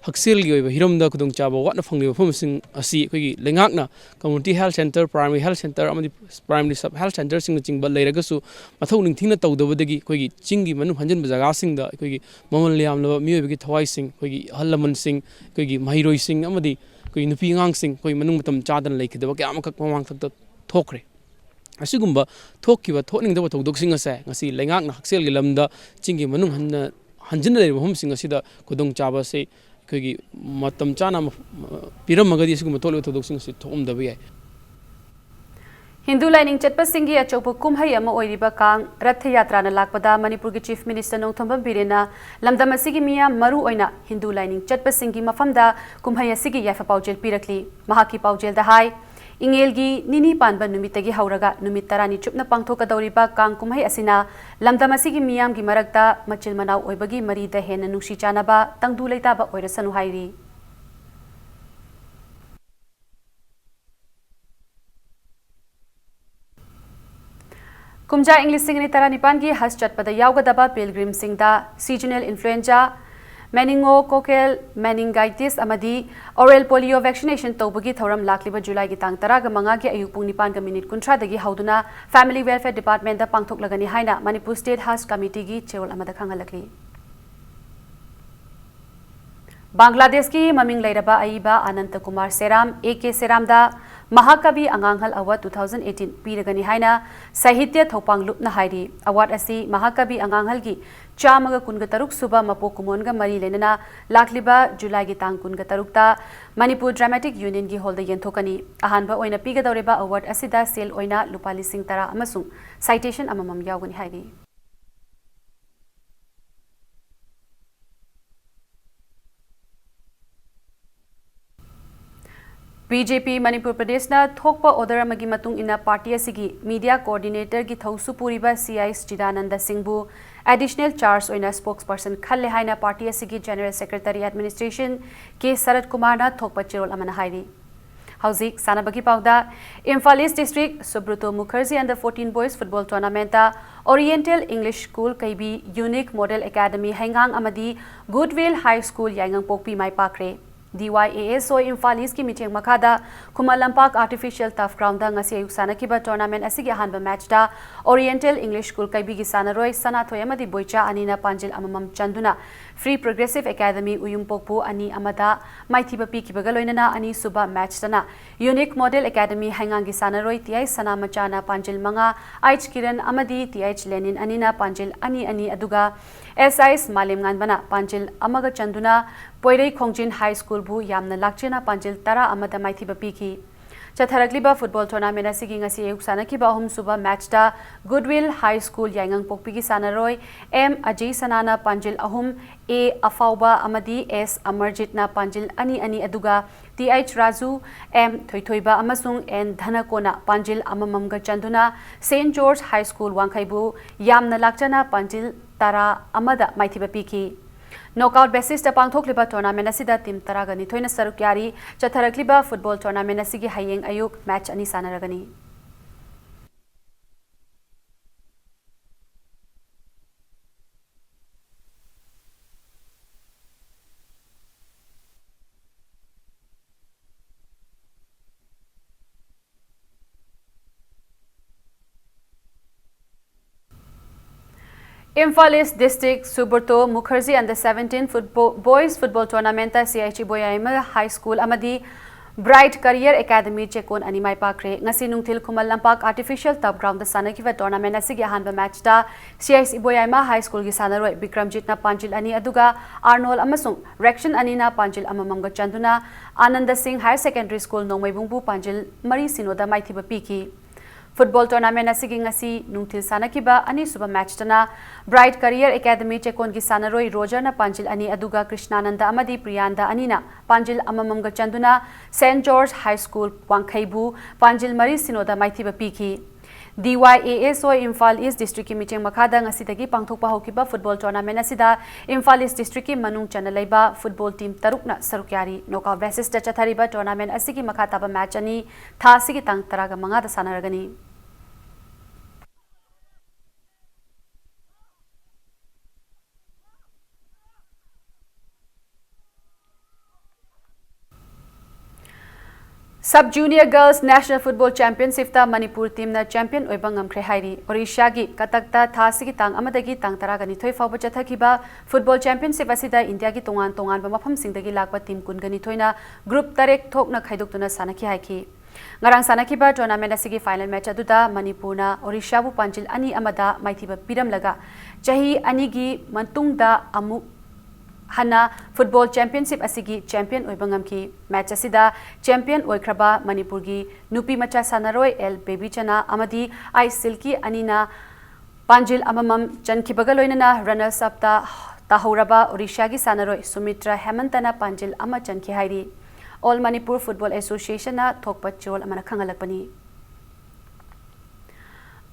ꯍꯛꯁꯦꯜꯒꯤ ꯑꯣꯏꯕ ꯍꯤꯔꯝꯗ ꯈꯨꯗꯣꯡꯆꯥꯕ ꯋꯥꯠꯅ ꯐꯪꯂꯤꯕ ꯃꯐꯝꯁꯤꯡ ꯑꯁꯤ ꯑꯩꯈꯣꯏꯒꯤ ꯂꯩꯉꯥꯛꯅ community health centre, primary health centre ꯑꯃꯗꯤ primary sub health centreꯁꯤꯡꯅꯆꯤꯡꯕ ꯂꯩꯔꯒꯁꯨ ꯃꯊꯧ ꯅꯤꯡꯊꯤꯅ ꯇꯧꯗꯕꯗꯒꯤ ꯑꯩꯈꯣꯏꯒꯤ ꯆꯤꯡꯒꯤ ꯃꯅꯨꯡ ꯍꯟꯖꯤꯟꯕ ꯖꯒꯥꯁꯤꯡꯗ ꯑꯩꯈꯣꯏꯒꯤ ꯃꯃꯜ ꯌꯥꯝꯂꯕ ꯃꯤꯑꯣꯏꯕꯒꯤ ꯊꯋꯥꯏꯁꯤꯡ, ꯑꯩꯈꯣꯏꯒꯤ ꯑꯍꯜ ꯂꯃꯟꯁꯤꯡ, ꯑꯩꯈꯣꯏꯒꯤ ꯃꯍꯩꯔꯣꯏꯁꯤꯡ ꯑꯃꯗꯤ ꯑꯩꯈꯣꯏꯒꯤ ꯅꯨꯄꯤ ꯑꯉꯥꯡꯁꯤꯡ ꯑꯩꯈꯣꯏ ꯃꯅꯨꯡ ꯃꯇꯝ ꯆꯥꯗꯅ ꯂꯩꯈꯤꯗꯕ ꯀꯌꯥ ꯑꯃꯈꯛ ꯃꯃꯥꯡꯊꯛꯇ ꯊꯣꯛꯈ꯭ꯔꯦ꯫ ꯑꯁꯤꯒꯨꯝꯕ ꯊꯣꯛꯈꯤꯕ, ꯊꯣꯛꯅꯤꯡꯗꯕ ꯊꯧꯗꯣꯛꯁꯤꯡ ꯑꯁꯦ ꯉꯁꯤ ꯂꯩꯉꯥꯛꯅ ꯍꯛꯁꯦꯜꯒꯤ ꯂꯝꯗ ꯆꯤꯡꯒꯤ ꯃꯅꯨꯡ ꯍꯟꯅ, ꯍꯟꯖꯤꯟꯅ ꯂꯩꯔꯤꯕ ꯃꯐꯝꯁꯤꯡ ꯑꯁꯤꯗ ꯈꯨꯗꯣꯡꯆꯥꯕ ꯑꯁꯤ ꯑꯩꯈꯣꯏꯒꯤ ꯃꯇꯝ ꯆꯥꯅ ꯃ-, ꯄꯤꯔꯝꯃꯒꯗꯤ ꯑꯁꯤꯒꯨꯝꯕ ꯊꯣꯛꯂꯤꯕ ꯊꯧꯗꯣꯛꯁꯤꯡ ꯑꯁꯤ ꯊꯣꯛꯑꯝꯗꯕ ꯌꯥꯏ꯫ ꯍꯤꯟꯗꯨ ꯂꯥꯏꯅꯤꯡ ꯆꯠꯄꯁꯤꯡꯒꯤ ꯑꯆꯧꯕ ꯀꯨꯝꯍꯩ ꯑꯃ ꯑꯣꯏꯔꯤꯕ ꯀꯥꯡ ꯔꯊ ꯌꯥꯇ꯭ꯔꯥꯅ ꯂꯥꯛꯄꯗ ꯃꯅꯤꯄꯨꯔꯒꯤ Chief Minister ꯅꯣꯡꯊꯣꯝꯕꯝ ꯕꯤꯔꯦꯟꯅ ꯂꯝꯗꯝ ꯑꯁꯤꯒꯤ ꯃꯤꯌꯥꯝ, ꯃꯔꯨ ꯑꯣꯏꯅ ꯍꯤꯟꯗꯨ ꯂꯥꯏꯅꯤꯡ ꯆꯠꯄꯁꯤꯡꯒꯤ ꯃꯐꯝꯗ ꯀꯨꯝꯍꯩ ꯑꯁꯤꯒꯤ ꯌꯥꯏꯐ ꯄꯥꯎꯖꯦꯜ ꯄꯤꯔꯛꯂꯤ꯫ ꯃꯍꯥꯛꯀꯤ ꯄꯥꯎꯖꯦꯜꯗ ꯍꯥꯏ, ꯏꯉꯦꯜꯒꯤ ꯅꯤꯅꯤ ꯄꯥꯟꯕ ꯅꯨꯃꯤꯠꯇꯒꯤ ꯍꯧꯔꯒ ꯅꯨꯃꯤꯠ ꯇꯔꯥꯅꯤ ꯆꯨꯞꯅ ꯄꯥꯡꯊꯣꯛꯀꯗꯧꯔꯤꯕ ꯀꯥꯡ ꯀꯨꯝꯍꯩ ꯑꯁꯤꯅ ꯂꯝꯗꯝ ꯑꯁꯤꯒꯤ ꯃꯤꯌꯥꯝꯒꯤ ꯃꯔꯛꯇ ꯃꯆꯤꯟ ꯃꯅꯥꯎ ꯑꯣꯏꯕꯒꯤ ꯃꯔꯤꯗ ꯍꯦꯟꯅ ꯅꯨꯡꯁꯤ ꯆꯥꯟꯅꯕ, ꯇꯪꯗꯨ ꯂꯩꯇꯥꯕ ꯑꯣꯏꯔꯁꯅꯨ ꯍꯥꯏꯔꯤ꯫ ꯀꯨꯝꯖꯥ ꯏꯪ ꯂꯤꯁꯤꯡ ꯑꯅꯤ ꯇꯔꯥꯅꯤꯄꯥꯟꯒꯤ ꯍꯖ ꯆꯠꯄꯗ ꯌꯥꯎꯒꯗꯕ pilgrimꯁꯤꯡꯗ seasonal influenza, meningococcal meningitis ꯑꯃꯗꯤ oral polio vaccination ꯇꯧꯕꯒꯤ ꯊꯧꯔꯝ ꯂꯥꯛꯂꯤꯕ ꯖꯨꯂꯥꯏꯒꯤ ꯇꯥꯡ ꯇꯔꯥꯒ ꯃꯉꯥꯒꯤ ꯑꯌꯨꯛ ꯄꯨꯡ ꯅꯤꯄꯥꯟꯒ ꯃꯤꯅꯤꯠ ꯀꯨꯟꯊ꯭ꯔꯥꯗꯒꯤ ꯍꯧꯗꯨꯅ Family Welfare Departmentꯇ ꯄꯥꯡꯊꯣꯛꯂꯒꯅꯤ ꯍꯥꯏꯅ ꯃꯅꯤꯄꯨꯔ State Haj Committeeꯒꯤ ꯆꯦꯔꯣꯜ ꯑꯃꯗ ꯈꯪꯍꯜꯂꯛꯂꯤ꯫ ꯕꯪꯒ꯭ꯂꯥꯗꯦꯁꯀꯤ ꯃꯃꯤꯡ ꯂꯩꯔꯕ ꯑꯏꯕ ꯑꯅꯟꯇ Kumar ꯁꯦꯔꯥꯝ, A K ꯁꯦꯔꯥꯝꯗ ꯃꯍꯥꯀꯕꯤ ꯑꯉꯥꯡꯍꯜ Award two thousand eighteen ꯄꯤꯔꯒꯅꯤ ꯍꯥꯏꯅ ꯁꯥꯍꯤꯇ꯭ꯌ ꯊꯧꯄꯥꯡ ꯂꯨꯞꯅ ꯍꯥꯏꯔꯤ꯫ Award ꯑꯁꯤ ꯃꯍꯥꯀꯕꯤ ꯑꯉꯥꯡꯍꯜꯒꯤ ꯆꯥꯝꯃꯒ ꯀꯨꯟꯒ ꯇꯔꯨꯛ ꯁꯨꯕ ꯃꯄꯣꯛ ꯀꯨꯝꯑꯣꯟꯒ ꯃꯔꯤ ꯂꯩꯅꯅ ꯂꯥꯛꯂꯤꯕ ꯖꯨꯂꯥꯏꯒꯤ ꯇꯥꯡ ꯀꯨꯟꯒ ꯇꯔꯨꯛꯇ ꯃꯅꯤꯄꯨꯔ Dramatic Unionꯒꯤ hallꯗ ꯌꯦꯟꯊꯣꯛꯀꯅꯤ꯫ ꯑꯍꯥꯟꯕ ꯑꯣꯏꯅ ꯄꯤꯒꯗꯧꯔꯤꯕ award ꯑꯁꯤꯗ ꯁꯦꯜ ꯑꯣꯏꯅ ꯂꯨꯄꯥ ꯂꯤꯁꯤꯡ ꯇꯔꯥ ꯑꯃꯁꯨꯡ citation ꯑꯃꯃꯝ ꯌꯥꯎꯒꯅꯤ ꯍꯥꯏꯔꯤ꯫ BJP ꯃꯅꯤꯄꯨꯔ ꯄ꯭ꯔꯗꯦꯁꯅ ꯊꯣꯛꯄ order ꯑꯃꯒꯤ ꯃꯇꯨꯡ ꯏꯟꯅ party ꯑꯁꯤꯒꯤ media coordinatorꯒꯤ ꯊꯧꯁꯨ ꯄꯨꯔꯤꯕ C I ꯆꯤꯗꯥꯅꯟꯗ ꯁꯤꯡꯕꯨ additional charge ꯑꯣꯏꯅ spokesperson ꯈꯜꯂꯦ ꯍꯥꯏꯅ party ꯑꯁꯤꯒꯤ General Secretary Administration K ꯁꯔꯠ ꯀꯨꯃꯥꯔꯅ ꯊꯣꯛꯄ ꯆꯦꯔꯣꯜ ꯑꯃꯅ ꯍꯥꯏꯔꯤ꯫ ꯍꯧꯖꯤꯛ ꯁꯥꯟꯅꯕꯒꯤ ꯄꯥꯎꯗ, Imphal East District Subroto Mukherjee Under fourteen Boys Football Tournamentꯇ Oriental English School ꯀꯩꯕꯤ, Unique Model Academy ꯍꯩꯉꯥꯡ ꯑꯃꯗꯤ Goodwill High School ꯌꯥꯏꯉꯪꯄꯣꯛꯄꯤ ꯃꯥꯏ ꯄꯥꯛꯈ꯭ꯔꯦ꯫ DYASO ꯏꯝꯐꯥꯜ ꯏꯁꯀꯤ ꯃꯤꯠꯌꯦꯡ ꯃꯈꯥꯗ Khuman Lampak Artificial Turf Ground ꯗ ꯉꯁꯤ ꯑꯌꯨꯛ ꯁꯥꯟꯅꯈꯤꯕ tournament ꯑꯁꯤꯒꯤ ꯑꯍꯥꯟꯕ match ꯇ Oriental English School ꯀꯩꯕꯤꯒꯤ ꯁꯥꯟꯅꯔꯣꯏ ꯁꯅꯥꯊꯣꯏ ꯑꯃꯗꯤ ꯕꯣꯏꯆꯥ ꯑꯅꯤꯅ ꯄꯥꯟꯖꯤꯜ ꯑꯃꯃꯝ ꯆꯟꯗꯨꯅ Free Progressive Academy ꯎꯌꯨꯝꯄꯣꯛꯄꯨ ꯑꯅꯤ ꯑꯃꯗ ꯃꯥꯏꯊꯤꯕ ꯄꯤꯈꯤꯕꯒ ꯂꯣꯏꯅꯅ ꯑꯅꯤꯁꯨꯕ match ꯇꯅ Unique Model Academy ꯍꯩꯉꯥꯡꯒꯤ ꯁꯥꯟꯅꯔꯣꯏ ꯇꯤ ꯑꯩꯆ ꯁꯅꯥꯃꯆꯥꯅ ꯄꯥꯟꯖꯤꯜ ꯃꯉꯥ, ꯑꯩꯆ ꯀꯤꯔꯟ ꯑꯃꯗꯤ ꯇꯤ ꯑꯩꯆ ꯂꯦꯅꯤꯟ ꯑꯅꯤꯅ ꯄꯥꯟꯖꯤꯜ ꯑꯅꯤ ꯑꯅꯤ, ꯑꯗꯨꯒ ꯑꯦꯁ ꯑꯥꯏ ꯃꯥꯂꯦꯝꯉꯥꯟꯕꯅ ꯄꯥꯟꯖꯤꯜ ꯑꯃꯒ ꯆꯟꯗꯨꯅ ꯄꯣꯏꯔꯩ ꯈꯣꯡꯖꯤꯟ High School ꯕꯨ ꯌꯥꯝꯅ ꯂꯥꯛꯆꯦꯅ ꯄꯥꯟꯖꯤꯜ ꯇꯔꯥ ꯑꯃꯗ ꯃꯥꯏꯊꯤꯕ ꯄꯤꯈꯤ꯫ ꯆꯠꯊꯔꯛꯂꯤꯕ football tournament ꯑꯁꯤꯒꯤ ꯉꯁꯤ ꯑꯌꯨꯛ ꯁꯥꯟꯅꯈꯤꯕ ꯑꯍꯨꯝꯁꯨꯕ match ꯇ Goodwill High School ꯌꯥꯏꯉꯪꯄꯣꯛꯄꯤꯒꯤ ꯁꯥꯟꯅꯔꯣꯏ ꯑꯦꯝ ꯑꯖꯤꯁꯅꯥꯅ ꯄꯥꯟꯖꯤꯜ ꯑꯍꯨꯝ, ꯑꯦ ꯑꯐꯥꯎꯕ ꯑꯃꯗꯤ ꯑꯦꯁ ꯑꯃꯔꯖꯤꯠꯅ ꯄꯥꯟꯖꯤꯜ ꯑꯅꯤ ꯑꯅꯤ, ꯑꯗꯨꯒ T H Raju, M Thoithoiba ꯑꯃꯁꯨꯡ ꯑꯦꯟ ꯙꯅꯀꯣꯅ ꯄꯥꯟꯖꯤꯜ ꯑꯃꯃꯝꯒ ꯆꯟꯗꯨꯅ Saint George High School ꯋꯥꯡꯈꯩꯕꯨ ꯌꯥꯝꯅ ꯂꯥꯛꯆꯅ ꯄꯥꯟꯖꯤꯜ ꯇꯔꯥ ꯑꯃꯗ ꯃꯥꯏꯊꯤꯕ ꯄꯤꯈꯤ꯫ Knockout basis ꯇ ꯄꯥꯡꯊꯣꯛꯂꯤꯕ tournament ꯑꯁꯤꯗ team ꯇꯔꯥꯒ ꯅꯤꯊꯣꯏꯅ ꯁꯔꯨꯛ ꯌꯥꯔꯤ꯫ ꯆꯠꯊꯔꯛꯂꯤꯕ football tournament ꯑꯁꯤꯒꯤ ꯍꯌꯦꯡ ꯑꯌꯨꯛ match ꯑꯅꯤ ꯁꯥꯟꯅꯔꯒꯅꯤ꯫ Imphal East District Subroto Mukherjee Under seventeen football, Boys Football Tournament ꯇ ꯁꯤ ꯑꯩꯆ ꯏꯕꯣꯌꯥꯏꯃ High School ꯑꯃꯗꯤ Bright Career Academy ꯆꯦꯛꯀꯣꯟ ꯑꯅꯤ ꯃꯥꯏ ꯄꯥꯛꯈ꯭ꯔꯦ꯫ ꯉꯁꯤ ꯅꯨꯡꯊꯤꯜ Khuman Lampak Artificial Turf Ground ꯗ ꯁꯥꯟꯅꯈꯤꯕ tournament ꯑꯁꯤꯒꯤ ꯑꯍꯥꯟꯕ match ꯇ ꯁꯤ ꯑꯩꯆ ꯏꯕꯣꯌꯥꯏꯃ High School ꯒꯤ ꯁꯥꯟꯅꯔꯣꯏ ꯕꯤꯀ꯭ꯔꯝꯖꯤꯠꯅ ꯄꯥꯟꯖꯤꯜ ꯑꯅꯤ, ꯑꯗꯨꯒ ꯑꯥꯔꯅꯣꯜ ꯑꯃꯁꯨꯡ ꯔꯦꯛꯁꯟ ꯑꯅꯤꯅ ꯄꯥꯟꯖꯤꯜ ꯑꯃꯃꯝꯒ ꯆꯟꯗꯨꯅ ꯑꯥꯅꯟꯗ ꯁꯤꯡ Higher Secondary School ꯅꯣꯡꯃꯩꯕꯨꯡꯕꯨ ꯄꯥꯟꯖꯤꯜ ꯃꯔꯤ ꯁꯤꯅꯣꯗ ꯃꯥꯏꯊꯤꯕ ꯄꯤꯈꯤ꯫ Football tournament ꯑꯁꯤꯒꯤ ꯉꯁꯤ ꯅꯨꯡꯊꯤꯜ ꯁꯥꯟꯅꯈꯤꯕ ꯑꯅꯤꯁꯨꯕ match ꯇꯅ Bright Career Academy ꯆꯦꯛꯀꯣꯟꯒꯤ ꯁꯥꯟꯅꯔꯣꯏ ꯔꯣꯖꯔꯅ ꯄꯥꯟꯖꯤꯜ ꯑꯅꯤ, ꯑꯗꯨꯒ ꯀ꯭ꯔꯤꯁꯅꯥꯅꯟꯗ ꯑꯃꯗꯤ ꯄ꯭ꯔꯤꯌꯥꯟꯗ ꯑꯅꯤꯅ ꯄꯥꯟꯖꯤꯜ ꯑꯃꯃꯝꯒ ꯆꯟꯗꯨꯅ Saint George High School ꯋꯥꯡꯈꯩꯕꯨ ꯄꯥꯟꯖꯤꯜ ꯃꯔꯤ ꯁꯤꯅꯣꯗ ꯃꯥꯏꯊꯤꯕ ꯄꯤꯈꯤ꯫ DYASO ꯏꯝꯐꯥꯜ East District ꯀꯤ ꯃꯤꯠꯌꯦꯡ ꯃꯈꯥꯗ ꯉꯁꯤꯗꯒꯤ ꯄꯥꯡꯊꯣꯛꯄ ꯍꯧꯈꯤꯕ football tournament ꯑꯁꯤꯗ ꯏꯝꯐꯥꯜ East District ꯀꯤ ꯃꯅꯨꯡ ꯆꯟꯅ ꯂꯩꯕ football team ꯇꯔꯨꯛꯅ ꯁꯔꯨꯛ ꯌꯥꯔꯤ꯫ Knockout basis ꯇ ꯆꯠꯊꯔꯤꯕ tournament ꯑꯁꯤꯒꯤ ꯃꯈꯥ ꯇꯥꯕ match ꯑꯅꯤ ꯊꯥ ꯑꯁꯤꯒꯤ ꯇꯥꯡ ꯇꯔꯥꯒ ꯃꯉꯥꯗ ꯁꯥꯟꯅꯔꯒꯅꯤ꯫ Sub Junior Girls National Football Championship ꯇ ꯃꯅꯤꯄꯨꯔ team ꯅ champion ꯑꯣꯏꯕ ꯉꯝꯈ꯭ꯔꯦ ꯍꯥꯏꯔꯤ꯫ ꯑꯣꯔꯤꯁꯥꯒꯤ ꯀꯇꯛꯇ ꯊꯥ ꯑꯁꯤꯒꯤ ꯇꯥꯡ ꯑꯃꯗꯒꯤ ꯇꯥꯡ ꯇꯔꯥꯒ ꯅꯤꯊꯣꯏ ꯐꯥꯎꯕ ꯆꯠꯊꯈꯤꯕ football championship ꯑꯁꯤꯗ ꯏꯟꯗꯤꯌꯥꯒꯤ ꯇꯣꯉꯥꯟ ꯇꯣꯉꯥꯟꯕ ꯃꯐꯝꯁꯤꯡꯗꯒꯤ ꯂꯥꯛꯄ team ꯀꯨꯟꯒ ꯅꯤꯊꯣꯏꯅ group ꯇꯔꯦꯠ ꯊꯣꯛꯅ ꯈꯥꯏꯗꯣꯛꯇꯨꯅ ꯁꯥꯟꯅꯈꯤ ꯍꯥꯏꯈꯤ꯫ ꯉꯔꯥꯡ ꯁꯥꯟꯅꯈꯤꯕ tournament ꯑꯁꯤꯒꯤ final match ꯑꯗꯨꯗ ꯃꯅꯤꯄꯨꯔꯅ ꯑꯣꯔꯤꯁꯥꯕꯨ ꯄꯥꯟꯖꯤꯜ ꯑꯅꯤ ꯑꯃꯗ ꯃꯥꯏꯊꯤꯕ ꯄꯤꯔꯝꯂꯒ, ꯆꯍꯤ ꯑꯅꯤꯒꯤ ꯃꯇꯨꯡꯗ ꯑꯃꯨꯛ ꯍꯟꯅ football championship ꯑꯁꯤꯒꯤ champion ꯑꯣꯏꯕ ꯉꯝꯈꯤ꯫ Match ꯑꯁꯤꯗ champion ꯑꯣꯏꯈ꯭ꯔꯕ ꯃꯅꯤꯄꯨꯔꯒꯤ ꯅꯨꯄꯤ ꯃꯆꯥ ꯁꯥꯟꯅꯔꯣꯏ ꯑꯦꯜ ꯕꯦꯕꯤꯆꯅꯥ ꯑꯃꯗꯤ ꯑꯥꯏ ꯁꯤꯜꯀꯤ ꯑꯅꯤꯅ ꯄꯥꯟꯖꯤꯜ ꯑꯃꯃꯝ ꯆꯟꯈꯤꯕꯒ ꯂꯣꯏꯅꯅ runners up ꯇ ꯇꯥꯍꯧꯔꯕ ꯑꯣꯔꯤꯁꯥꯒꯤ ꯁꯥꯟꯅꯔꯣꯏ ꯁꯨꯃꯤꯇ꯭ꯔ ꯍꯦꯃꯟꯇꯅ ꯄꯥꯟꯖꯤꯜ ꯑꯃ ꯆꯟꯈꯤ ꯍꯥꯏꯔꯤ꯫ All Manipur Football Association ꯅ ꯊꯣꯛꯄ ꯆꯦꯔꯣꯜ ꯑꯃꯅ ꯈꯪꯍꯜꯂꯛꯄꯅꯤ꯫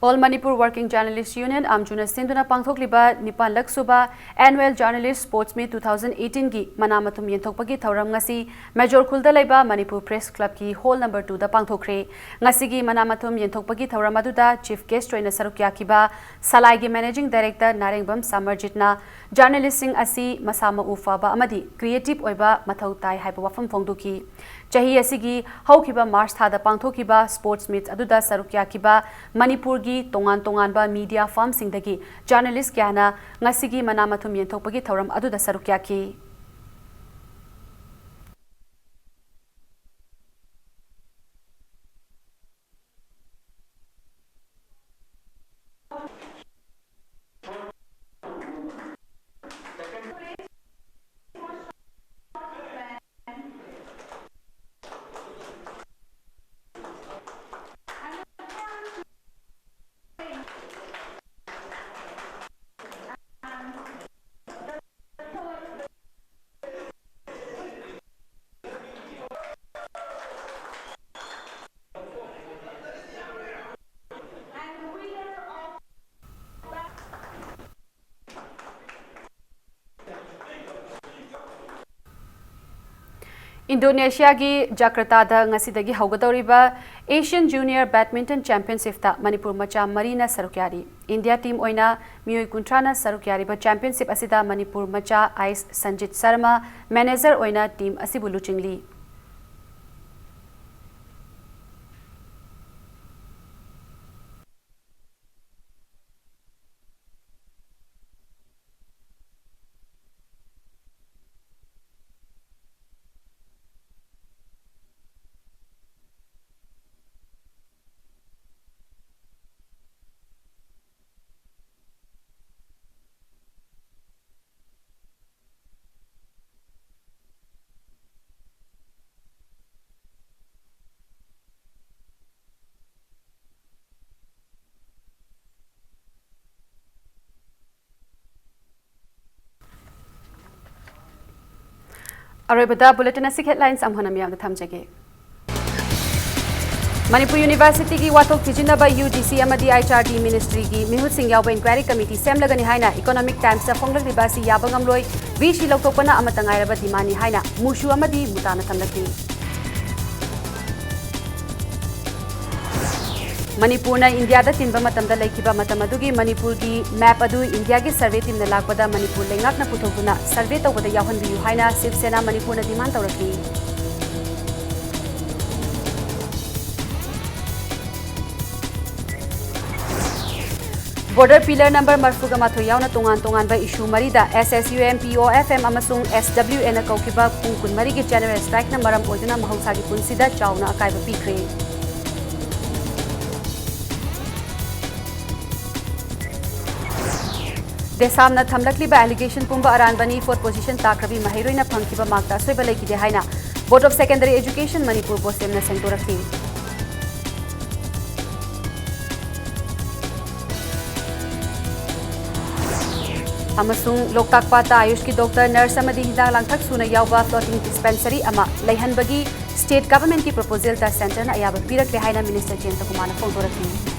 All Manipur Working Journalist Union, ꯑꯥꯝꯖꯨꯅ ꯁꯤꯟꯗꯨꯅ ꯄꯥꯡꯊꯣꯛꯂꯤꯕ ꯅꯤꯄꯥꯟꯂꯛ ꯁꯨꯕ Annual Journalist Sports Meet two thousand eighteen ꯒꯤ ꯃꯅꯥ ꯃꯊꯨꯝ ꯌꯦꯟꯊꯣꯛꯄꯒꯤ ꯊꯧꯔꯝ ꯉꯁꯤ ꯃꯦꯖꯣꯔ ꯈꯨꯜꯗ ꯂꯩꯕ ꯃꯅꯤꯄꯨꯔ Press Club ꯀꯤ hall number two ꯗ ꯄꯥꯡꯊꯣꯛꯈ꯭ꯔꯦ꯫ ꯉꯁꯤꯒꯤ ꯃꯅꯥ ꯃꯊꯨꯝ ꯌꯦꯟꯊꯣꯛꯄꯒꯤ ꯊꯧꯔꯝ ꯑꯗꯨꯗ chief guest ꯑꯣꯏꯅ ꯁꯔꯨꯛ ꯌꯥꯈꯤꯕ ꯁꯂꯥꯏꯒꯤ managing director ꯅꯥꯔꯦꯡꯕꯝ ꯁꯥꯃꯔꯖꯤꯠꯅ journalist ꯁꯤꯡ ꯑꯁꯤ ꯃꯁꯥ ꯃꯎ ꯐꯕ ꯑꯃꯗꯤ creative ꯑꯣꯏꯕ ꯃꯊꯧ ꯇꯥꯏ ꯍꯥꯏꯕ ꯋꯥꯐꯝ ꯐꯣꯡꯗꯣꯛꯈꯤ꯫ ꯆꯍꯤ ꯑꯁꯤꯒꯤ ꯍꯧꯈꯤꯕ March ꯊꯥꯗ ꯄꯥꯡꯊꯣꯛꯈꯤꯕ sports meet ꯑꯗꯨꯗ ꯁꯔꯨꯛ ꯌꯥꯈꯤꯕ ꯃꯅꯤꯄꯨꯔꯒꯤ ꯇꯣꯉꯥꯟ ꯇꯣꯉꯥꯟꯕ media firm ꯁꯤꯡꯗꯒꯤ journalist ꯀꯌꯥꯅ ꯉꯁꯤꯒꯤ ꯃꯅꯥ ꯃꯊꯨꯝ ꯌꯦꯟꯊꯣꯛꯄꯒꯤ ꯊꯧꯔꯝ ꯑꯗꯨꯗ ꯁꯔꯨꯛ ꯌꯥꯈꯤ꯫ ꯏꯟꯗꯣꯅꯦꯁꯤꯌꯥꯒꯤ ꯖꯀꯥꯔꯇꯥꯗ ꯉꯁꯤꯗꯒꯤ ꯍꯧꯒꯗꯧꯔꯤꯕ Asian Junior Badminton Championship ꯇ ꯃꯅꯤꯄꯨꯔ ꯃꯆꯥ ꯃꯔꯤꯅ ꯁꯔꯨꯛ ꯌꯥꯔꯤ꯫ ꯏꯟꯗꯤꯌꯥ team ꯑꯣꯏꯅ ꯃꯤꯑꯣꯏ ꯀꯨꯟꯊ꯭ꯔꯥꯅ ꯁꯔꯨꯛ ꯌꯥꯔꯤꯕ championship ꯑꯁꯤꯗ ꯃꯅꯤꯄꯨꯔ ꯃꯆꯥ ꯑꯥꯏꯁ ꯁꯟꯖꯤꯠ ꯁꯔꯃ manager ꯑꯣꯏꯅ team ꯑꯁꯤꯕꯨ ꯂꯨꯆꯤꯡꯂꯤ꯫ ꯑꯔꯣꯏꯕꯗ bulletin ꯑꯁꯤꯒꯤ headlines ꯑꯃꯨꯛ ꯍꯟꯅ ꯃꯤꯌꯥꯝꯗ ꯊꯝꯖꯒꯦ꯫ ꯃꯅꯤꯄꯨꯔ ꯌꯨꯅꯤꯚꯔꯁꯤꯇꯤꯒꯤ ꯋꯥꯊꯣꯛ ꯊꯤꯖꯤꯟꯅꯕ UGC ꯑꯃꯗꯤ HRD ministryꯒꯤ ꯃꯤꯍꯨꯠꯁꯤꯡ ꯌꯥꯎꯕ inquiry committee ꯁꯦꯝꯂꯒꯅꯤ ꯍꯥꯏꯅ Economic Timesꯇ ꯐꯣꯡꯂꯛꯂꯤꯕ ꯑꯁꯤ ꯌꯥꯕ ꯉꯝꯂꯣꯏ, VC ꯂꯧꯊꯣꯛꯄꯅ ꯑꯃꯠꯇ ꯉꯥꯏꯔꯕ demandꯅꯤ ꯍꯥꯏꯅ ꯃꯨꯁꯨ ꯑꯃꯗꯤ ꯃꯨꯇꯥꯅ ꯊꯝꯂꯛꯂꯤ꯫ ꯃꯅꯤꯄꯨꯔꯅ ꯏꯟꯗꯤꯌꯥꯗ ꯇꯤꯟꯕ ꯃꯇꯝꯗ ꯂꯩꯈꯤꯕ ꯃꯇꯝ ꯑꯗꯨꯒꯤ ꯃꯅꯤꯄꯨꯔꯒꯤ map ꯑꯗꯨ ꯏꯟꯗꯤꯌꯥꯒꯤ survey teamꯅ ꯂꯥꯛꯄꯗ ꯃꯅꯤꯄꯨꯔ ꯂꯩꯉꯥꯛꯅ ꯄꯨꯊꯣꯛꯇꯨꯅ survey ꯇꯧꯕꯗ ꯌꯥꯎꯍꯟꯕꯤꯌꯨ ꯍꯥꯏꯅ ꯁꯤꯕ ꯁꯦꯅꯥ ꯃꯅꯤꯄꯨꯔꯅ demand ꯇꯧꯔꯛꯂꯤ꯫ Border pillar number ꯃꯔꯤꯐꯨꯒ ꯃꯥꯊꯣꯏ ꯌꯥꯎꯅ ꯇꯣꯉꯥꯟ ꯇꯣꯉꯥꯟꯕ issue ꯃꯔꯤꯗ SSUM, POFM ꯑꯃꯁꯨꯡ SWAꯅ ꯀꯧꯈꯤꯕ ꯄꯨꯡ ꯀꯨꯟꯃꯔꯤꯒꯤ general strikeꯅ ꯃꯔꯝ ꯑꯣꯏꯗꯨꯅ ꯃꯍꯧꯁꯥꯒꯤ ꯄꯨꯟꯁꯤꯗ ꯆꯥꯎꯅ ꯑꯀꯥꯏꯕ ꯄꯤꯈ꯭ꯔꯦ꯫ ꯗꯦꯁꯥꯝꯅ ꯊꯝꯂꯛꯂꯤꯕ allegation ꯄꯨꯝꯕ ꯑꯔꯥꯟꯕꯅꯤ, fourth position ꯇꯥꯈ꯭ꯔꯕꯤ ꯃꯍꯩꯔꯣꯏꯅ ꯐꯪꯈꯤꯕ markꯇ ꯑꯁꯣꯏꯕ ꯂꯩꯈꯤꯗꯦ ꯍꯥꯏꯅ Board of Secondary Education Manipur, BOSEMꯅ ꯁꯦꯡꯗꯣꯔꯛꯈꯤ꯫ ꯑꯃꯁꯨꯡ ꯂꯣꯛꯇꯥꯛ ꯄꯥꯠꯇ ꯑꯥꯌꯨꯁꯀꯤ doctor, nurse ꯑꯃꯗꯤ ꯍꯤꯗꯥꯛ ꯂꯥꯡꯊꯛ ꯁꯨꯅ ꯌꯥꯎꯕ floating dispensary ꯑꯃ ꯂꯩꯍꯟꯕꯒꯤ state governmentꯀꯤ proposalꯗ centreꯅ ꯑꯌꯥꯕ ꯄꯤꯔꯛꯂꯦ ꯍꯥꯏꯅ minister ꯖꯌꯟꯇ ꯀꯨꯃꯥꯔꯅ ꯐꯣꯡꯗꯣꯔꯛꯂꯤ꯫